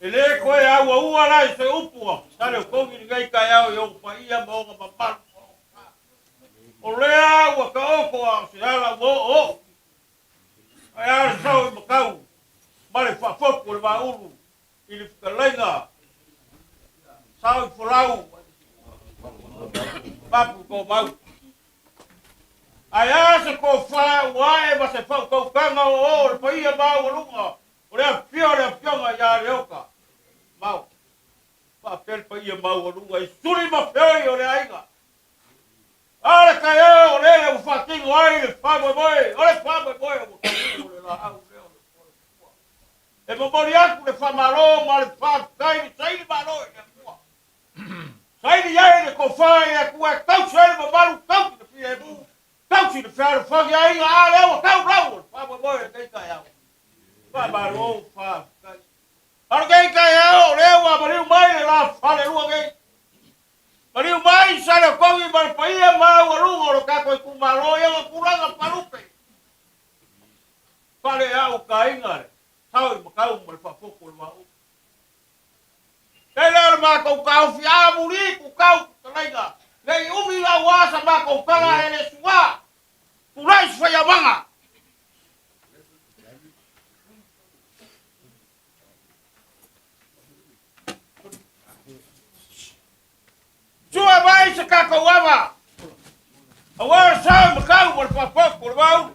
E le toe auaua la i se upu a Saleotogi lenei taeao i ona paia ma ona mamalu ma ona sa. O lea ua taoto a o se ala ua oooo. Ae a le sao i Matau ma le faafotu o le Vaaulu i le fetalaiga sao i Folau Mapu Toomau. Ae a se tofa ua ae ma se faautautaga o o o le paia maualuga o le afifio o le Afioga ia Leota Mao. Faapea le paia maualuga i suli ma feoi o le aiga. A o le taeao o lele ua faatino ai le faamoemoe, o le faamoemoe ua taunuu o le laau lea o le Soifua. E momoli atu le faamalo ma le faafetai i le saili malo i le Atua. Saili ai le tofa i le Atua e tausi ai le mamalu, tausi le filemu, tausi le fealofani aiga, a lea ua tau lau o le faamoemoe o lenei taeao. Faamalo, faafetai. A o lenei taeao o lea ua maliu mai le la falelua nei. Maliu mai Saleotogi ma le paia maualuga o lo tatou itumalo i ona tulaga faalupe. Faaleau taina le sao i matau ma le faafoto o le vaaulu. Tele o le matou taofi a muli tutau fetalaiga nei umi aua sa matou tala e le sua tulai se faiamaga. Sua mai se tatou ava aua le sao i matau ma le faafoto o le vaaulu.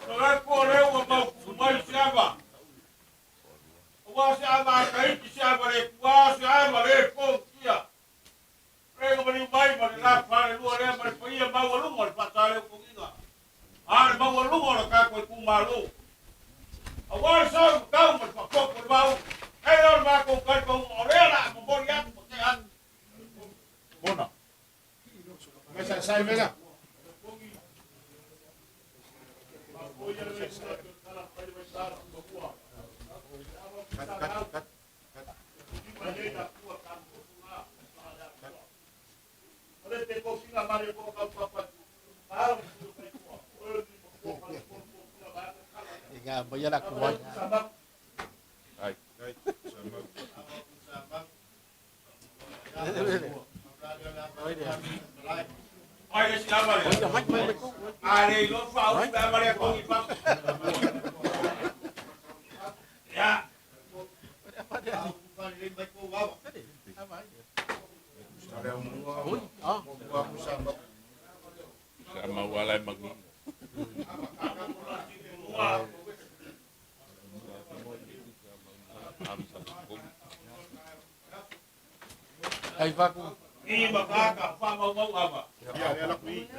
Manatu o lea ua mautu mai se ava, aua se ava a Tahiti, se ava le tuā, se ava le fogutia. Lea na maliu mai ma le la falelua lea ma le paia maualuga o le Faasaleutogiga, a o le maualuga o le tatou itumalo. Aua le sao i matau ma le faafofoga o le vaaulu, e le o le matou talitonuga o lea o le a momoli atu ma tea atu. Bona. Mai sa sai mega. Kat kat kat. Ai. Ai le si ava lea. A le iloa faaulu pe ava lea togi i fafo. Ia. Sa mauala e magi. I makaka faamaumau ava. Ia, lea la kui.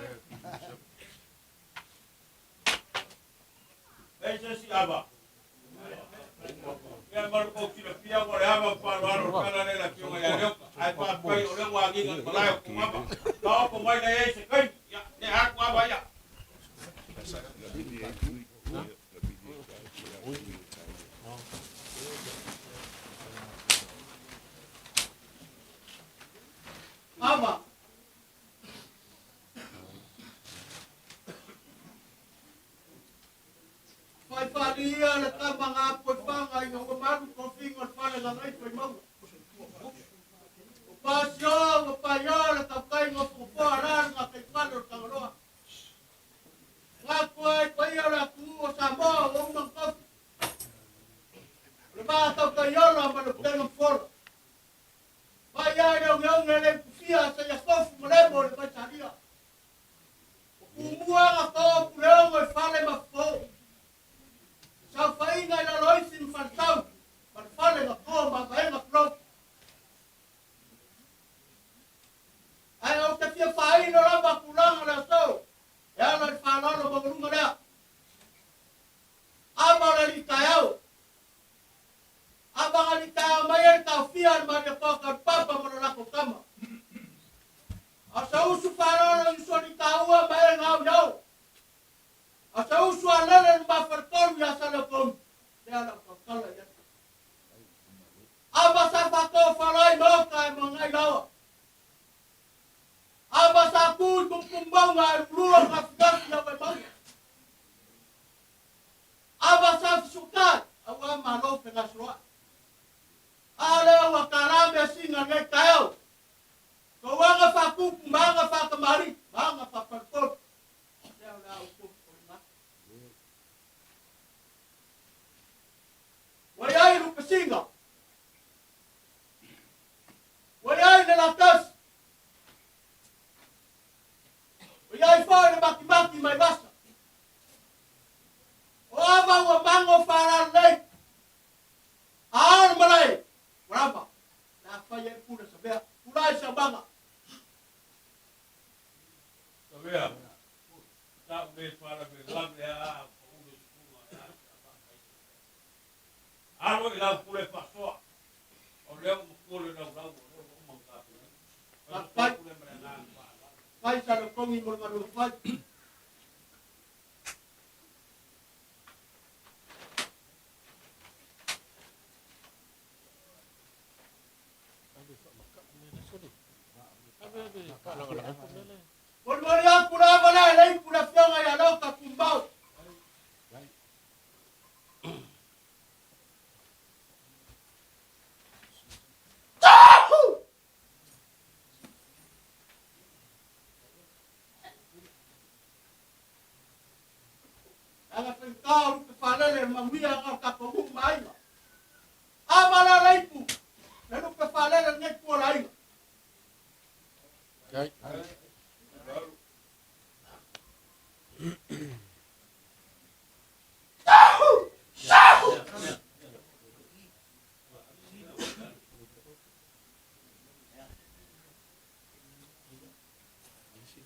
Ei se isi ava. Ia ma lo kou silafia ua le ava ma faaaloalo le tala lea i le Afioga ia Leota. Ae faafetai o lea ua agiga i le malae o kou ava. Taoto mai lea i ai se taimi. Ia, tea atu ava ia. Ava. Faifali ia le tama na apoifaga ina ua malu tofiga o le fale gagaifa i mauga. Ua pasio ua paia le tautaiga o Fogafoa la le gataifale o le Tagaloa. Manatu ai paia o le atunuu. o Samoa ua uma ona tofi. O le vaa tautaiola ma le upega fofola. Mai lava i le ogeoge e le upufia seia tofu ma lemo i le Vaisalia. Ua kumua aga to o Puleogo i fale ma fofo. Saofaiga i Laloisi ma Faletau ma le fale na to ma Vaega tulou. Ae ou te fia faailo lava tulaga o le aso e ala i le faaaloalo maualuga lea. Ava o le alii taeao. Ava na alii taeao mai ai le taofia a le Malietoa Taulipapa ma lo latou tama. A o se usu faaaloalo i uso alii taua ma e na au i ao. A o se usu a lele i le Mafaletolu ia Saleotogi, lea lau tautala i ai. Ava sa faatofalai maota e magai laoa. Ava sa tu i tumutumumauga e lulua gafigafi au e mauga. Ava sa fesuutai auā malo fegasoloai. A lea ua tala measina i lenei taeao. Tou aga faatupu ma aga faatamalii ma aga faapalepolu. Lea o le a outou foliga atu. Ua i ai lupesiga. Ua i ai le latasi. Ua i ai foi le matimati mai vasa. O ava ua mago faalalelei. A ao le malae, ua lava. Le a fai ai pule savea. Pulai saumaga. Savea, sa ou le faalavelave a o pau le susuga e a se a faataita. Alo i lau pule faasoa, o lea ua matua le laulau, o lea ua uma ona tapenaina. Fai pule ma le agaga faaaloalo. Fai Saleotogi mo le galuega fai. Molimoli atu le ava lea e le ipu le afioga ia Leota Tumau. Leaga faigata o lupe faalele le manuia na o tatou nuu ma aiga. Ava la le ipu, le lupe faalele lenei tua o le aiga.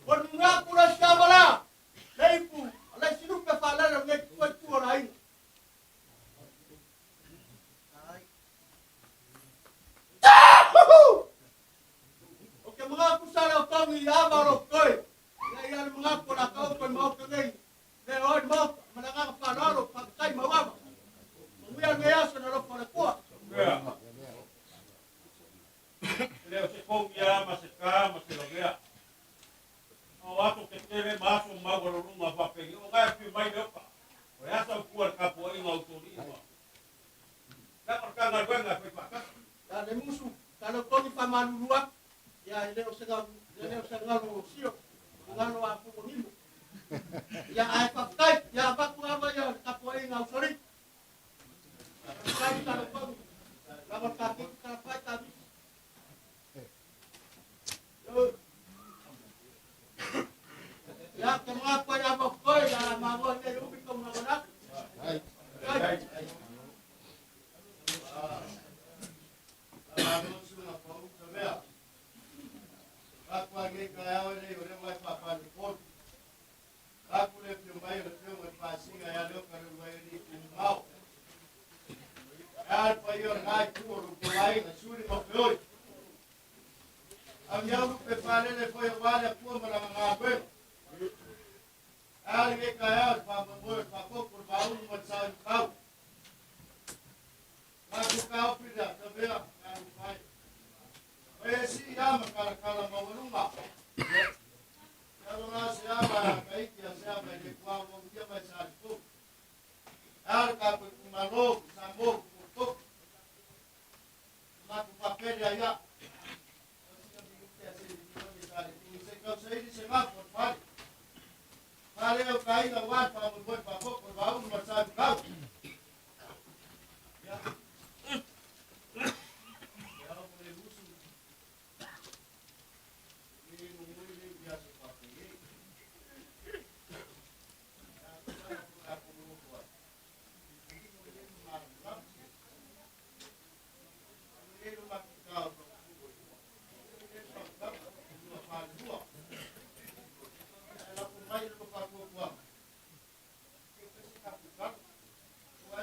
Ua nunu atu le isi ava lea, le ipu a le isi lupe faalele o lenei tua i tua o le aiga. Ou te manatu sa le otogi i ava o lou toe. Ia ia le manatu o le a taoto i maota nei. Le o ai le maota, ma le agaga faaaloalo, faafetai mauava. Manuia lenei aso i le alofa o le Atua. E le o se kogia ma se ka ma se lavea. A o aso tetele ma aso maualuluga faapeni, o na e afio mai le oka. O le a sau fua i le tapuaiga a usoalii ma leaga o le ta galuega e fai faatasi. Ia le musu, sa le otogi faamalulu atu, ia e le o se galu, e le o se galo sio, o galo a Fumonimo. Ia ae faafetai, ia avatu lava ia le tapuaiga a usoalii. Faafetai sa le otogi, lava le tatou talafai tamisi. Ia, te manatu ai ava o koe, ia malo ai nei umi tou galuega atu. Faafetai. Malo susuga pau Savea. Aku a nei taeao e nei o lea ua e faafalepolu. Aku le afio mai o le afioga i le Pasiga ia Leoka Leuluaialii Tumau. E a le paia o lena itu o lo outou aiga, Suli ma Feoi. Agiau lupe faalele foi aua le Atua ma lana galuega. E a lenei taeao i le faamoemoe o le faafotu o le vaaulu ma le saoimatau. Tatou taofi lea, Savea, talofa e. Oi e sii a ma talatala maualuga. Talo la se ava a Tahiti a se ava i le kuaua uia mai sa le tou. E a le tatou itumalo, Samoa ua totofi. Matou faapele ai a. Sina minute a se milione sa le tou se i tau saili se gafa o le fale. Fale au taina ua le faamoemoe faafoto le vaaulu ma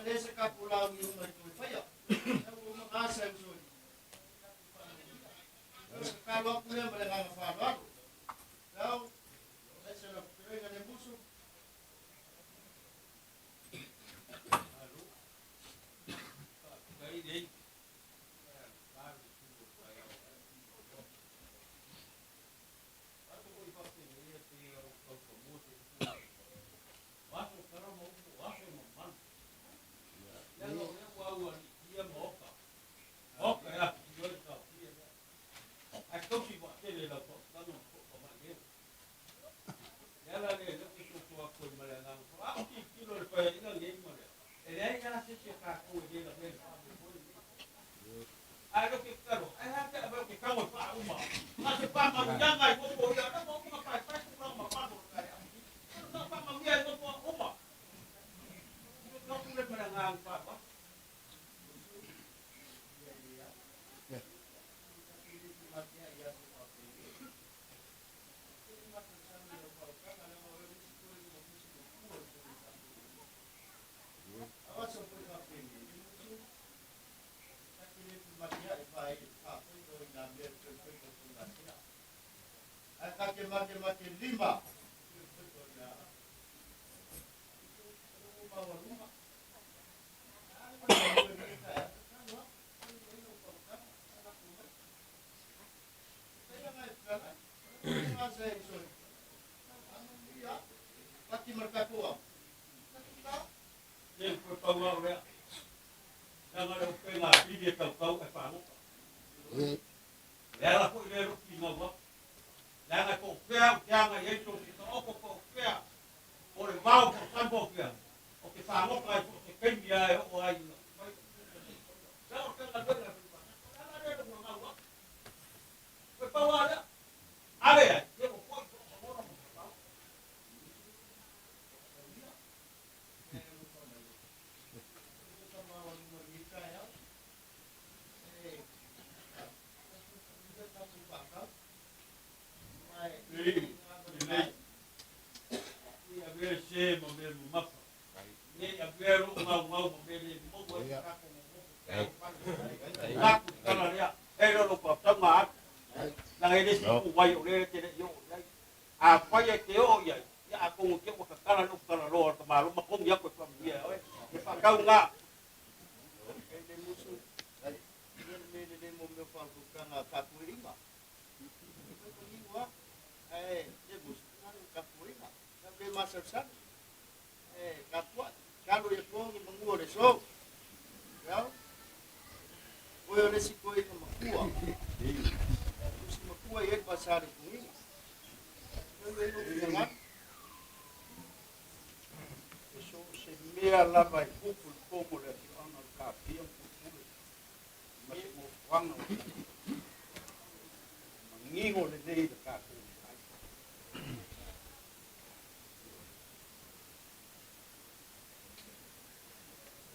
le se tatou laugi uma e toe faia. E ua uma gasa e uso i. O se tatalo atu lea ma le agaga faaaloalo. Lau, e se lau fetalaiga le musu. Lima. Mea lava e pupu le pomo le afioaga o le Kapia ma Pulupule ma se nofoaga o manino lenei le tatou ai.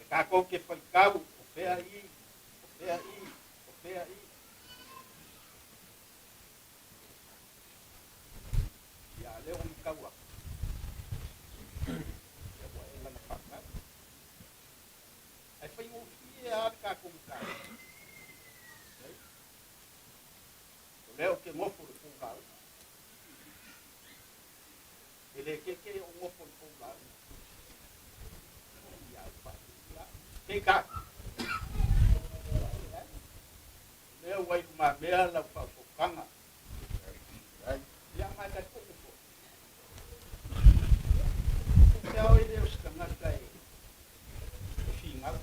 E tatou te faitau o fea i, o fea i, o fea i. Ia lea ua matau atu. Ia ua e lana faatau. Ae faigofie lava le tatou mataupu. O lea ou te nofo i le pou lauga. E le keke o nofo i le pou lauga. Ia au faatupu la. Peitai. O lea ua i lumamea lau faautautaga. Ia ma e talitonu foi. Te ao e le o se tagata e finau.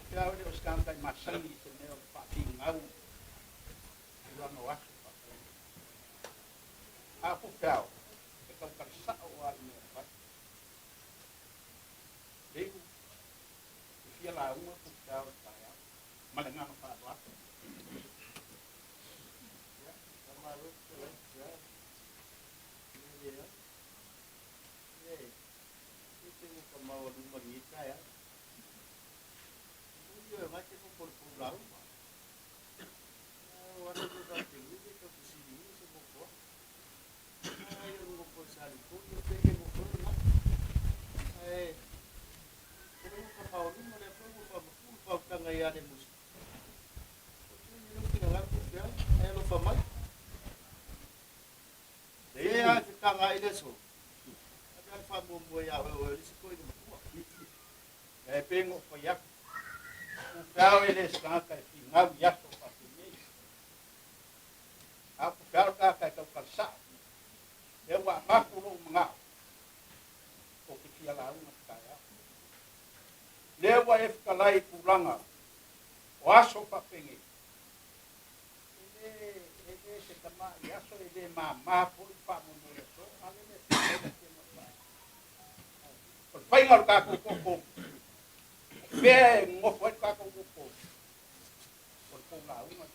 Te ao e le o se tagata e masani i se mea o le faafinau tulaga o aso faapea. A o Pupeao, e tautala sao lava i mea e fai. Leiu, e fia lauga Pupeao i le taeao, ma le agaga faaaloalo. ia Lemusi. O lou finagalo po feau, ae alofa mai. E lava e fetagaai le aso, ave lava le faamuamua ia oe o oe le isi toeaina matua. Ia e pei ona ou fai atu, o feao e le o se tagata e finau i aso faapenei. A o feao le tagata e tautala sao. Lea ua avatu lou manao, ou te fia lauga i le taeao. Lea ua e fetalai i tulaga o aso faapenei, e le, e le se tama i aso, e le mama foi le faamoemoe aso, a le mea e le O le faiga o le tatou toatolu, o fea e nonofo ai le tatou toatolu, o le tou lauga lea.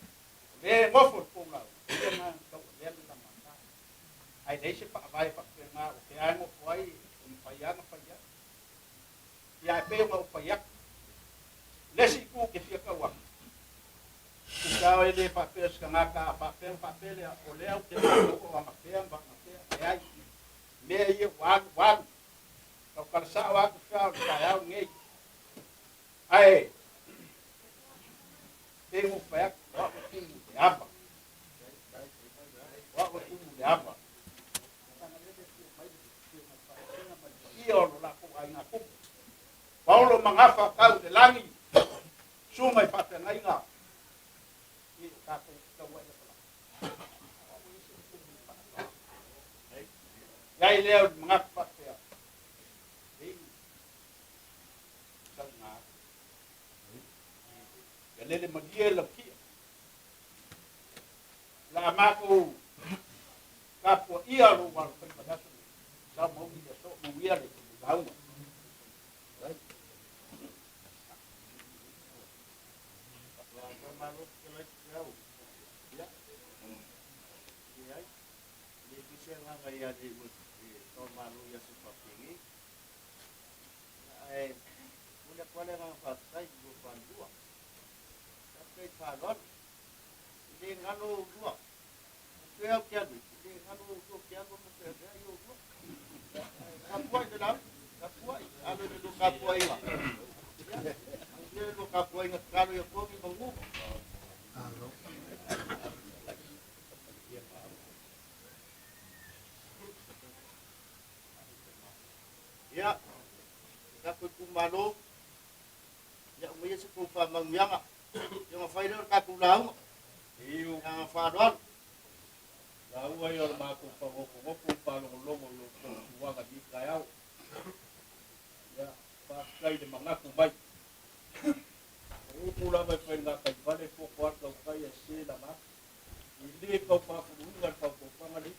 O lea e nofo i le tou lauga, o ia lena na tauavea le lama. Ae leai se faavae faapena o fea e nofo ai, e mafai lava ona fai ai. Ia ae pei ona ou fai atu, le isi itu ou te fia tau atu, tusa e le faapea o se tagata a faapea ona faapea lea, o lea ou te matau o agafea ma agafea, leai, mea ia ua alu ua alu, tautala sao atu fea o le taeao lenei. Ae, pei ona ou fai atu, o au e tumu i le ava. O au e tumu i le ava. Ia o lo latou aiga tupu. Paolo magafa tau i le lagi, susuga i faafeagaiga i o tatou tauai lava. Iai lea o le manatu faapea, ei, sauga. Ia lele malie lau kia. La matou tapuaia lou alofaiva i le aso lenei. Sau mauli le aso, manuia le lauga. Malo fetalai Feau. Ia, leai, e le fai se agaga ia te ua malo i aso faapenei. Ae momoli atu lava le agaga faafetai i lua falelua. Faafetai i le faaaloalo. E le galo oulua. O fea ou te alu ai, e le galo oulua ou te alu ma feaveai oulua. Ae tapuai le lau, tapuai, alo i le lua tapuaiga. Ia, manuia le lua tapuaiga tatalo ia togi manu. Ia, tatou itumalo, ia aumaia se tou faamanuiaga, ia ona fai lea o le tatou lauga. I le agaga faaaloalo. Lauga ia o le matou fanofonofo ma faalogologo i lo outou suaga i lenei taeao. Ia, faafetai i le manatu mai. O upu lava e fai i le gataifale, poto lava le tautai ae sese lana ata. E le tau faafuluina le fautuaga lea,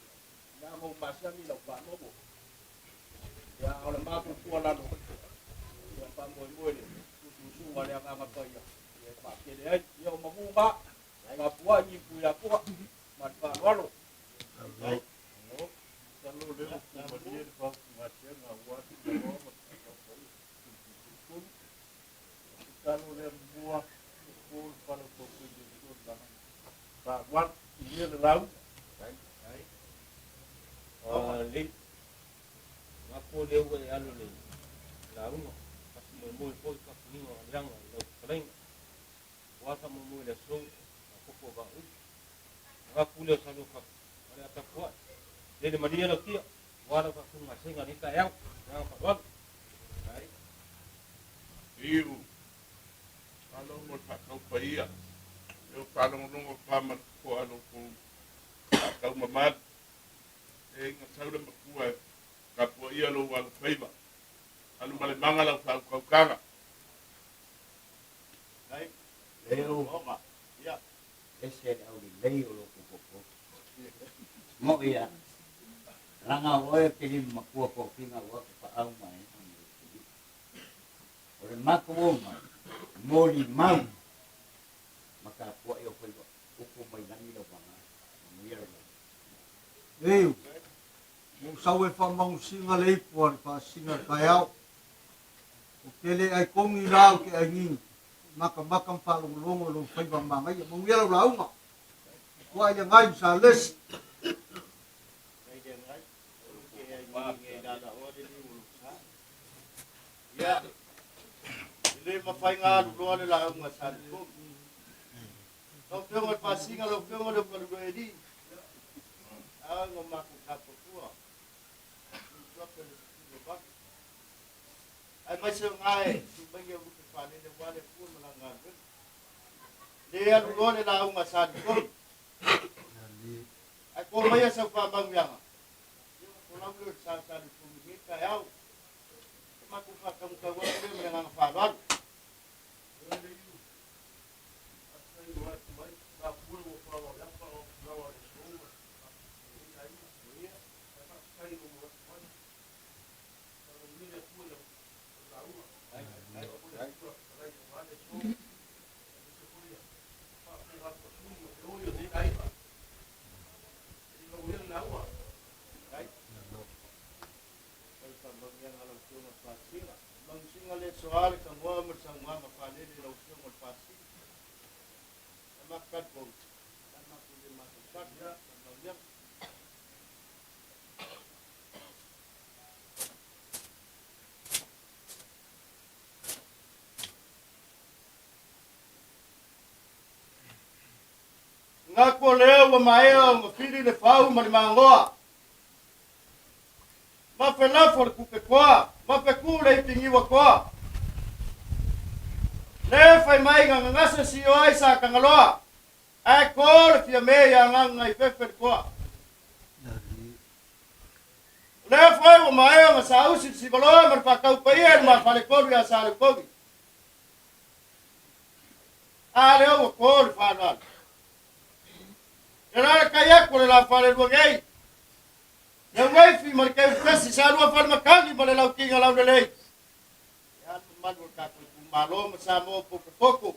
leaga ua masani i lau faalogo. Ia, a o le matou tuualalo, ia faamoemoe i le tusitusuga a le Agaga Paia e faatele ai. Ia, o manu na, tapuai i Tuiatua ma le faaaloalo. Masalo o lea ua tumalie le faautugatega aua Tuiatua ma Tuiatua. Tatalo lea mua e po le fala o tou i le Faalualu, ia le lau. Lelei. Mapo lea ua e alu i le lauga, faamoemoe foi i faafoliga o leaga i lau fetalaiga. Aua faamoemoe i le aso, maopoopo o vaaui. Manatu lea o Salofa, o le a tapuai. Lele malie lau tia, aua lau faafuligasega i lenei taeao. Le agaga faaaloalo. Iu, malo mo le faataupaia, e o faalogologo pa ma le totoa lo tou faataumamalu. E inga sau le matua e tapuaia lou alofaiva, alu ma le maga lau faautautaga. Leo, ese le aulelei o lou popopo. Mo'i a, leaga o oe e te lima matua tofiga ua te paau ma e ma le tuli. O le matou o mai, molimau ma tapuai o faiva upu mai lagi lau vaga, manuia lau lauga. Eu, ua ou sau e faamagosiga le ipu a le faasisina le taeao. Ou te le aikogi la ou te aigigi, makamaka ma faalogologo i lou faiva manaia. Manuia lau lauga. Tuai le gai ma Salesi. Ia, E le mafai ona alu loa le lauga a Saletolu. Lau Afioga i le Pasiga, lau Afioga i le Ukalua Eli, a na matou tapuatua, aemaise o na e tu mai ia lupe faalele aua le Atua ma lana galuega. Le alu loa le lauga a Saletolu. Ae to maia sau faamauiaga, ia ona folau lea o le sa o Saletolu i lenei taeao. E matou faataumatau atu lea ma le agaga faaaloalo. Manusina le soa le tagoa ma le saunoaga faalele i lau Afioga i le Pasina. Ae matou talitonu, o le a matou le masalosalo. Faamanuiaga. Manatu o lea ua maea ona fili le fau ma le magoa. Mafe lafo le kupe toa, mafe ku le ipi niua toa. Le fai mai na gagase sio ai sa Tagaloa, ae ko le Fiame ia Gagaifefe le toa. O lea foi ua maea ona saausi le Sivaloa ma le faatau paia i le mafaletolu ia Saleutogi. A lea ua to le faaaloalo. E la le kai atu o le la falelua nei. Le ueifi ma le keufesi sa lua fale matagi ma le lautiga laulelei. E a le mamalu o le tatou itumalo ma Samoa potopoto.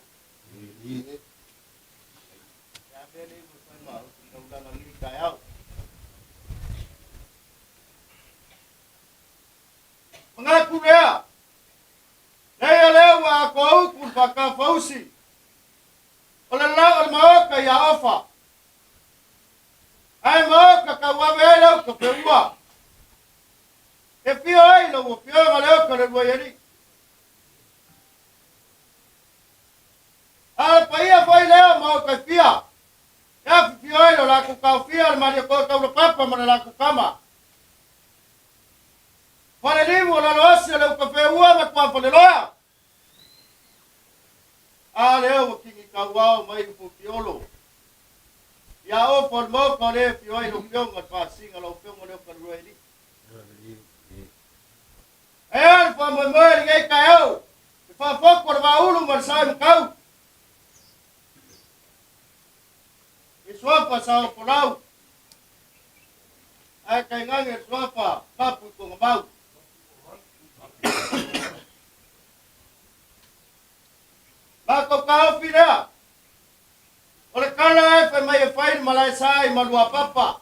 E a mea le ua fai ma o te taulaga nei taeao. Manatu lea, leia lea ua atoa utu le faatafausi o le la o le maota ia Ofa. Ae maota tauave ai lau tafeua. E fia ai lau afioga le ota le Luaialii. A o le paia foi lea o maota e fia, e afifio ai lo latou taofia le Malietoa Taulapapa ma le latou tama. Falelimu o Laloasi o le Utafeua ma Tuafaleloa. A lea ua kini tauao mai Ufofiolo. Ia ofa o le maota o lea e afio ai lau Afioga i le Pasiga, lau Afioga Leo Kaluaili. E a le faamoemoe i lenei taeao, le faafoto o le vaaulu ma le sa i matau. I suafa sa o folau, ae tainane le suafa mapu i Togamau. Matou taofi lea, o le tala e fai mai e fai le malae sa i Maluapapa.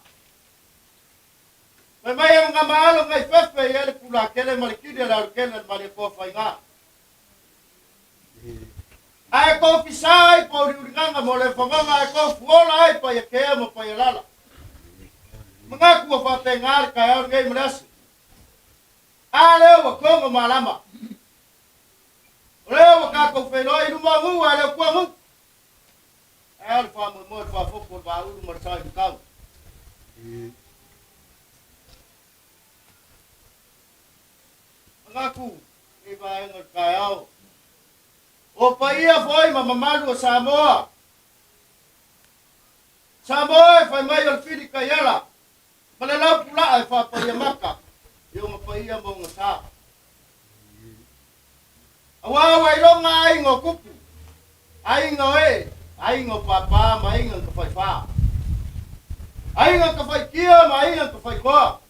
Fai mai e ngā maalo ngai fefe i ele pula kele ma le kili a le alukele le Malietoa Faiga. Ae ko fisa ai pa uriuriganga mo le whangonga ae ko fuola ai pa ia kea ma pa ia lala. Mangaku ua whapengā le kai au ngei ma le aso. A lea ua kongo malama. O lea ua kākou whailoa i luma o ngū a leo kua ngū. Ae a le faamoemoe le faafofu o le vaaulu ma le sa i matau. Manatu i vaega o le taeao. O paia foi ma mamalu o Samoa. Samoa e fai mai o le fili taiala ma le laupulaa e faapaia maka i ona paia ma ona sa. Aua ua iloga aiga o tupu, aiga o ee, aiga o pāpā ma aiga na tafaifā, aiga na tafaitia ma aiga na tafaitoa.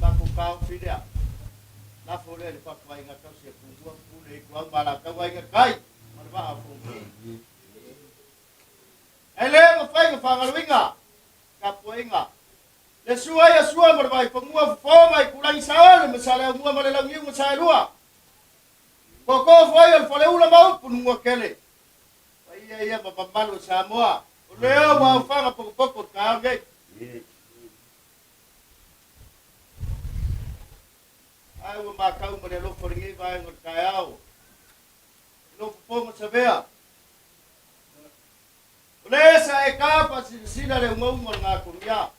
Tatou taofi lea, lafo lea i le fatu aiga tausi a Tumua, Pule, Ituau ma Alataua, Aiga i le Tai ma le Vaa o Fonoti. E le mafai ona faagaloina tapuaiga Le sua ia sua ma le Vaifanua fofo ma Itulagi Saole ma Saleaumua ma le Launiu ma Saelua. Koko foi o le Faleula ma upu Nunuakele. Paia ia ma mamalu o Samoa. O lea ua aofaga potopoto le taeao nei. Ae ua matau ma le alofa o lenei vaega o le taeao i lou fofoga savea. O le sa e ka faasilasila le ugauga o le gatogia.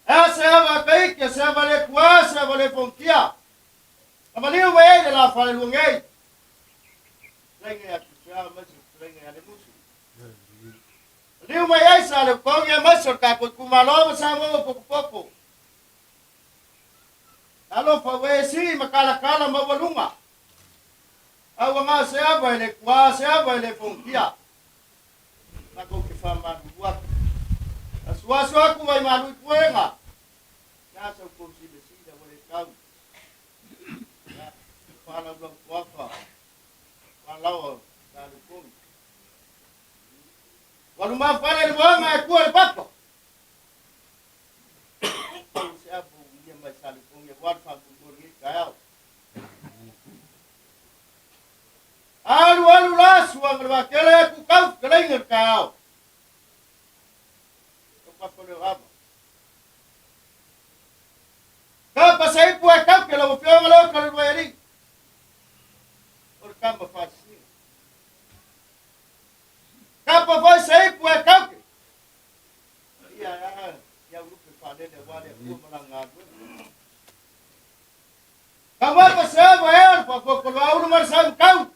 E a se ava a kaiki, a se ava le kua, a se ava le fonotia. Na maliu mai ai le la falelua nei. Fetalaiga ia Tutuea aemaise le fetalaiga ia Lemusu. Maliu mai ai sa Leutogi aemaise o le tatou itumalo ma Samoa ua potopoto. Talofa ua e sii ma talatala maualuga. A ua na se ava e le kua, se ava e le fonotia. Matou te faamalulu atu. Asuasu atu vai malu i puega. Ia sa outou silasila ua le tau. Ia, faalaulau toafa. Faalaoa sa luponi. Ua lumafale le moaga e kua le papa. Tau se apu ia mai sa luponi e ua le faamoemoe lenei taeao. Alu alu la suaga le vatele e kukau fetalaiga le taeao. Tau papa leo ava. Kapa se ipu e kauke lau afioga leo ka le lua e alii. O le kama faasisiga. Kapa foi se ipu e kauke. Ia ia ia ulupe faalele aua le Atua ma lana galuega. Taumafa se ava e le faafuafoloa ulu ma le saumukau.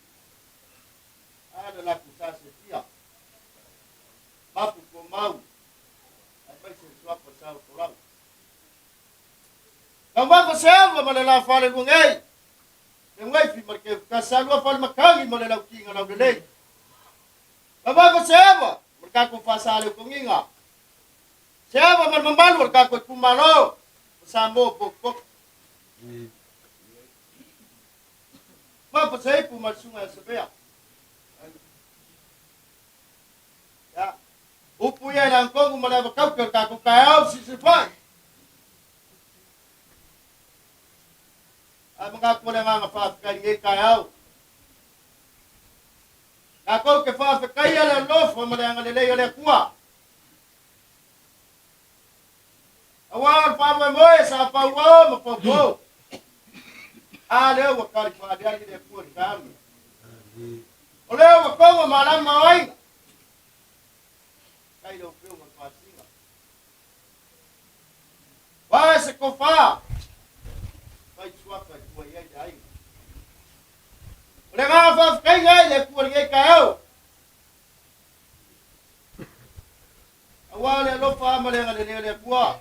A le latou sa sefia. Mapu tumau. Aemaise le suafa sa o folau. Taumafa se ava ma le la falelua nei. Le gaifi ma le keufukasa lua fale matagi ma le lautiga laulelei. Taumafa se ava ma le tatou faasaleutogiga. Se ava ma le mamalu o le tatou itumalo o Samoa potopoto. Mafa se ipu ma le susuga ia Savea. Ia, upu ia i le agatonu ma le avatauke o le tatou taeao silisili fai. Ae manatu o le agaga faafetai i lenei taeao. Tatou te faafetaia le alofa ma le agalelei o le Atua. Aua o le faamoemoe sa pauo ma paupau. A lea ua tali faaaliali le Atua i le taeao lenei. O lea ua toga malama o aiga. Kai lau Afioga i le Faasina. Vae se tofa. Fai suafa e tua i ai le aiga. O le agaga faafetaiga ai le Atua i lenei taeao. Aua le alofa ma le agalelei o le Atua.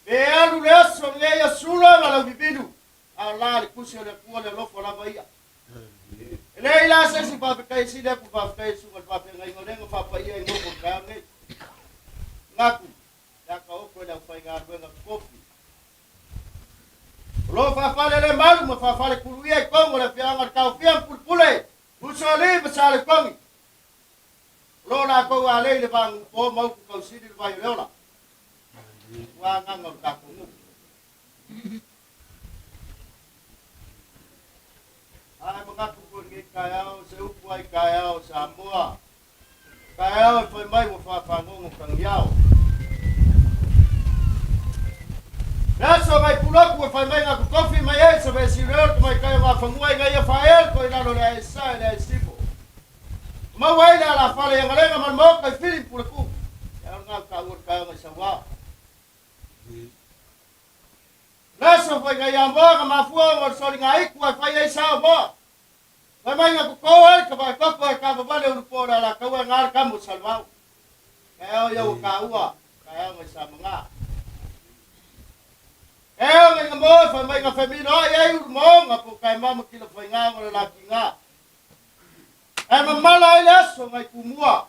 Pe alu le aso lenei a Sula ma Laulivinu, a o la le tusi o le Atua le alofa lava ia. E leai la se isi faafetai e sili atu faafetai e susuga i le faafeagaiga o lea na faapaia ai nofo i le taeao lenei. Manatu, le ata oto e le aufaigaluega totofi. O lo o faafale le malu ma faafale kuluia i totonu o le afioaga o le Taofia ma Pulepule, Usoalii ma Salekogi. O lo o latou alei le va nupo ma upu tausili le vai o le ola. Ua agaga o le tatou nuu. Ae manatu foi lenei taeao, se upu ai taeao Samoa. Taeao e fai mai ua faafagogo tagiao. Le aso ngai puloku e fai mai ngā totofi mai ai sa vesi reo te mai kai o ngā whangua i ngai a whael ko i lalo le ae sa e le ae sifo. Maua ai le alafale i Agalega ma le maoka i Fili ma Puleku. E ao ngā ka ua taonga i Sauā. Le aso fai ngai a moa nga mafua o ngā soli ngā iku ai fai ai sa o moa. Fai mai ngā koko ai ka vai koko ai ka vavale ulu po le ala kaua ngā le kamu salvau. Ka eo ia ua ka ua, ka eo ngai sa manga. Ka eo ngai ngā moe fai mai ngā whamino ai ai uru moonga po kai mama kila fai ngā ngore la ki ngā. Ae mamala ai le aso ngai kumua.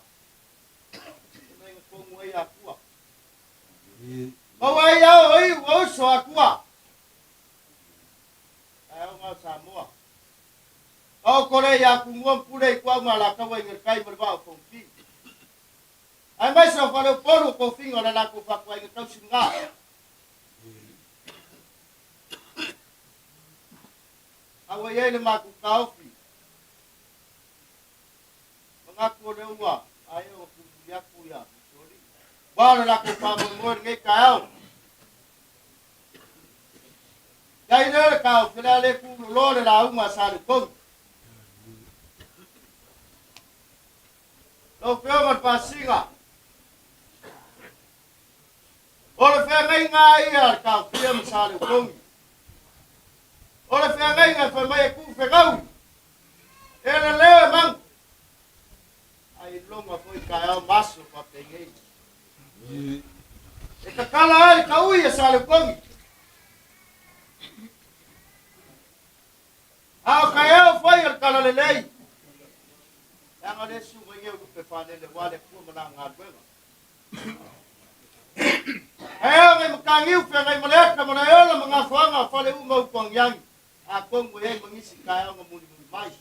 Mai nga kongu ai akua. Maua ai ao o iu o uso akua. Ae o ngā Samoa. O kore i a kumua mpure i kua uma la kaua i ngā kai ma le vao fongfi. Ae mai sa whare o polu o kōwhinga o la lākou whakua i ngā tausi ngā. Aua i ai le māku kaofi. Manatu o le ua, ae o pupuli atu ia Musoli. Wā o le lākou faamoemoe lenei taeao. Iai lea o le taofi o le a le kūloloa le lauga a Saleupolu. Lau Afioga i le Pasiga, o le feagaiga a ia a le taofia ma Saleutogi. O le feagaiga e fai mai e tuufegaui, e leleo e magu, ai loga foi taeao ma aso faapenei. E tatala ai le taui e Saleutogi. A o taeao fai o le talalelei, leaga le susuga i e lupe faalele ua le Atua ma lana galuega. Taeao ngai mataniu feagai ma le ata ma le ola ma gafoaga o fale uma upu agiagi, atonu e i ai ma nisi taeao na mulimuli mai.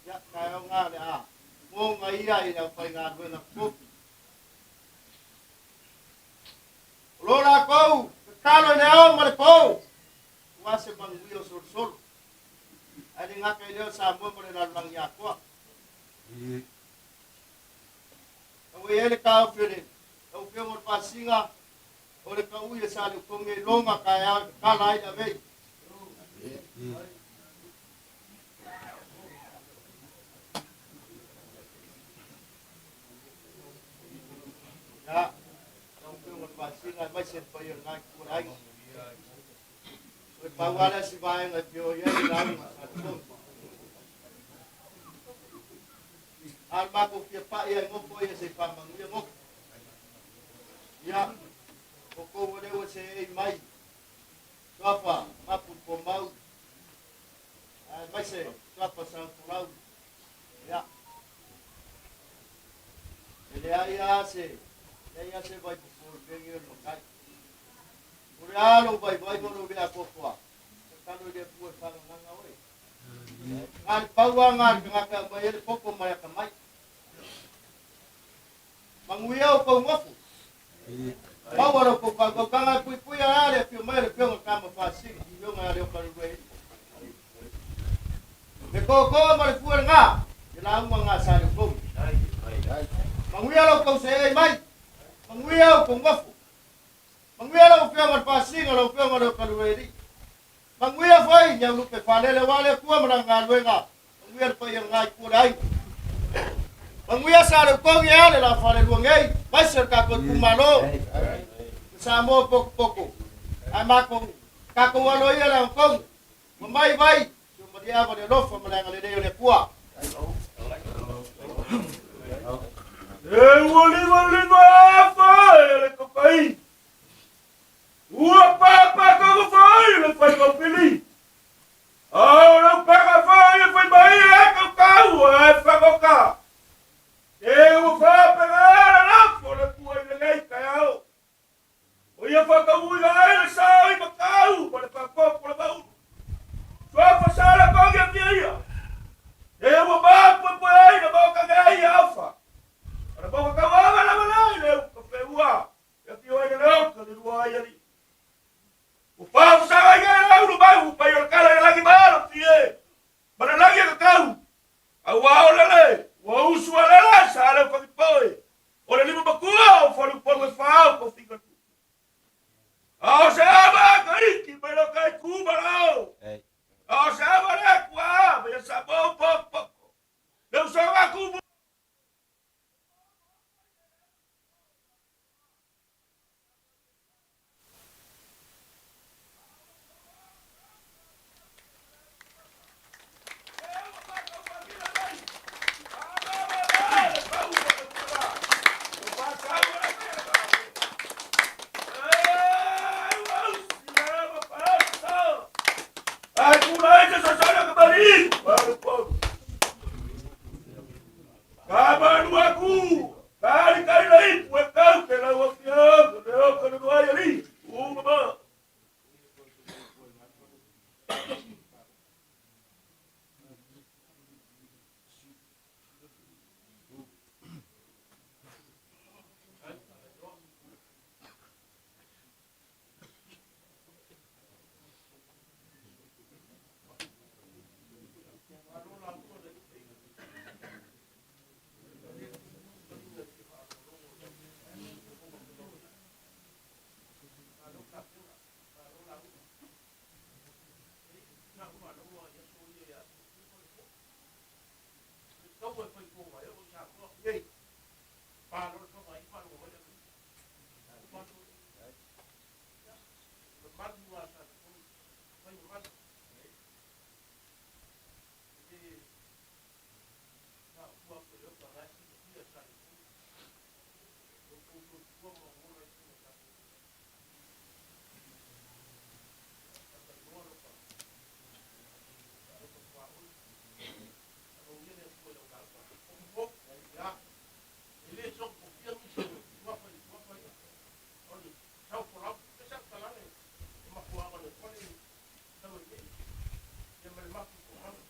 Ia, taeao na le a goga ia i le aufaigaluega totofi. O lo latou tatalo i le ao ma le po, aua se manuia o solosolo. Ae le gata i lea o Samoa ma le lalolagi atoa. Ua i ai le taofi o le lau Afioga o le Pasiga, o le taui e Saleutogi e iloga taeao e tatala ai le avei. Ia, lau Afioga o le Pasiga, aemaise le paia o lena itu o le aiga. O le pau lava lea si vaega e fia o i ai le lauga a Saleutogi. A o le matou fia pai ai nofo ia se i faamanuia nofo. Ia, o kou o lea ua seei mai, Suafa Mapu Pomau, aemaise Suafa Saufolau. Ia, e leai lava se, leai lava se vaifofo i mea nei o le matai. O le a lou vaivai ma lou le atoatoa, tatalo i le Atua e faagagaga oe. Na o le pau lava lena a le tagata e aumai ai le poto ma le atamai. Manuia outou nofo. Maua lo outou faagautaga e puipuia ai le afio mai o le Afioga Tama Faasili, Afioga ia Leokaluluaili. Le toatoa ma le fua lena, le lauga lena a Saleupolu. Manuia lo outou seei mai, manuia outou nofo. Manuia lau Afioga le Faasili, lau Afioga Leokaluluaili. Manuia foi i au lupe faalele aua le Atua ma lana galuega. Manuia le paia o lena itu o le aiga. Manuia Saleutogi e ale la falelua nei, maise o le tatou itumalo. Le Samoa potopoto. Ae matou, tatou alo ia le agatonu. Ua mai vai, si o maliava le alofa ma le agalelei o le Atua. E ua liva liva afa e le kakai. Ua papa kaua foi le fai maupili. A o le upega foi e fai mai e kaukau e whangoka. E ua whapega la lafo le pua i lenei taeao. O ia whakauiga ai le sao i makau ma le whakopo le maunu. Suafa sa la kongi a fia ia. E ua mapuepue ai na maoka ai ia ofa. A na maoka kauaga lava la i le uka wheua. E afio ai le leo le lua ai ali. Ua faafusaga ai e lau lu mau pai o le kala i le lagi ma fie. Ma le lagi e kakau. Aua o lele, ua usu a lele sa le whakipoe. O le lima makua o whalu polu e whau ko fika tu. A o se ama ka iki mai lo kai kuma lao. A o se ama le kua, mai sa mo poko poko. Le usoga kumu. Ai pulai se sasana kembali. Baru pun. Kamalu aku. Kali kali lain pue kau ke lau afia le o ka lu ai ali. Mama. taua e fai tuaga e oo i Samoa nei. Pa loa le Faga'i faalogo mai le Amerika. Upu atu lea. Ia, o le malu lena sa tatou fai ma malu. E le faaupu atu e Leota o la e silafia sa tatou. Lo outou soifua ma ola i totonu o tatou. Faatanoa loka, loka tuaoi. Faamanuia le Atua i lau lauga. O ia, e le sogatofia nisi o suafa i suafa ia. O le sau folau, pe sau talale e mafuaaga o le Atua le sau ai nei. Ia ma le mapu toamaga.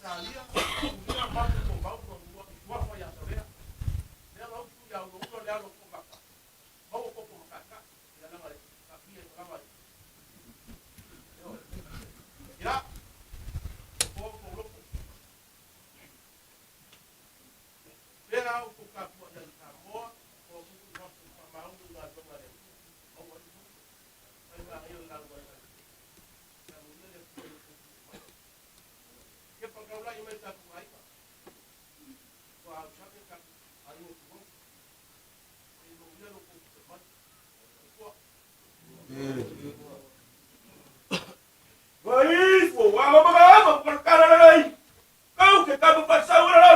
Salia, ulia mapu toamau i suafa ia Savea. Lea na usu ia ulaula le alo o Toamaka. Maua toto matata. Ia laga e tafia i malaga i. Ia, o ko loko. Pea au ko kapua ia i Samoa, o ku i wafu pa maunu i ngā tonga le Atua. Maua i mo. Ai ngā ia lau ai ai. Ka mulia le Atua i o koutou mai. Ke pakaulai mai tatou aiga. Ua au sake tatou aiga tuau. Ai manuia lo koutou mai. Soifua. Vai, fo, wa ma ma ma ma ka la la. Kau ke ka ma sa wa la.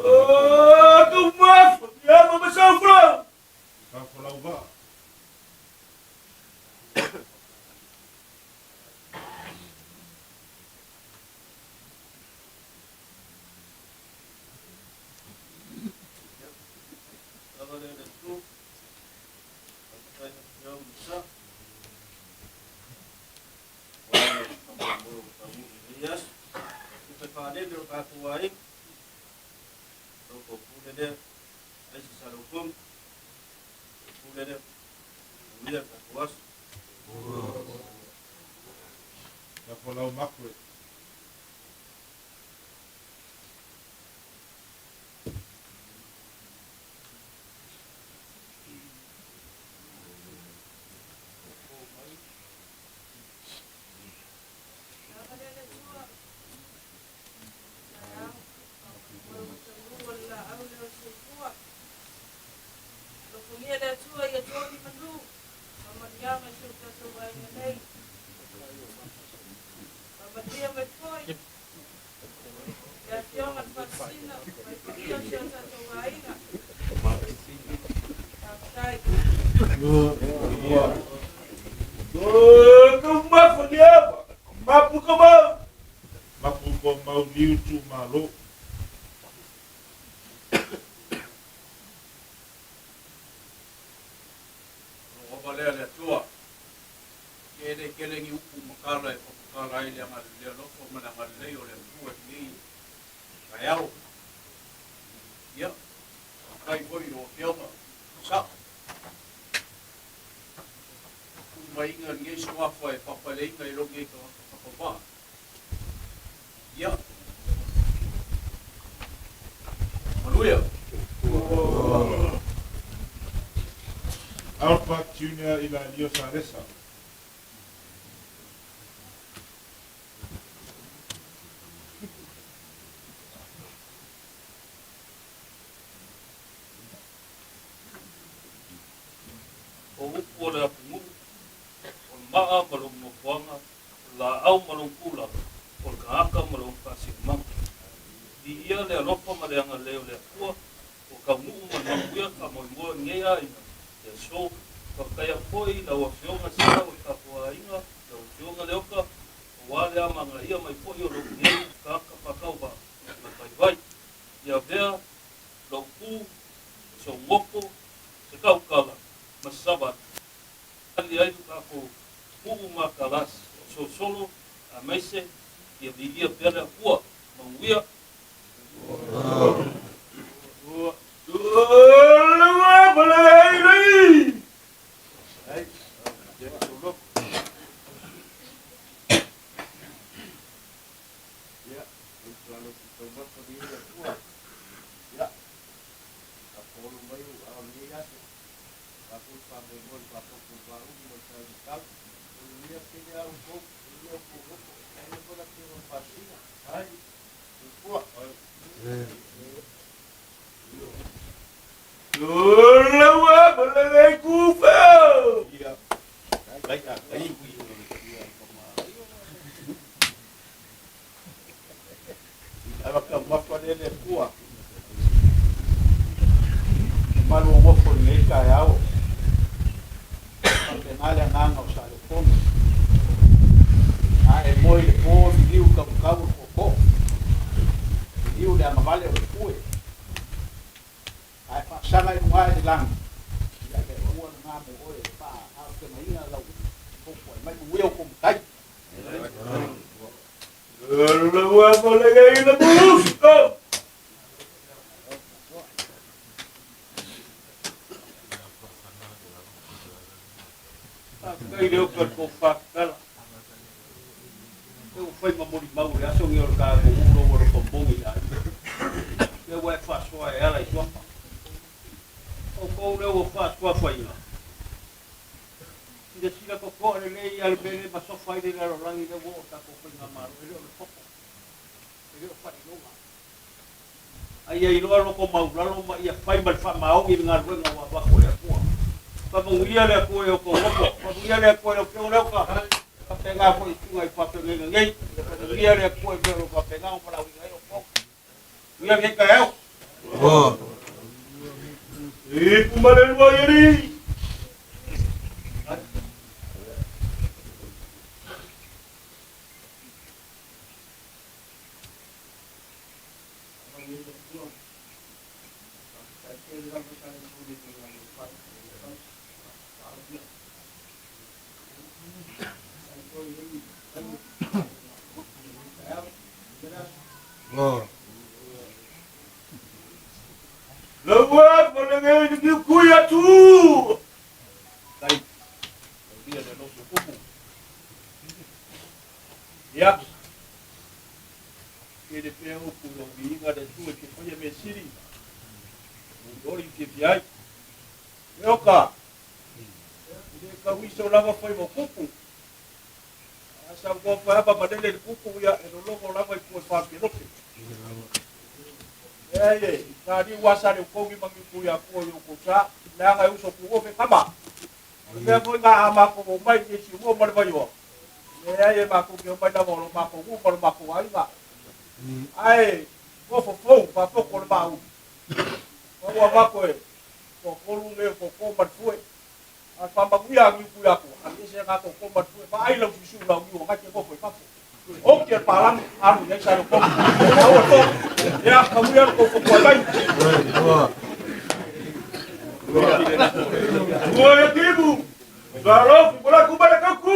Oh, tu ma, ya ma ma sa flo. Sa folau va. Lava lea le Atua, faafetai atu au i sa. Ua le faamoemoe ua taunuu i lenei aso. Tupe faalele o tatou aiga. Lo outou pule lea, ai se salaufono. Lo pule lea, manuia le tatou aso. Sa folau makue. Lava lea le Atua. Taeao. Moe ua taunuu o le laau lea o le soifua. Alofagia le Atua ia togi manu faamanuiaga i si o tatou aiga nei. Faamanuia mai foi le Afioga i le Faasisina ma le paia o si o tatou aiga. Faafetai. Oh, tu ma fo ni ma. Mapu ka ma. Mapu ko mau niu tu malo. O ava lea le Atua. Ke le kele ni upu makala e whakakala ai le agalelei alofa ma le agalelei o le Atua i lenei taeao. Ia, faafetai foi i lau Afioga Sa'o. Tuumaiga lenei suafa e faapaleina i lou nei tagata tapamaa. Ia, manuia. Alpha Junior Ilalio Salesa. maa ma lou nofoaga, o le laau ma lou tulaga, o le tagata ma lona faasinomaga. Viia le alofa ma le agalelei o le Atua ua taunuu ma le manuia le faamoemoe o lenei aiga i le aso. Faafetai atu foi i lau Afioga Sala o le tatou aiga, lau Afioga Leota, aua le amanaia mai foi o lou nei tagata faatauvaa ma le vaivai. Ia avea lou tu, o sou nofo, se tautala ma se savali. Ali ai lo tatou nuu ma kalasi o solosolo aemaise ia viia pea le Atua. Manuia. Faapena le agaga o Salefono. A e moe i le po, liliu i taumatau o le tootoo, liliu le agavale o le pue, ae faasaga i luga i le lagi, ia le Atua lena mo oe e faaaupegaina lau fofoai mai. Manuia outou matai. Faafetai i le oka o le tofa tatala. Lea ua fai ma molimau i le aso lenei o le tatou nuu lou alofa moni i aiga. Lea ua e faasoa e ala i suafa. Outou lea ua faasuafaina. Silasila totoa lelei ia le mea lea masofa ai le lalolagi lea ua oo le tatou faigamalo e le o le poto, e le o faailoga. A ia iloa loko maulalo ma ia fai ma le faamaoni le galuega ua avatu e le Atua. Faamanuia le Atua i outou loto. Faamanuia le Atua i lau Afioga Leota. Faapena foi i susuga i faafeagaiga nei. Faamanuia le Atua i mea o lo o faapena ona valaauina ai outou. Manuia lenei taeao. Ipu ma le lua i alii. Laua ma le ngei ni kui atu. Tai. Taulia le loso kupu. Ia. Tele pea upu i lou viiga le Atua i te faia mea sili, olioli ma fiafia ai. E oka, e le tauiso lava faiva o kupu. A saunoa fai ma malele i le kupu, ia e lologo lava i pua e faapelope. Leai e, taliu asa le ukogi ma niupu ia pua i oukou sa, leaga e uso kuofe kama. O le mea foi na a matou omai i Siuo ma le Vaioa, leai e matou te omai lava o lo matou nuu ma lo matou aiga. Ae nofo fou faapoto le maau. Ma ua avatu e toatolu nei o toto ma le fue. A faamanuia a niupu ia atua, aveese na toto ma le fue, vaai lau susu lau niu anga te nofo i fafo. Oki e le palamu, alu i ai sa le komu. Aua to, ia, manuia lo tou fofoa mai. Ua e timu. Salofi, bola kuma le kauku.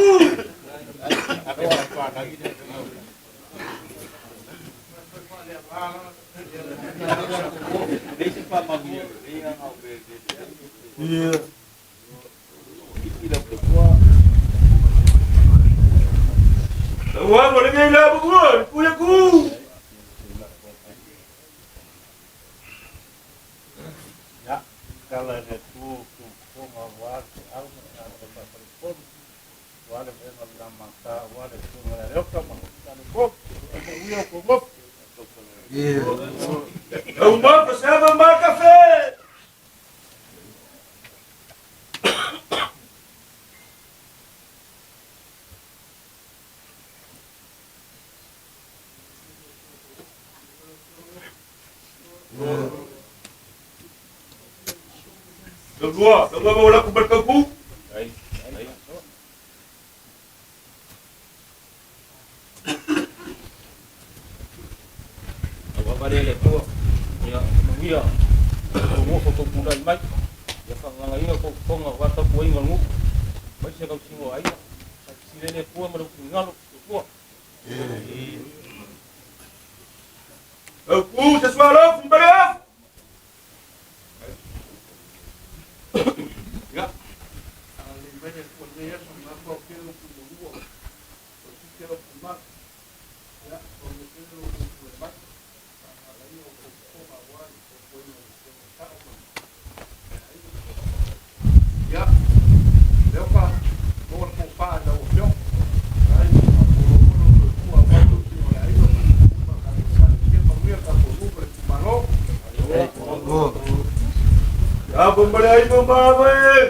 Laua ma le ngei la bua, ni kui aku. Ia, tala i le Atua o outou fofoga aua le feau ma le galuega faafalepolu, aua le vaega o le lamata, aua le afioga ia Leota ma Salefou. Manuia outou nofo. Lau ma pasava ma kafe. Taulua, taulua ma ulaku ma le tauku. Lau ava lea le Atua, ia manuia tou nofo tou tulai mai, ia faagagaina tou fofoga aua tapuaiga o le nuu, aemaise tausiga o aiga, faafesili ai le Atua ma lou finagalo. Soifua. Tauku se sualofu ma le afu. Ia, agalelei mai le Atua i lenei aso, na afu au tele upu muamua, o le tiute o upu malu. Ia, manuia tele lo outou tulai mai, faagalaia o outou fofoga aua le tautuaina o afioga sao ma aiga. Ia, Leofa, maua le tofa i lau afioga. Ai, faapolo foi lou soifua aua le tausiga o le aiga ma le tatou Ekalesia. Manuia le tatou nuu ma le itumalo. Ia ma le aiga ma ava e.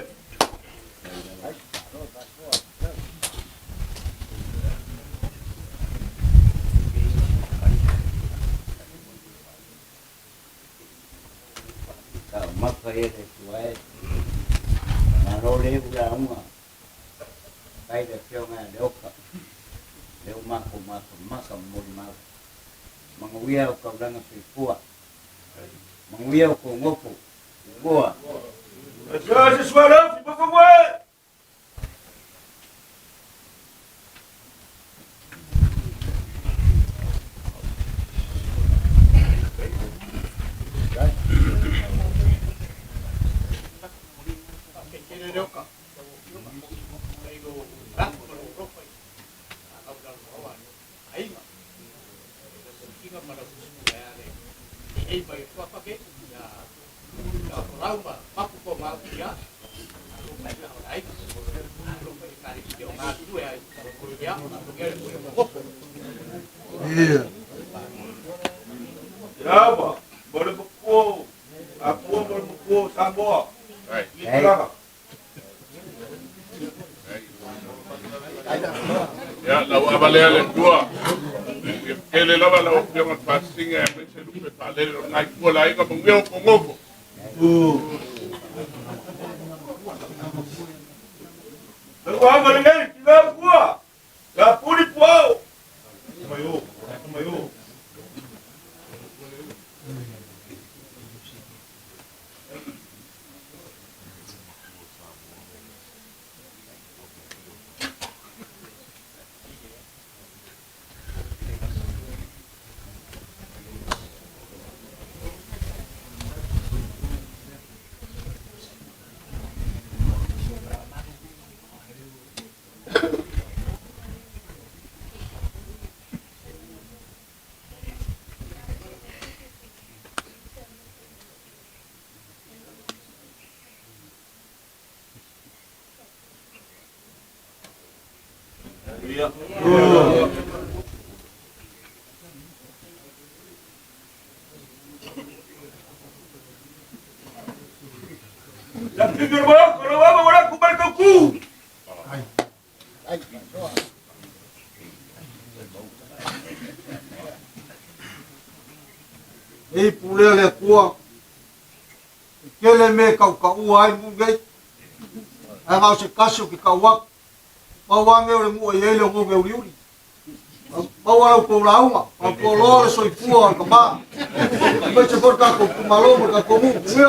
Taumafa ia le Atua e, malo le ula auga, faafetai i le Afioga ia Leoka, lea ua matou matamata ma molimau. Manuia o taulaga soifua, manuia o tou nofo, ua. Asia se sualofu ma fofoga e. Faafetai Leoka, lau Afioga, i lou manatu ma lou alofa i fanau lalovaoa a le aiga. I lau tausiga ma lau susuga le ei mai o tuafake, ia folau ma mapu ko mau ia, alofa i o le aiga, alofa i ekalesia o galulue ai, ia, manuia le pule o koko. Ia ma, mo le mapuo, apua mo le mapuo Samoa. I tulaga. Ia, lau ava lea le Atua. Ia tele lava lau afioga le faasisiga aemaise lupe faalele o lena itu o le aiga, manuia o tou nofo. Lau ava lenei, tina pua. Ia puli puao. Mai o, mai o. Ia. Ia figure mo, kolo ava wala ku ma le tauku. Ei pulea le Atua, e tele mea e kaukaua ai nuu nei, ae na o se tasi o ke kau atu. Pau lava lenei o le nuu e i ai le oneone uliuli. Maua lau tou lauga, faafofoa loa le soifua o le tama. Aemaise foi le tatou itumalo ma le tatou nuu. Manuia.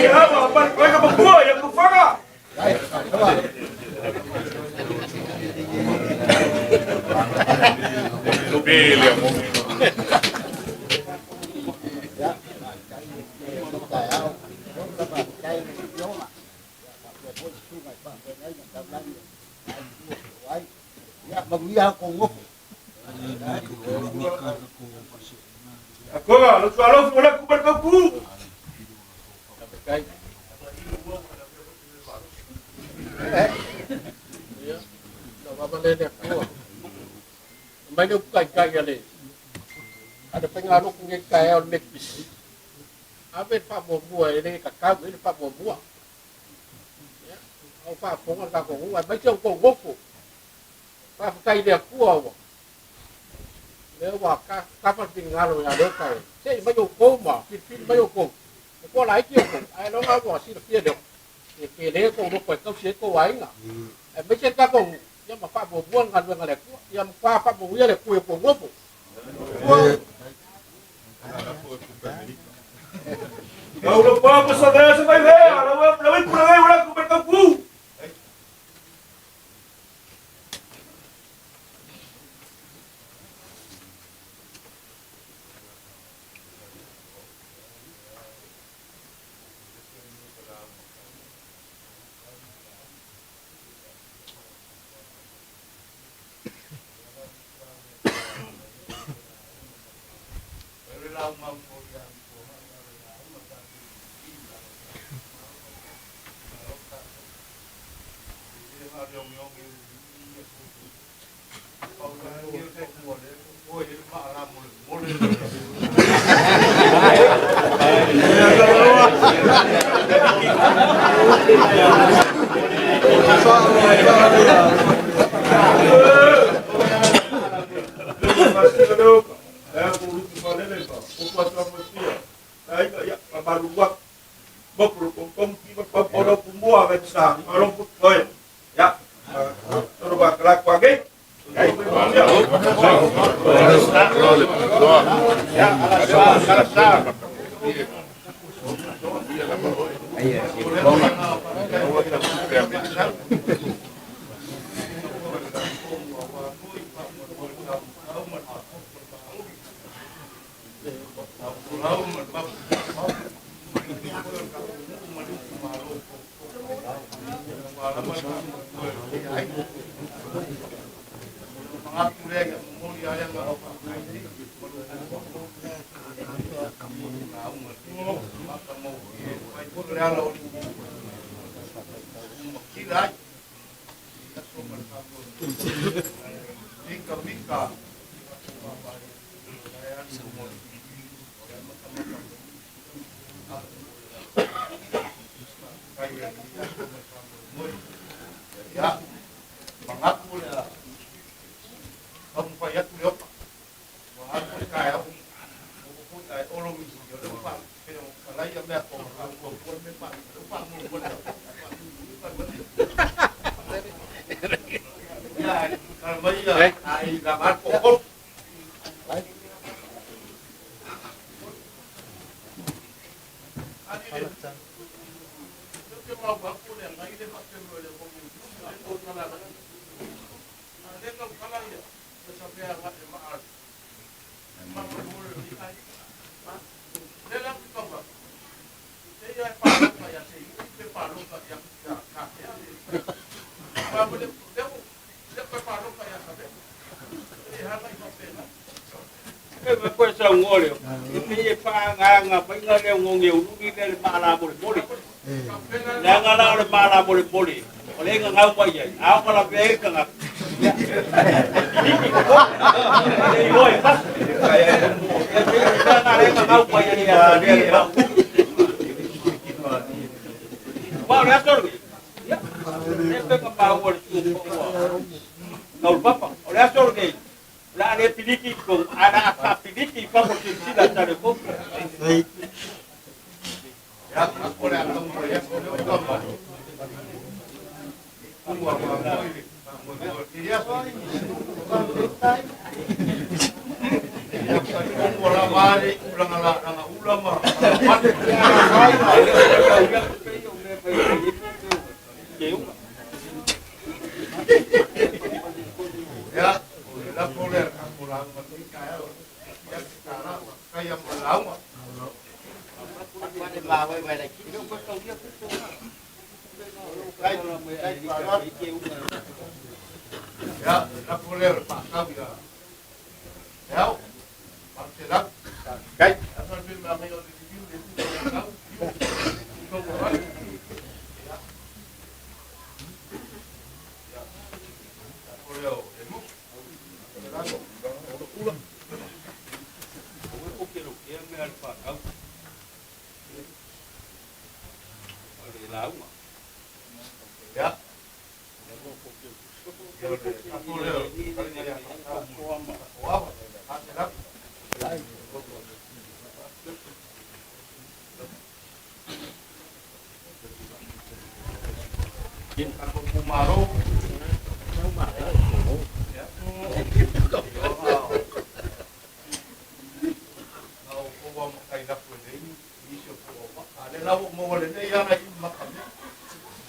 Ia ma ma le koega matua ia tufaga. Pele a mo. Manuia kou nofo. Akoga, lau sualofu wala ku ma le tauku. Ia, lau ava lea le Atua. Mai le upu kaikai a le a le faigalotu nei taeao le Metipisi. Ave le faamuamua e le tatau i ai le faamuamua. Ia, o faafofoga le tatou nuu, aemaise o tou nofo. Faafetai i le Atua ua Lea ua tafa le finagalo ia Leoka e se'i mai outou ma filifili mai outou e toalaiti outou, ae loga ua silafia e Leoka e tele tou loto e tausi ai tou aiga aemaise le tatou nuu, ia ma faamuamua le galuega a le Atua. Ia matua faamanuia le Atua i outou nofo. Lau lo papa sa vea sa vai vea, lau lau ipu la vea ula ku pe ku.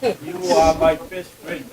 You are my best friend.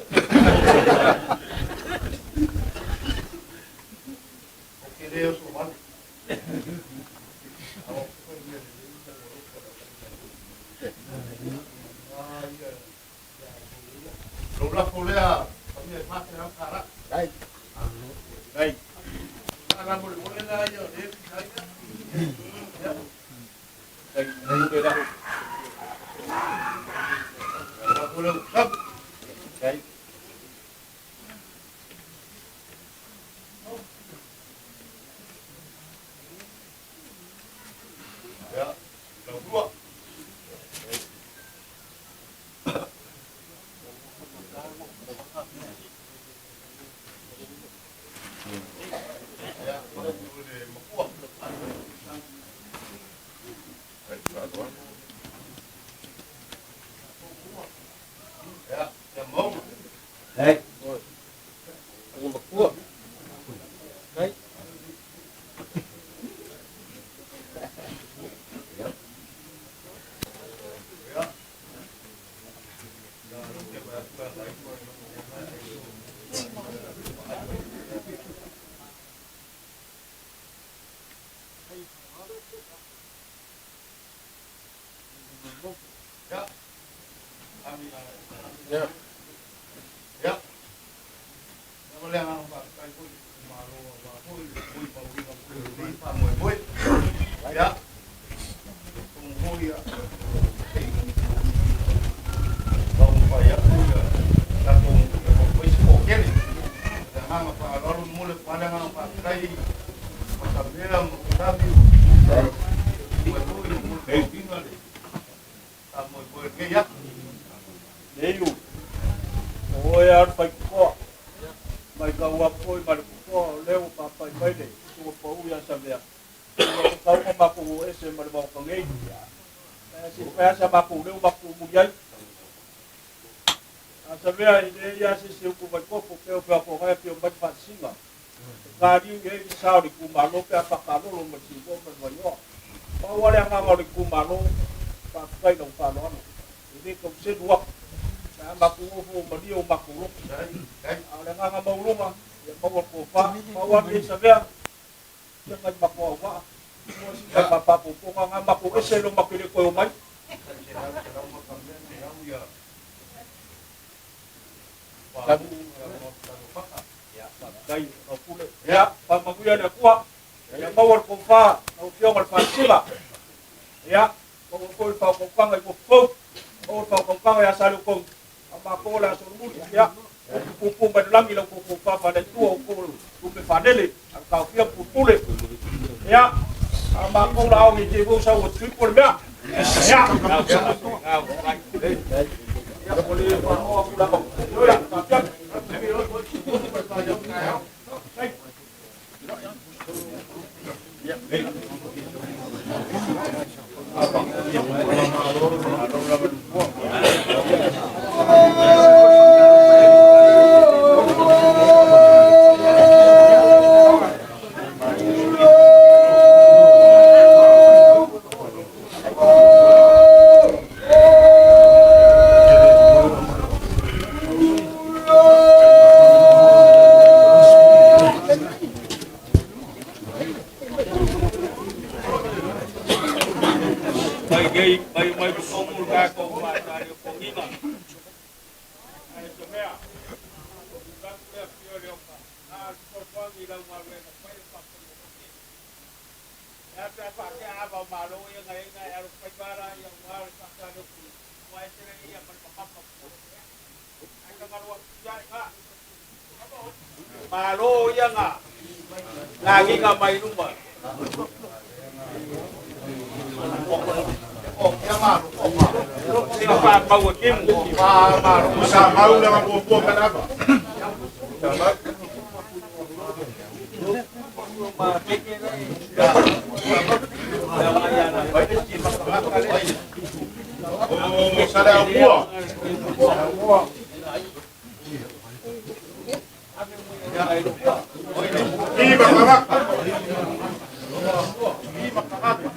Saleaumua. I Makaraka.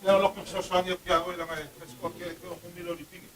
Leo loko fesoasoani atu iā oe laga e kasi ke o kumila o lipigi.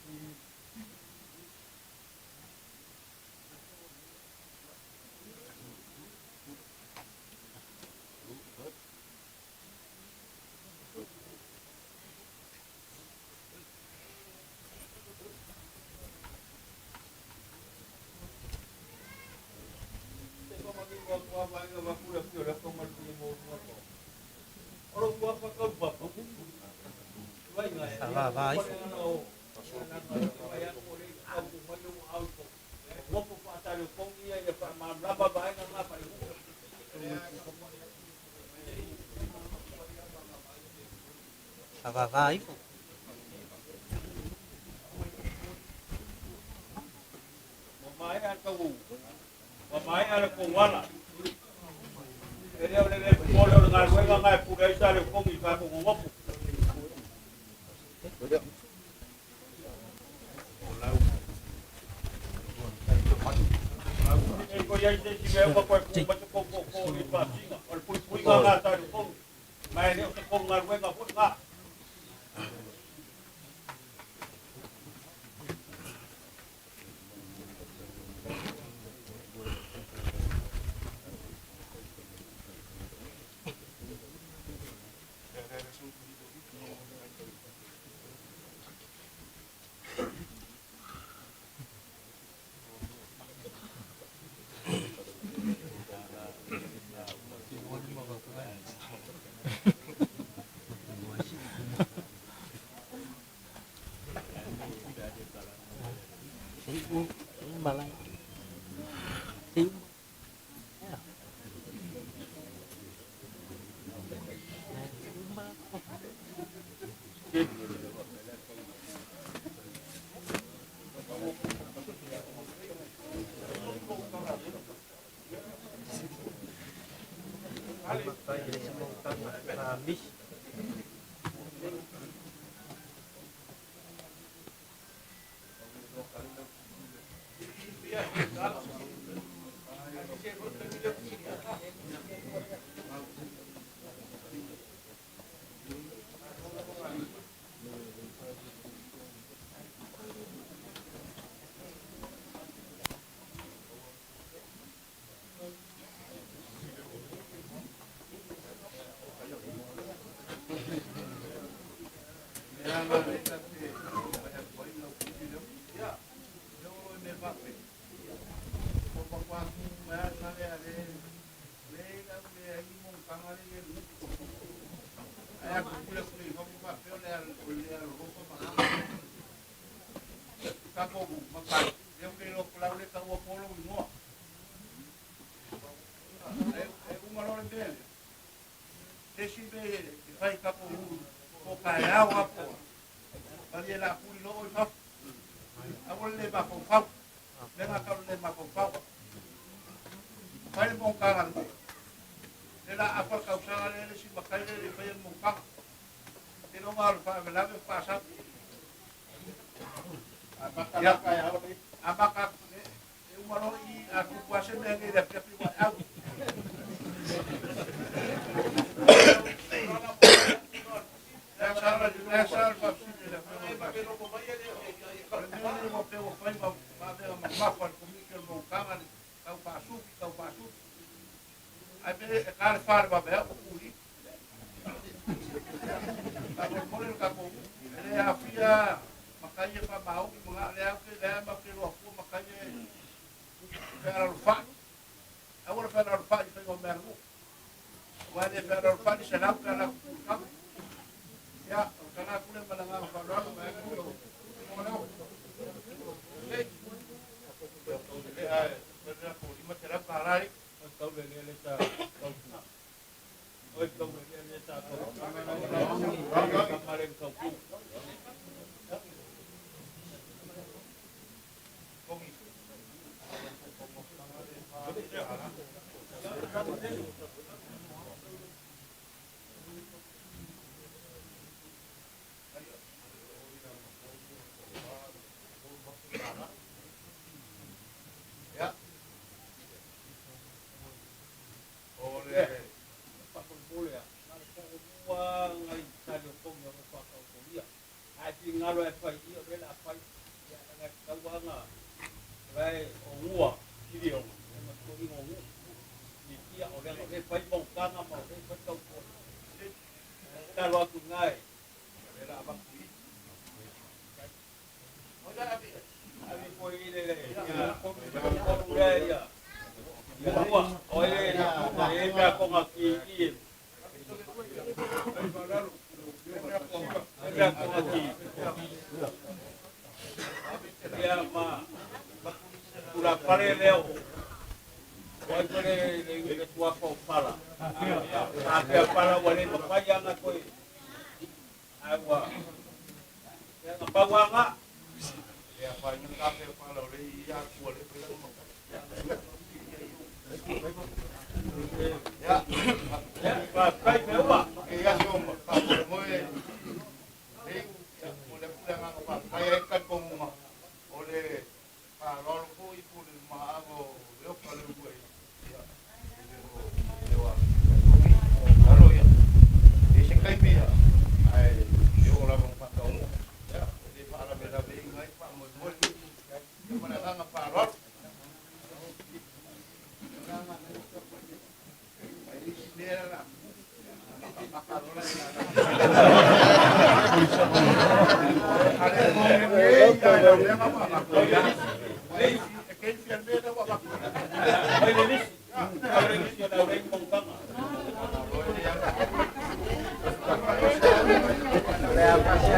Sa vava ifo.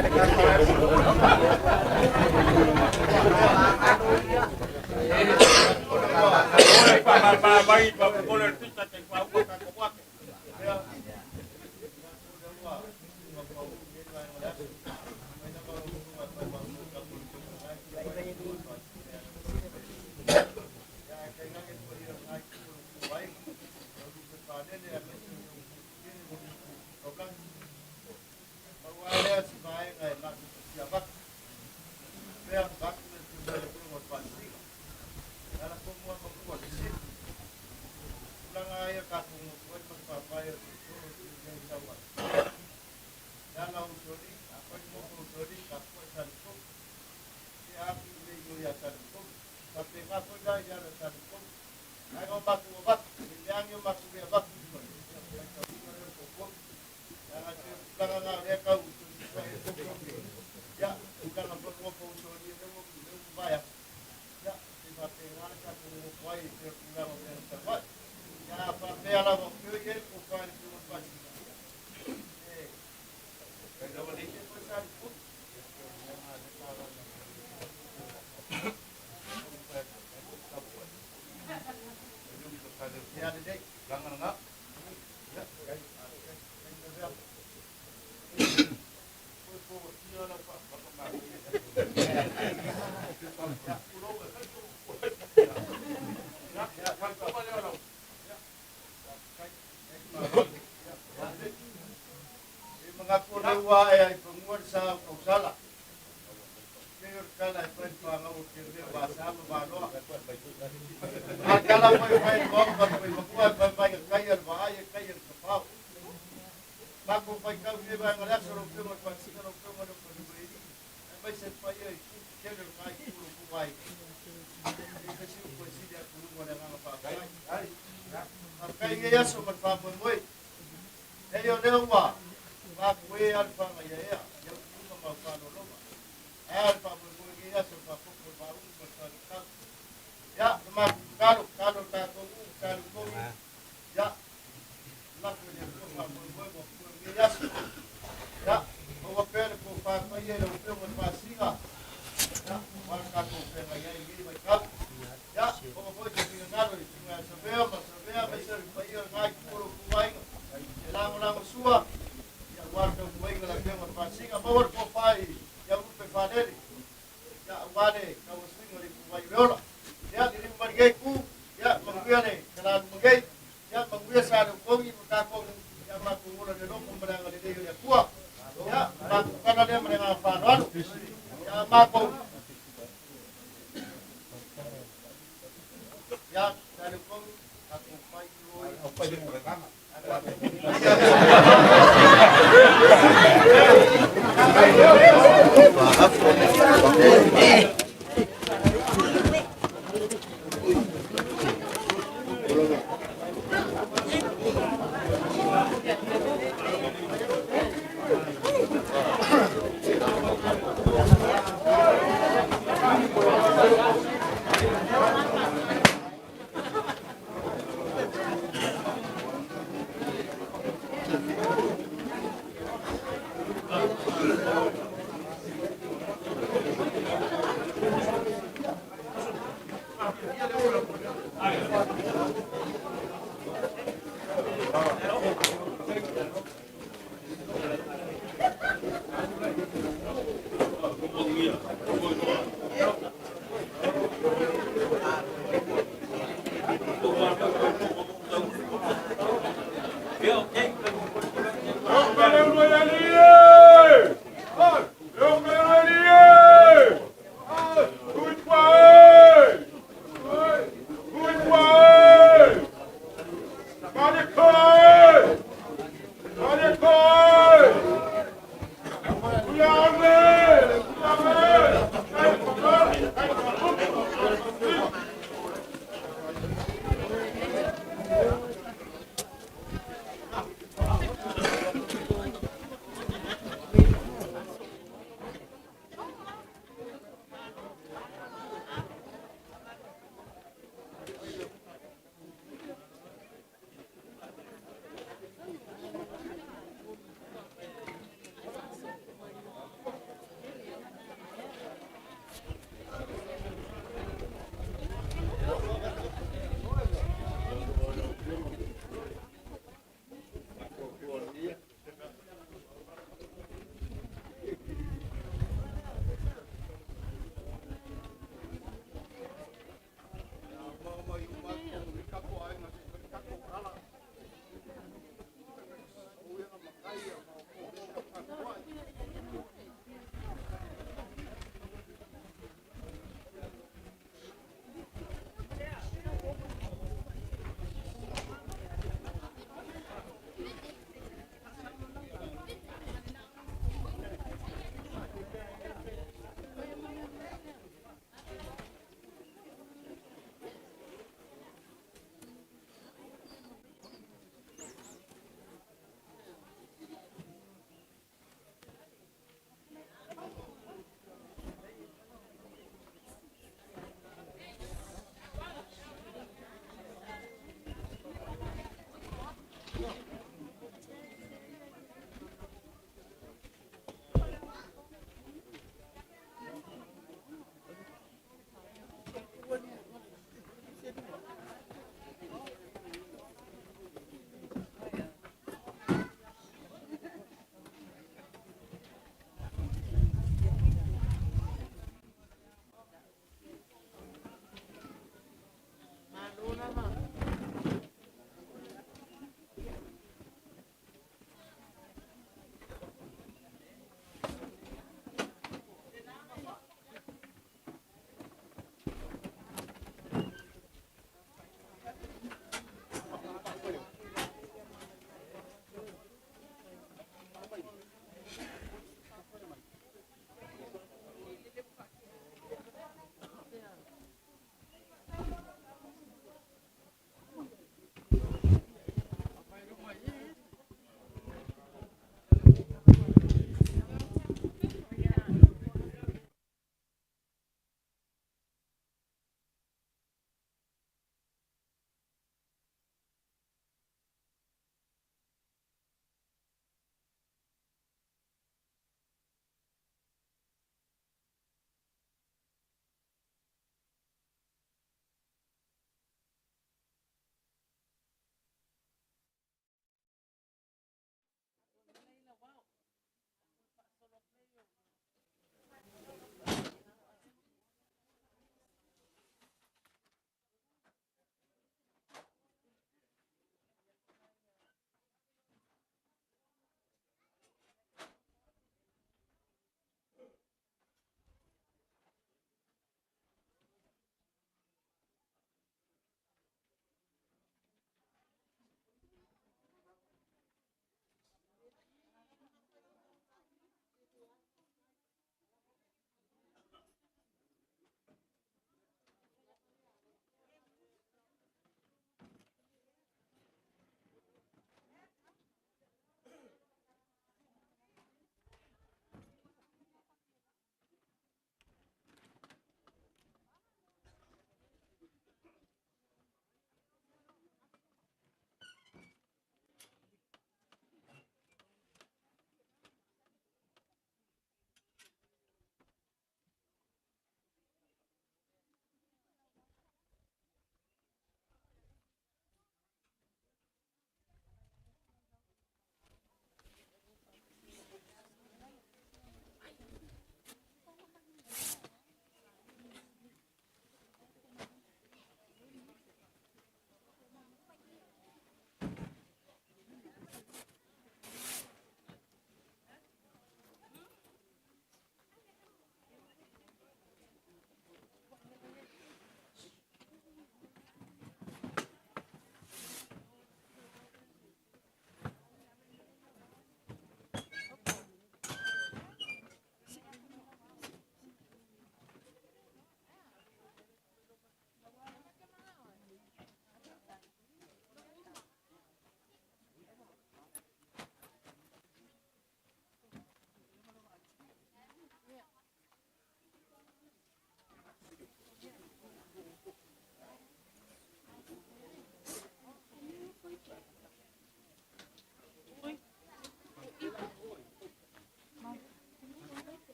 Hey!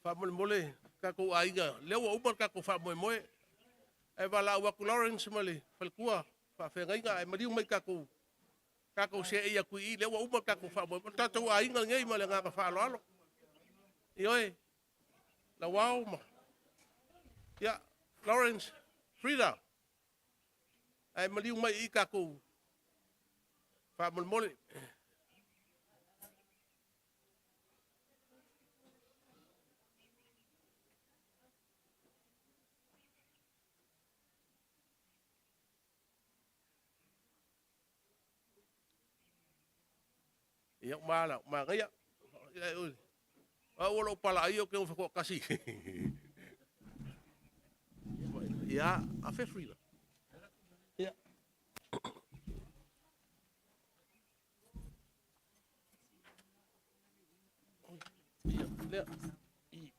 Faamolemole tatou aiga, lea ua uma le tatou faamoemoe. Ae valaau atu Lawrence ma le faletua, faafeagaiga, ae maliu mai tatou tatou seei atu i i, lea ua uma le tatou faamoemoe. O le tatou aiga lenei ma le agaga faaaloalo. Ioe, Lauao ma... Ia, Lawrence, Frida, ae maliu mai i i tatou faamolemole. Ia, ua manaia. Au o lou palaai ou te nofo toatasi. Ia, afe Frida. Ia. Ia, lea. I.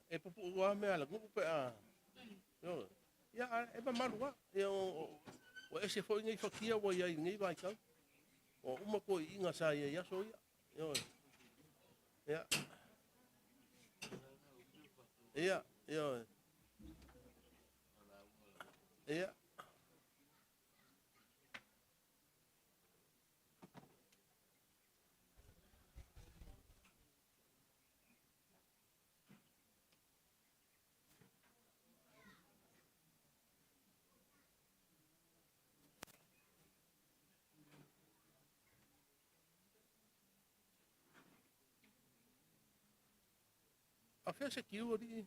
E pupuu lava mea a le nuu pe a... Ia, e mamalu lava. Ia, ua ese foi nei fatia ua i ai i lenei vaitau. Ua uma toeaiina sa i ai i aso ia. Ioe. Ia. Ia, ioe. Ia. Afea se kiu alii?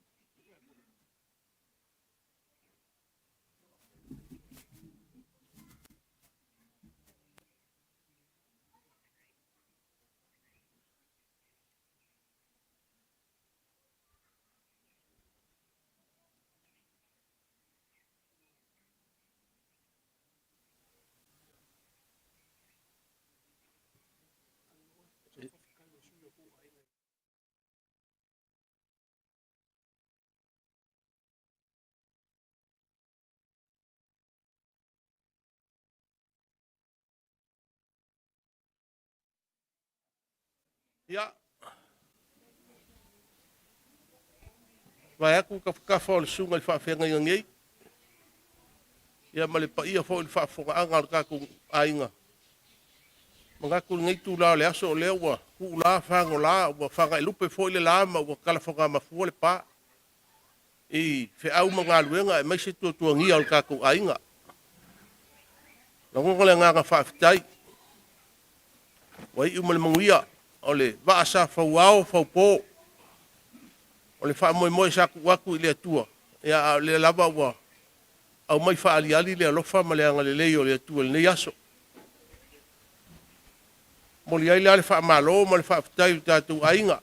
Ia. Vaeatu tafatafa o le susuga i le faafeagaiga nei, ia ma le paia foi i le faafofogaaga a le tatou aiga. Manatu i lenei itula o le aso o lea ua tuula fagola, ua fagaelupe foi le la ma ua talafogamafua le pa i feau ma galuega aemaise tuatuagia o le tatou aiga. Lagona le agaga faafetai, ua iu ma le manuia o le vaa sa fauao faupo, o le faamoemoe sa tuu atu i le Atua, ia a o lea lava ua aumai faaaliali le alofa ma le agalelei o le Atua i lenei aso. Momoli ai la le faamalo ma le faafetai i le tatou aiga,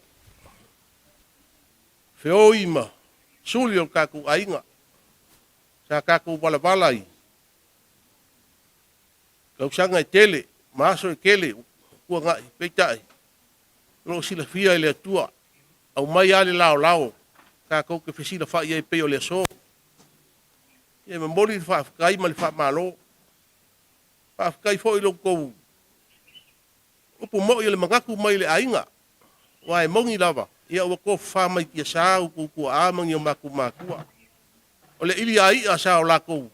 feoi ma suli o le tatou aiga, sa tatou valavala i tausaga e tele ma aso e tele ua tuanai, peitai, o lo o silafia e le Atua, aumai lava le laolao tatou te fesilafai ai e pei o le aso. E momoli le faafetai ma le faamalo. Faafetai foi i lo outou upu moi o le manatu mai le aiga. Aua e moni lava, ia ua tofafa mai tiasa outou tuaa ma ni o matou matua. O le ili ai'a sa o latou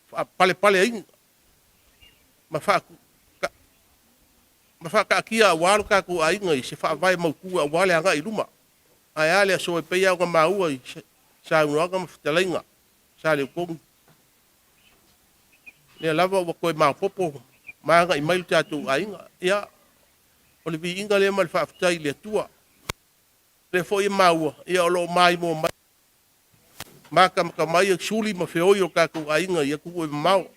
faapalepaleaina ma ma faataatia aua lo tatou aiga i se faavae mautu aua le agai i luma. Ae a le aso e pei lava ona maua i saunoaga ma fetalaiga sa Leutogitogiti, lea lava ua toe maopoopo ma agai mai lo tatou aiga. Ia, o le viiga lea ma le faafetai i le Atua. O lea foi e maua, ia o lo o maimoa mai matamata mai suli ma feoi o tatou aiga i atunuu e mamao.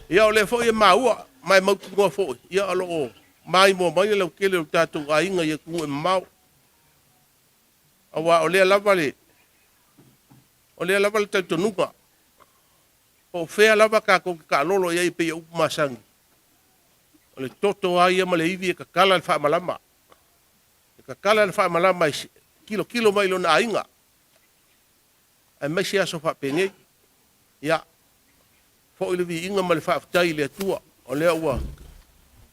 Ia o lea foi e maua ma e mautinoa foi, ia o lo o maimoa mai le lautele o le tatou aiga i atunuu e mamao. Aua o lea lava le talitonuga, po o fea lava tatou te taalolo i ai e pei o upu masani, o le toto lava ia ma le ivi e tatala le faamalama. E tatala le faamalama e tilotilo mai i lona aiga, aemaise aso faapenei. Ia, foi le viiga ma le faafetai i le Atua, o lea ua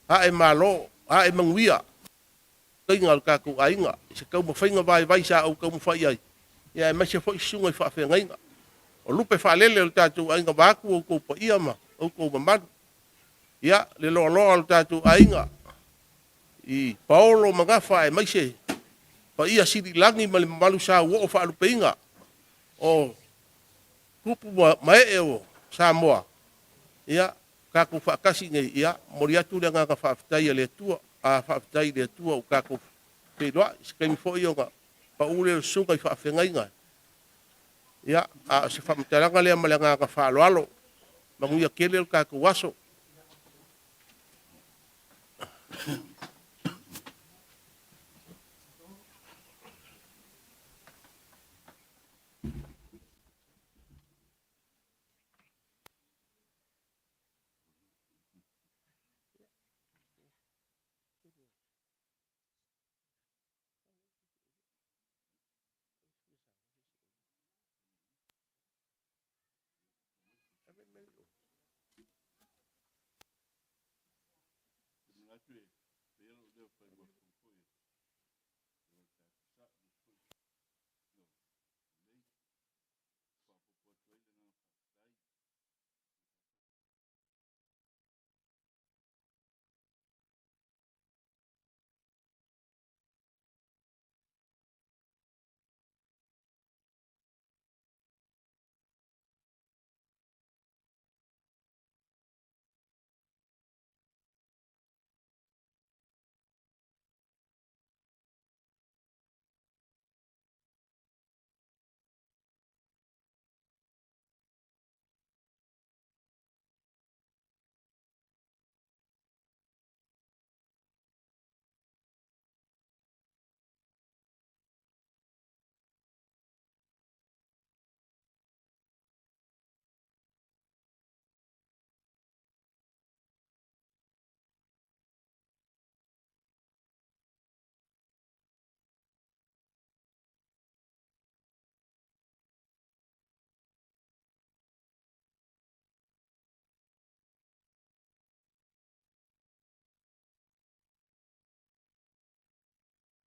ae malo, ae manuia aiga o le tatou aiga i se taumafaiga vaivai sa ou taumafai i ai, ia aemaise foi susuga i faafeagaiga. O lupe faalele o le tatou aiga vaeatu outou paia ma outou mamalu. Ia, le loaloa o le tatou aiga i Paolo ma Gafa aemaise paia sililagi ma le mamalu sauoo faalupeina o tupu ma ee o Samoa, ia, tatou faatasi nei, ia, momoli atu le agaga faafetai a le Atua, faafetai i le Atua ua tatou feiloai. Se taimi foi ona pau lea o le susuga i faafeagaiga. Ia, a o se faamatalaga lea ma le agaga faaaloalo. Manuia tele lo tatou aso.